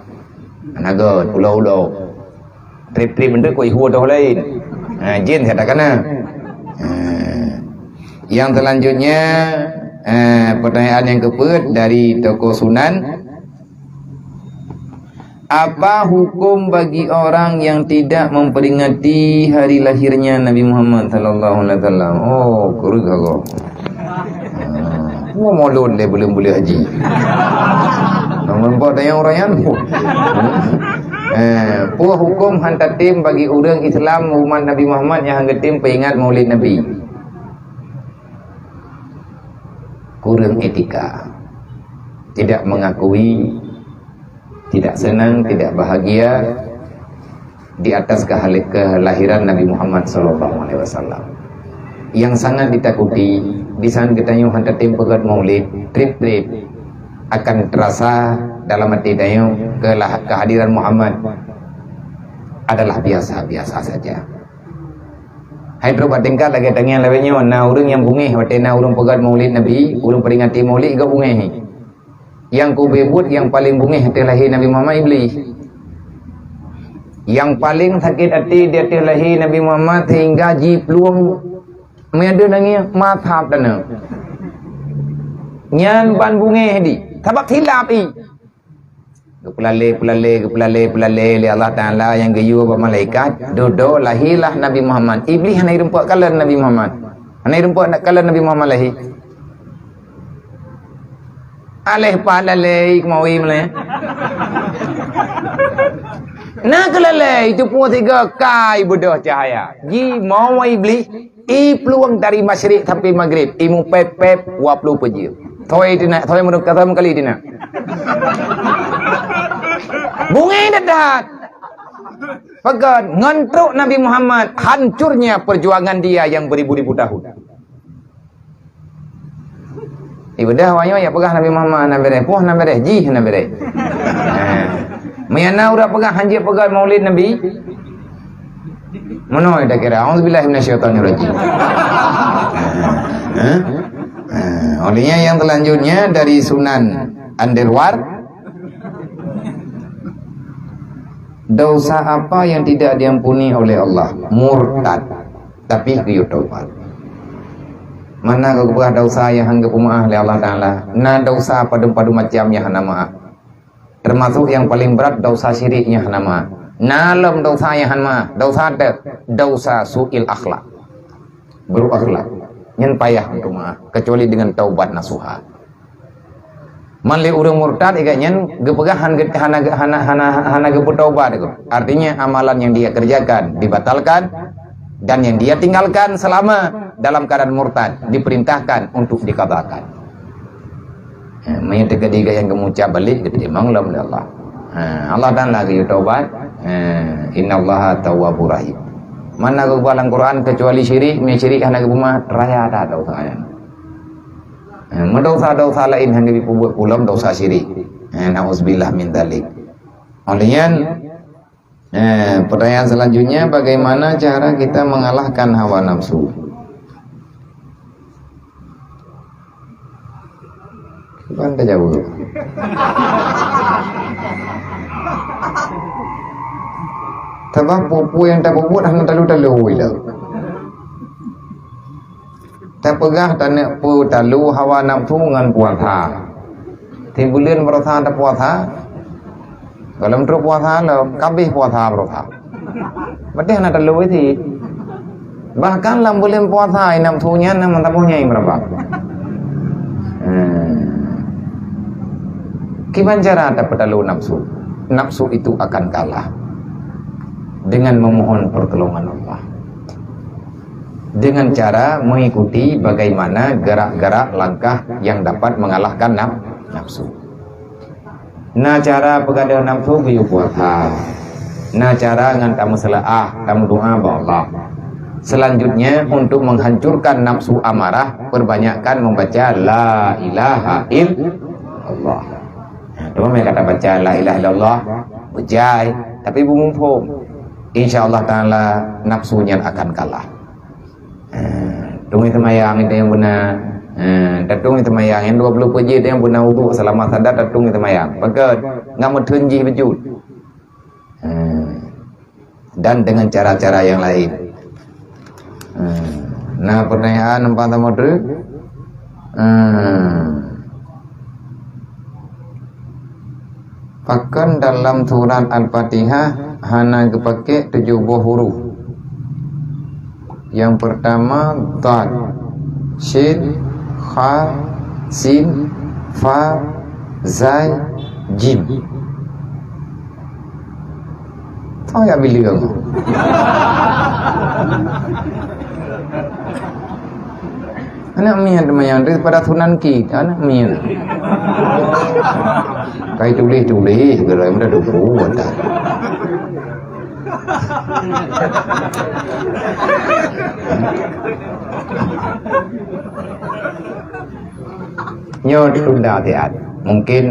Hana göt, ulo-ulo. Trép-trép meuntreuk keu ihue toh laén. Ha, jén kata kana. Ha. Yang selanjutnya, eh, pertanyaan yang keempat dari Toko Sunan. Apa hukum bagi orang yang tidak memperingati hari lahirnya Nabi Muhammad sallallahu alaihi wasallam? Oh, kureueng agoe. Ah, peue mulod lé buleuen-buleuen haji. Nang meurumpok tanyong ureueng nyan. Eh, peue hukum han tatem bagi ureueng Islam umat Nabi Muhammad nyang han geutem peuingat Maulid Nabi? Kureueng etika. Tidak mengakui, tidak senang, tidak bahagia di atas kehal-, kelahiran Nabi Muhammad sallallahu alaihi wasallam. Yang sangat ditakuti, di saat geutanyoe han tatem peugöt Maulid, trép-trép. akan terasa dalam hati tanyoe keulah-, kehadiran Muhammad adalah biasa-biasa saja. Hai trok bak tingkat lagèe tangieng lawét nyoe, na ureueng nyang beungéh watèe na ureueng peugöt Maulid Nabi, ureueng peringati Maulid, geuh beungéh. Nyang kubeuet nyang paleng beungéh ateueh lahé Nabi Muhammad Iblih. Nyang paleng sakét até di ateueh lahé Nabi Muhammad sehingga jiplueng meudeuh nangis mathab taneuh. Nyan ban beungéh di, sabab silap i. Geupeulalé, peulalé, geupeulalé, peulalé lé Allah Taala nyang geuyue bak malaikat, dudoe lahé lah Nabi Muhammad. Iblih hana jirumpok kalon Nabi Muhammad. Hana jirumpok kalon Nabi Muhammad lahé. Aléh pat lalé keumawi mulai. Na keulalé itu pun tiga kai beudôh cahaya. Jimeu'ah Iblih, iplueng dari masyrik sampai magrib, imupép-pép dua puluh peuet jeuem. Thoi tina, thoi meureuka, thoi meukali tina. Beungéh that-that. Peugöt ngon trok Nabi Muhammad, hancurnya perjuangan dia yang beribu-ribu tahun. Ibadah awak nyoe jak peugah Nabi Muhammad hana beureh, poh hana beureh, jih hana beureh. Ha. Meunyo na ureueng peugah hanjeuet peugah Maulid Nabi, meunoe takira, auzubillahi minasyaitonirrajim. Ha. Ha. Olehnya yang selanjutnya dari Sunan Andirwar, dosa apa yang tidak diampuni oleh Allah? Murtad. Tapi geuyue taubat. Mana geupeugah dosa nyang hana geupeumaáh lé Allah Taala? Na dosa padum-padum macam nyang hana maáh. Teumasok nyang paleng brat dosa syirik nyang hana maáh. Na lom dosa nyang hana maáh. Dosa teuh, dosa su'il akhlak. Buruk akhlak. Nyan payah untuk maáh, kecuali dengan taubat nasuha. Man lé ureueng murtad, ikat nyan geupeugah han-, hana, hana, hana, hana geupeutaubat. Artinya, amalan yang dia kerjakan dibatalkan, dan yang dia tinggalkan selama dalam keadaan murtad diperintahkan untuk diqadakan. Ha, meunyo teukeudi ikat nyang geumucab balik, geuteurimong lom lé Allah. Ha, Allah Taala geuyue taubat. Ha, innallaha tawwabur rahim. Mana geupeugah lam Quran kecuali syirik, meunyo syirik hana geupeumaáh, raya that dosa nyan. Eh, meudosa-dosa laén hana jipeubuet pulom dosa syirik. Eh, na'udzubillah min dzalik. Oleh nyan, eh, pertanyaan selanjutnya, bagaimana cara kita mengalahkan hawa nafsu? Bukan terjawab. Sabab peue-peue nyang tapeubuet hana talu-talu ilée. Tapeugah taneuk peutalo hawa nafsu ngon puasa. Tiep buleuen baroesa tapuasa. Gohlom trok puasa lom, ka abéh puasa baroesa. Padahai hana talo cit. Bahkan lam buleuen puasa, nafsu nyan na meusaboh nyang meuraba. Hmm. Kiban cara tapeutalo nafsu? Nafsu itu akan kalah dengan memohon pertolongan Allah. Dengan cara mengikuti bagaimana gerak-gerak langkah yang dapat mengalahkan naf-, nafsu. Na cara peugadôh nafsu geuyue puasa. Na cara ngon tameuseuleuah, tameudoa bak Allah. Selanjutnya, untuk menghancurkan nafsu amarah, perbanyakkan membaca la ilaha illallah. Nah, teuma meunyo ka tabaca la ilaha illallah, beujai, tapi beumuphom. Insya Allah Taala, nafsu nyan akan kalah. Eh, tueng seumayang itu nyang beuna. Eh, tatung seumayang nyang dua puluh peuet jeuet nyang beuna uduk seulama sadat tatung seumayang. Pakon? Ngat meutheun jih beujeuet. Eh, dan dengan cara-cara yang lain. Eh, na pertanyaan empat sama tu. Eh, Pakon dalam surat Al-Fatihah hana geupake tujoh boh huruf? Yang pertama, dhad, shin, kha, sin, fa, zai, jim. Tao ya bila? Aneuk miet manyang daripada Sunan Kit, aneuk miet. Kai tuléh-tuléh, geulai muda duku, kata. Nyoe ditunda siat. Mungkin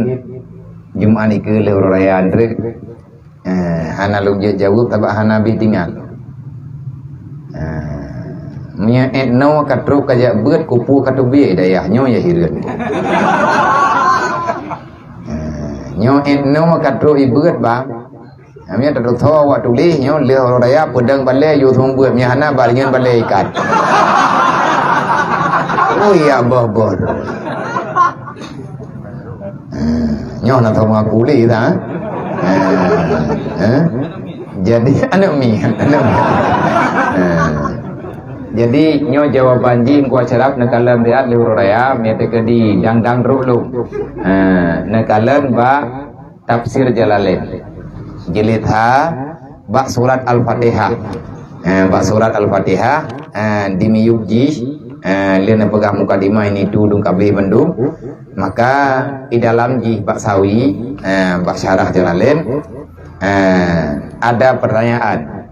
Jumat nikeue lheueh uroe raya Andrew, eh, hana lôn jeuet jaweueb sabab hana bih tinggai. Eh, meunyoe etnoe ka trok ka jak beuet, kupu ka teubiet dayah nyoe ya hireuen. Eh, nyoe etnoe ka trok ibeuet bang. Kami ada tutoe awak tuléh nyoe lheueh uroe raya peudong balée yue thon beuet, meuhana baringan balée ikat. Oh ya boh-boh. Eh, nyoe na thon aku lé dah. Eh, eh. Jadi aneuk mi, aneuk mi. Eh. Jadi nyoe jawaban jih meukuah syaraf neukalon riat lheueh uroe raya, meuteukeu di dang-dang rot lom. Eh, neukalon bak Tafsir Jalalain. Jilid ha, bak surat Al-Fatihah. Eh, bak surat Al-Fatihah, eh, di miyueb jih, eh, lheueh neupeugah mukadimah ini tu dum ka abéh bandum. Maka di dalam jih bak sawi, eh, bak syarah Jalalain, eh, ada pertanyaan.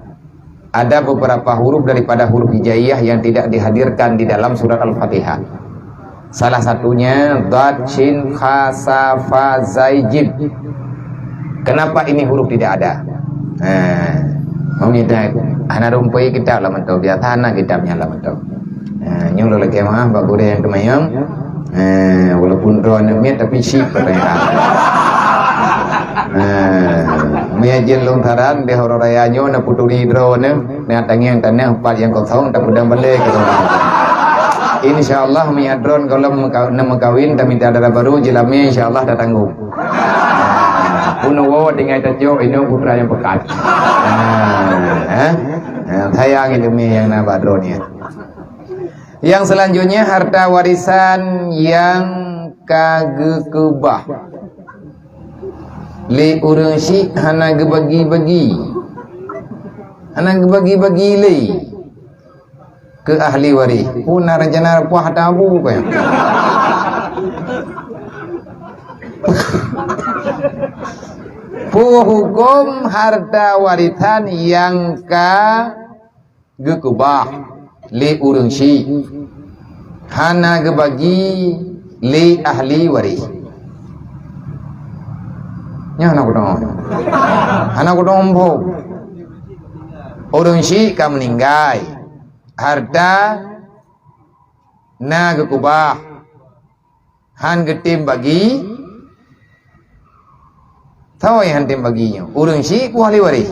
Ada beberapa huruf daripada huruf hijaiyah yang tidak dihadirkan di dalam surat Al-Fatihah. Salah satunya dhad, shin, kha, sa, fa, zai, jim. Kenapa ini huruf tidak ada? Ha, meunyoe hana rumpui kitab lah mantong, biasa hana kitab nyan lah mantong. Ha, nyoe lôn lakée meu'ah bak gurée nyang teumayang. Eh, walaupun droe aneuk miet, tapi syiek katanya. Eh, meunyoe jeuet lôn saran, di uroe raya nyoe na peuturi droeneuh, na tangieng taneuh pat nyang kosong, tapeudong balée keu droeneuh. Insya Allah, meunyoe droeneuh gohlom meuka-, na meukawen, tamita dara barô, jeulamé, insya Allah, tatanggong. Peunoh woe tinggai tacok, inoe putra nyang peukat. Eh, eh, eh, sayang ileumé nyang na bak droeneuh. Yang selanjutnya, harta warisan yang ka geukeubah lé ureuëng syiek hana geubagi-bagi, hana geubagi-bagi lé keu ahli waréh. Pun na rencana reupah tabu keu nyan. Peue hukôm harta warisan nyang ka geukeubah lé ureuëng syiek, hana geubagi lé ahli waréh. Nyan hana kudong. Hana kudong embong. Ureuëng syiek ka meuninggai, harta na geukeubah. Han geutem bagi. Soe nyang han tem bagi nyoe? Ureuëng syiek peue ahli waréh?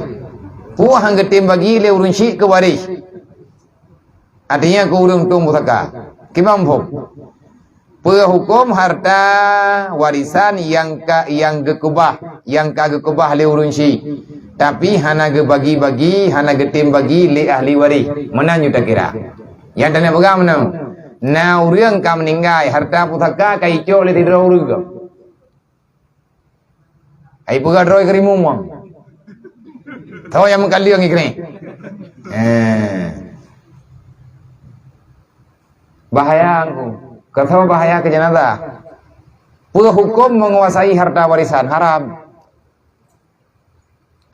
Peue han geutem bagi lé ureuëng syiek keu waréh? Artinya keu ureuëng tueng pusaka. Kiban phom? Peue hukôm harta warisan nyang ka, nyang geukeubah, nyang ka geukeubah lé ureuëng syiek, tapi hana geubagi-bagi, hana geutem bagi lé ahli waréh? Meunan nyoe takira. Nyang tanyoe peugah meunoe, na ureuëng ka meuninggai, harta pusaka ka icok lé sidroe ureuëng. Ai peugah droe keu rimueng. Soe nyang meukaleueng ikri? Eh. Bahaya aku. Keu soe bahaya keu jenazah? Peue hukôm menguasai harta warisan? Haram.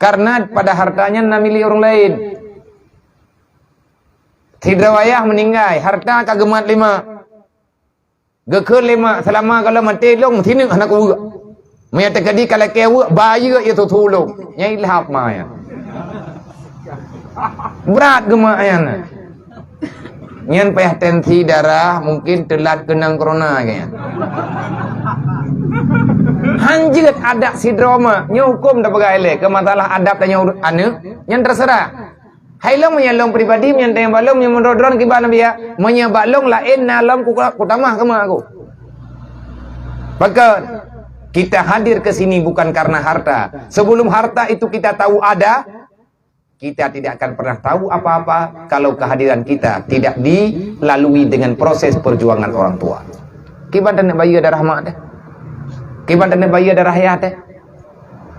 Karena pada harta nyan na milék ureuëng laén. Sidroe ayah meuninggai, harta ka geumat lé mak. Geukheun lé mak, seulama gohlom maté lôn, meusineuk hana kuweuek. Meunyoe teukeudi ka lakée weuek, bayeue ie tutulông. Nyan ilhab ma nyan. Brat geumak nyan. Nyan payah tensi darah, mungkin teulat keunong corona keu nyan. Han jeuet adat sidroe mak, nyoe hukôm tapeugah ilée, keu masalah adat tanyoe ureuëng aneuk, nyan teuseurah. Hai lôn meunyoe lôn pribadi, meunyoe teunyang bak lôn, meunyoe meunurot droen kiban Nabi ya, meunyoe bak lôn laén na lom ku, kutamah keu mak aku. Pakon? Kita hadir ke sini bukan karena harta. Sebelum harta itu kita tahu ada, kita tidak akan pernah tahu apa-apa kalau kehadiran kita tidak dilalui dengan proses perjuangan orang tua. Kiban taneuk bayeue darah mak teh? Kiban taneuk bayeue darah ayah teh?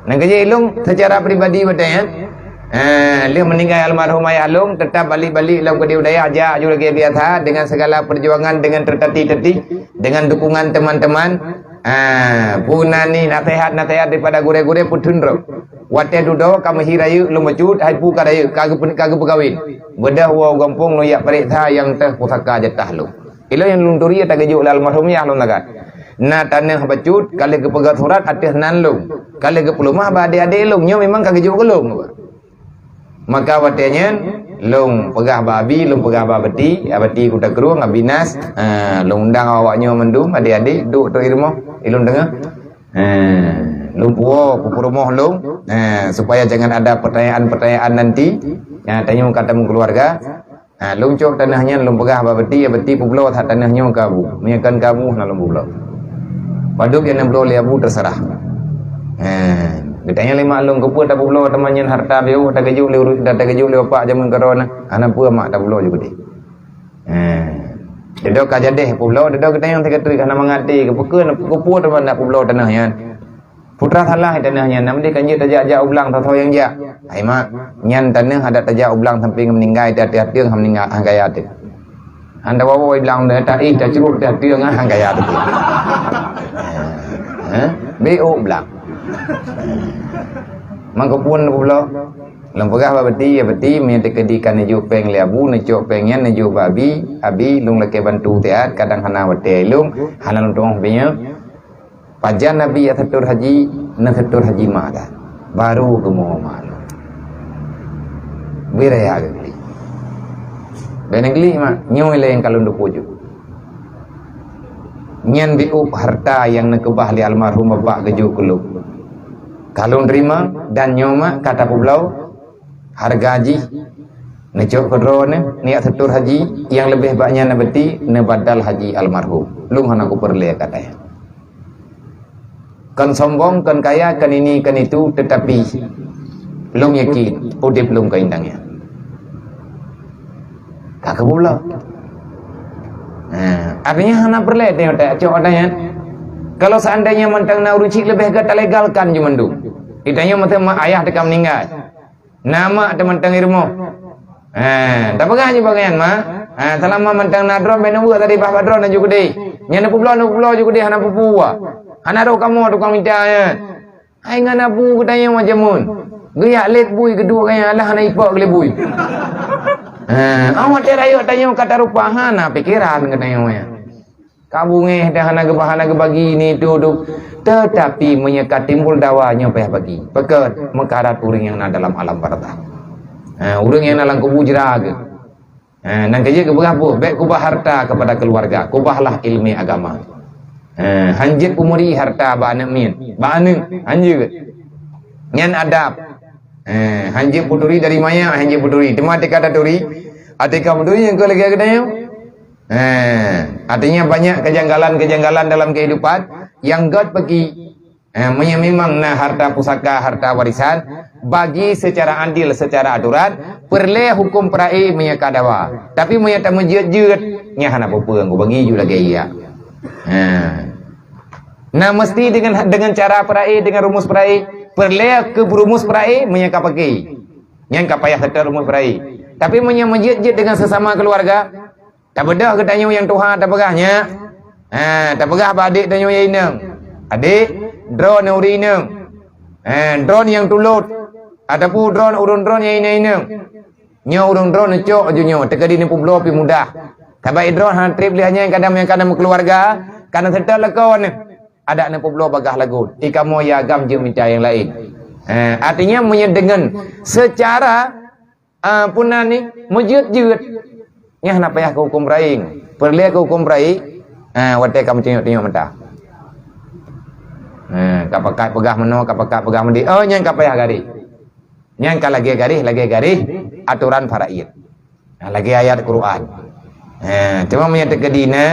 Nyang keujeuet lôn secara pribadi watée nyan, eh, lheueh meuninggai almarhum ayah lôn, teutap balik-balik lom keudeh u dayah, jak ju lagée biasa dengan segala perjuangan, dengan tertatih-tatih, dengan dukungan teman-teman. Ah, puna ni nasihat-nasihat daripada gurée-gurée peuteun droe. Watée dudoe ka meuhi rayeuk lôn bacut, hai pu ka rayeuk, ka geupe-, ka geupeukawén. Beudôh woe u gampông lôn jak pareksa nyang teuh pusaka jatah lôn. Ilôn nyang lôn turi, teugeujok lé almarhum yah lôn sagat. Na taneuh bacut, ka lheueh geupeugah surat ateueh nan lôn. Ka lheueh geupeuleumah bak adék-adék lôn, nyoe memang ka geujok keu lôn. Maka watée nyan, lôn peugah bak Abi, lôn peugah bak Abati, Abati Kuta Krueng, Abi Nas, ha, lôn undang awak nyoe mandum, adék-adék, duek tu i rumoh, i lôn teungoh. Ha, lôn puwoe, peurumoh lôn, ha, supaya jangan ada pertanyaan-pertanyaan nanti, ha, tanyoe ka tameukeuluwarga. Ha, lôn cok taneuh nyan lôn peugah bak Abati, Abati peubloe that taneuh nyoe keu Abu. Meunyoe kon keu Abu, hana lôn peubloe. Padub nyang neubloe lé Abu, terserah. Ha, geutanyong lé mak lôn, "Keupeue tapeubloe teuma nyan harta biôh, tageujok lé ureueng, tageujok lé bapak jameun keudroe na?" "Hana peue mak, tapeubloe ju keudeh." Ha. Dudoe ka jadeh peubloe, dudoe geutanyong sigoe teuk hana mangat até, "Keupeue, keupeue teuma tapeubloe taneuh nyan?" Putra salah i taneuh nyan, nam deh kan jeuet tajak-jak u blang, soe-soe nyang jak. Hai mak, nyan taneuh adak tajak u blang sampoe ngon meuninggai, ateueh-ateueh ngon meuninggai, han kaya teuh. Han tawoe-woe i blang, taéh tacrôk ateueh-ateueh ngon han kaya teuh. Eh, beuôk blang. Mangkopun peubloe. Lôn peugah bak Abati, "Ya Abati, meunyoe teukeudi ka neujok péng lé Abu, neucok péng nyan neujok bak Abi, Abi, lôn lakée bantu siat, kadang hana watée lôn, hana lôn tuoh bak nyoe." Pajan Abi jak seutôt haji, neuseutôt haji mak dah. Baru geumoe mak lôn. Bri raya geugli. Bèk neugli mak, nyoe lé nyang ka lôn duek pujoe. Nyan biôh harta nyang neukeubah lé almarhum bapak geujok keu lôn. Ka lôn teurimong dan nyoe mak ka tapeubloe hareuga jih. Neucok keu droeneuh, neujak seutôt haji, nyang leubeh bak nyan Abati neubadal haji almarhum. Lôn hana kupeureulée kata nyan. Kon sombong, kon kaya, kon ini, kon itu, tetapi lôn yakin udeb lôn kon indang nyan. Ka keubeubloe. Ha, artinya hana peureulée teuh cok ata nyan. Kalau seandainya mantong na ureueng chik leubeh gét talegalkan ju mandum. Itanyoe mantong mak ayah teuka meuninggai. Na mak teumantong i rumoh. Ha, tapeugah jih bak gobnyan, "Mak, ha, seulama mantong na droeneuh bèk neubuet tadi bah bak droeneuh ju keudeh. Nyan neupeubloe, neupeubloe ju keudeh hana peue-peue. Hana roh kamoe tukang mita nyan." Hai ngon Abu geutanyong macam mun. Geujak lét bui geuduek gobnyan alah hana ipok lé bui. Ha, awak teuh rayeuk tanyoe ka tarupa hana pikeran geutanyong nyan. Ka beungéh dan hana geuba-, hana geubagi ni tu, tu. Tetapi meunyoe ka timbul dawa nyoe payah bagi. Pakon? Meukarat ureueng nyang na dalam alam barzakh. Ha, ureueng nyang na lam kubu jra geuh. Ha, nyang keujeuet geupeugah buet, bèk kubah harta kepada keluarga, kubahlah ileumèe agama. Ha, hanjeuet peumuri harta bak aneuk miet, bak aneuk, hanjeuet. Nyan adab. Ha, hanjeuet peuturi dari manyak, hanjeuet peuturi. Teuma teuka taturi, teuka peuturi nyang keu lagèe geutanyoe. Eh, artinya banyak kejanggalan-kejanggalan dalam kehidupan yang gét bagi. Eh, meunyoe memang na harta pusaka, harta warisan, bagi secara adil, secara aturan, peureulèe huköm peuraie meunyoe ka dawa. Tapi meunyoe tameujeuet-jeuet, nyan hana peue-peue, bagi ju lagèe iya. Eh. Nah, mesti dengan, dengan cara peuraie, dengan rumus peuraie, peureulèe keu rumus peuraie meunyoe ka peuke. Nyan ka payah seutôt rumus peuraie. Tapi meunyoe meujeuet-jeuet dengan sesama keluarga, Tabeudôh geutanyoe nyang tuha tapeugah nyan. Ha, tapeugah bak adék tanyoe nyang inong. Adék, droeneuh ureueng inong. Ha, droeneuh nyang tulôt. Ataupun droeneuh ureueng droeneuh nyang inong-inong. Nyoe ureueng droeneuh neucok laju nyoe, teukeudi neupeubloe pih mudah. Sabab droeneuh hana trép lé nyan kadang nyang ka na meukeuluwarga, ka na seutôt lakoe neuh. Adak neupeubloe bagaih lagot. I kamoe ya agam jeuet mita nyang laén. Ha, artinya meunyoe deungon secara Ah, peue nan ni, meujeuet-jeuet. Nyan hana payah keu huköm peuraie. Peureulèe keu huköm peuraie, ah, watèe ka meutunyok-tunyok mata. Ah, ka pakat peugah meunoe, ka pakat peugah meudéh. Oh, nyan ka payah garéh. Nyan ka lagèe garéh, lagèe garéh atoran faraid. Ah, lagèe ayat Quran. Ah, cuma meunyoe teukeudi na,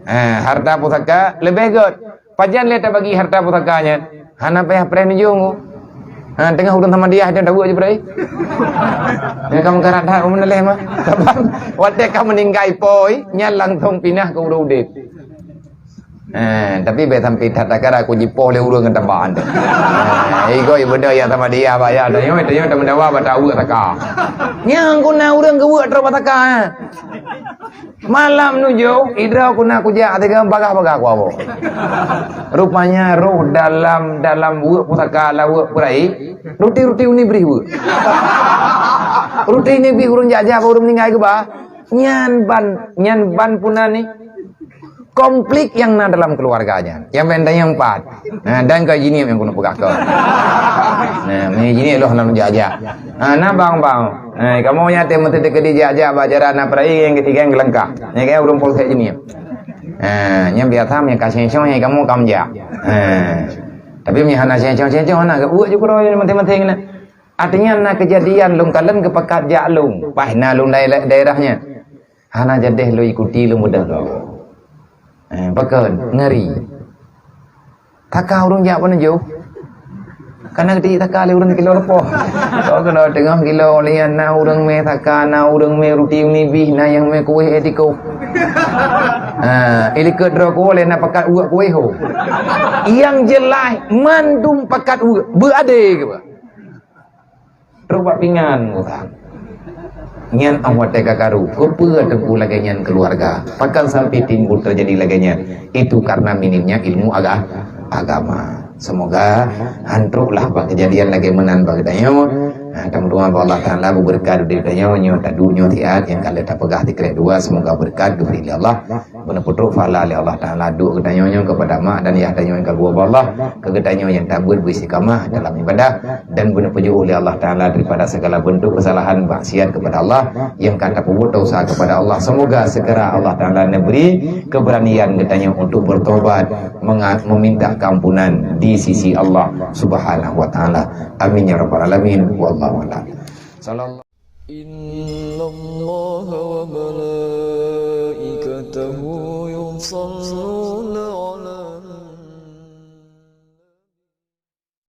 ah, harta pusaka leubeh gét. Pajan lé tabagi harta pusaka nyan? Hana payah preh neujong. Ha, teungoh ureueng Samadiyah nyan tabuet jih beurai. Nyan ka meukarat that ureueng lé mah. Watèe ka meuninggai poi, nyan langsong pinah keu ureueng udép. Ha, tapi bèk sampai that takara ku jipoh lé ureueng ngon tabaan tu. Ha, igo ibeudôh ya Samadiyah bak ya, tanyoe, tanyoe tameudawa bak tabuet saka. Nyang guna ureueng geubuet trok bak saka. Malam nujoh, idroe ku na kujak teuga bagah-bagah ku awoe. Rupanya roh dalam, dalam weuek pusaka, lam weuek peuraie, ruti-ruti uni bri weuek. Ruti ni bri ureueng jak-jak, ureueng meuninggai geuba. Nyan ban, nyan ban puna ni. Konflik nyang na dalam keuluwarga nyan. Nyang ban tanyong pat. Nah, dan ka jinih nyang keuneuk peugah keu. Nah, meunyo jinih loh lam jak-jak. Ha, na bang-bang. Nah, kamoe nyan teuh meuteudeh keudeh jak-jak bak jalan na peuraya nyang keutika nyang geulangkah. Nyan keuh ureueng polsek jinih. Ha, nyan biasa meunyo ka seng-seng nyan kamoe ka meujak. Ha. Tapi meunyo hana seng-seng, seng-seng hana geubuet ju keudroe manteng-manteng na. Artinya na keujadian lôn kalon geupakat jak lôn. Paih na lôn dae-, daerah nyan. Hana jadeh lôn ikuti lôn beudôh lôn. Eh, pakon, ngeri. Taka ureueng jak peuneujôh. Kana geuti taka lé ureueng kilo leupah. Kok keunoe teungoh kilo lian na ureueng mé taka, na ureueng mé ruti nibih, na nyang mé kueh eh tikoh. Ha, ilikot droe kuwoe lé na pakat uek kueh ho. Nyang jeulaih mandum pakat uek, beuadé keu. Trok bak pingan, bukan. Nyan 'oh watèe ka karu, keupeue teungku lagèe nyan keuluwarga? Pakon sampai timbul teujadi lagèe nyan? Itu karena minimnya ilmu aga-, agama. Semoga han trok lah bak keujadian lagèe meunan bak geutanyoe. Ha, tameudoa bak Allah Taala beubeureukat udép geutanyoe, nyoe taduek nyoe siat nyang ka lheueh tapeugah sikrek dua, semoga beureukat geubri lé Allah. Beuneuputrok pahala lé Allah Taala duek geutanyoe nyoe keupada mak dan yah tanyoe nyang ka geuwoe bak Allah, keu geutanyoe nyang tabeuet beuistiqamah dalam ibadah, dan beuneupeujeuôh lé Allah Taala daripada segala bentuk kesalahan maksiat kepada Allah nyang ka tapeubuet dosa kepada Allah. Semoga segera Allah Taala neubri keberanian geutanyoe untuk bertobat, menga-, meminta keampunan di sisi Allah Subhanahu wa Taala. Amin ya rabbal alamin. Wallahu a'lam. Sallallahu إن الله وملائكته يصلون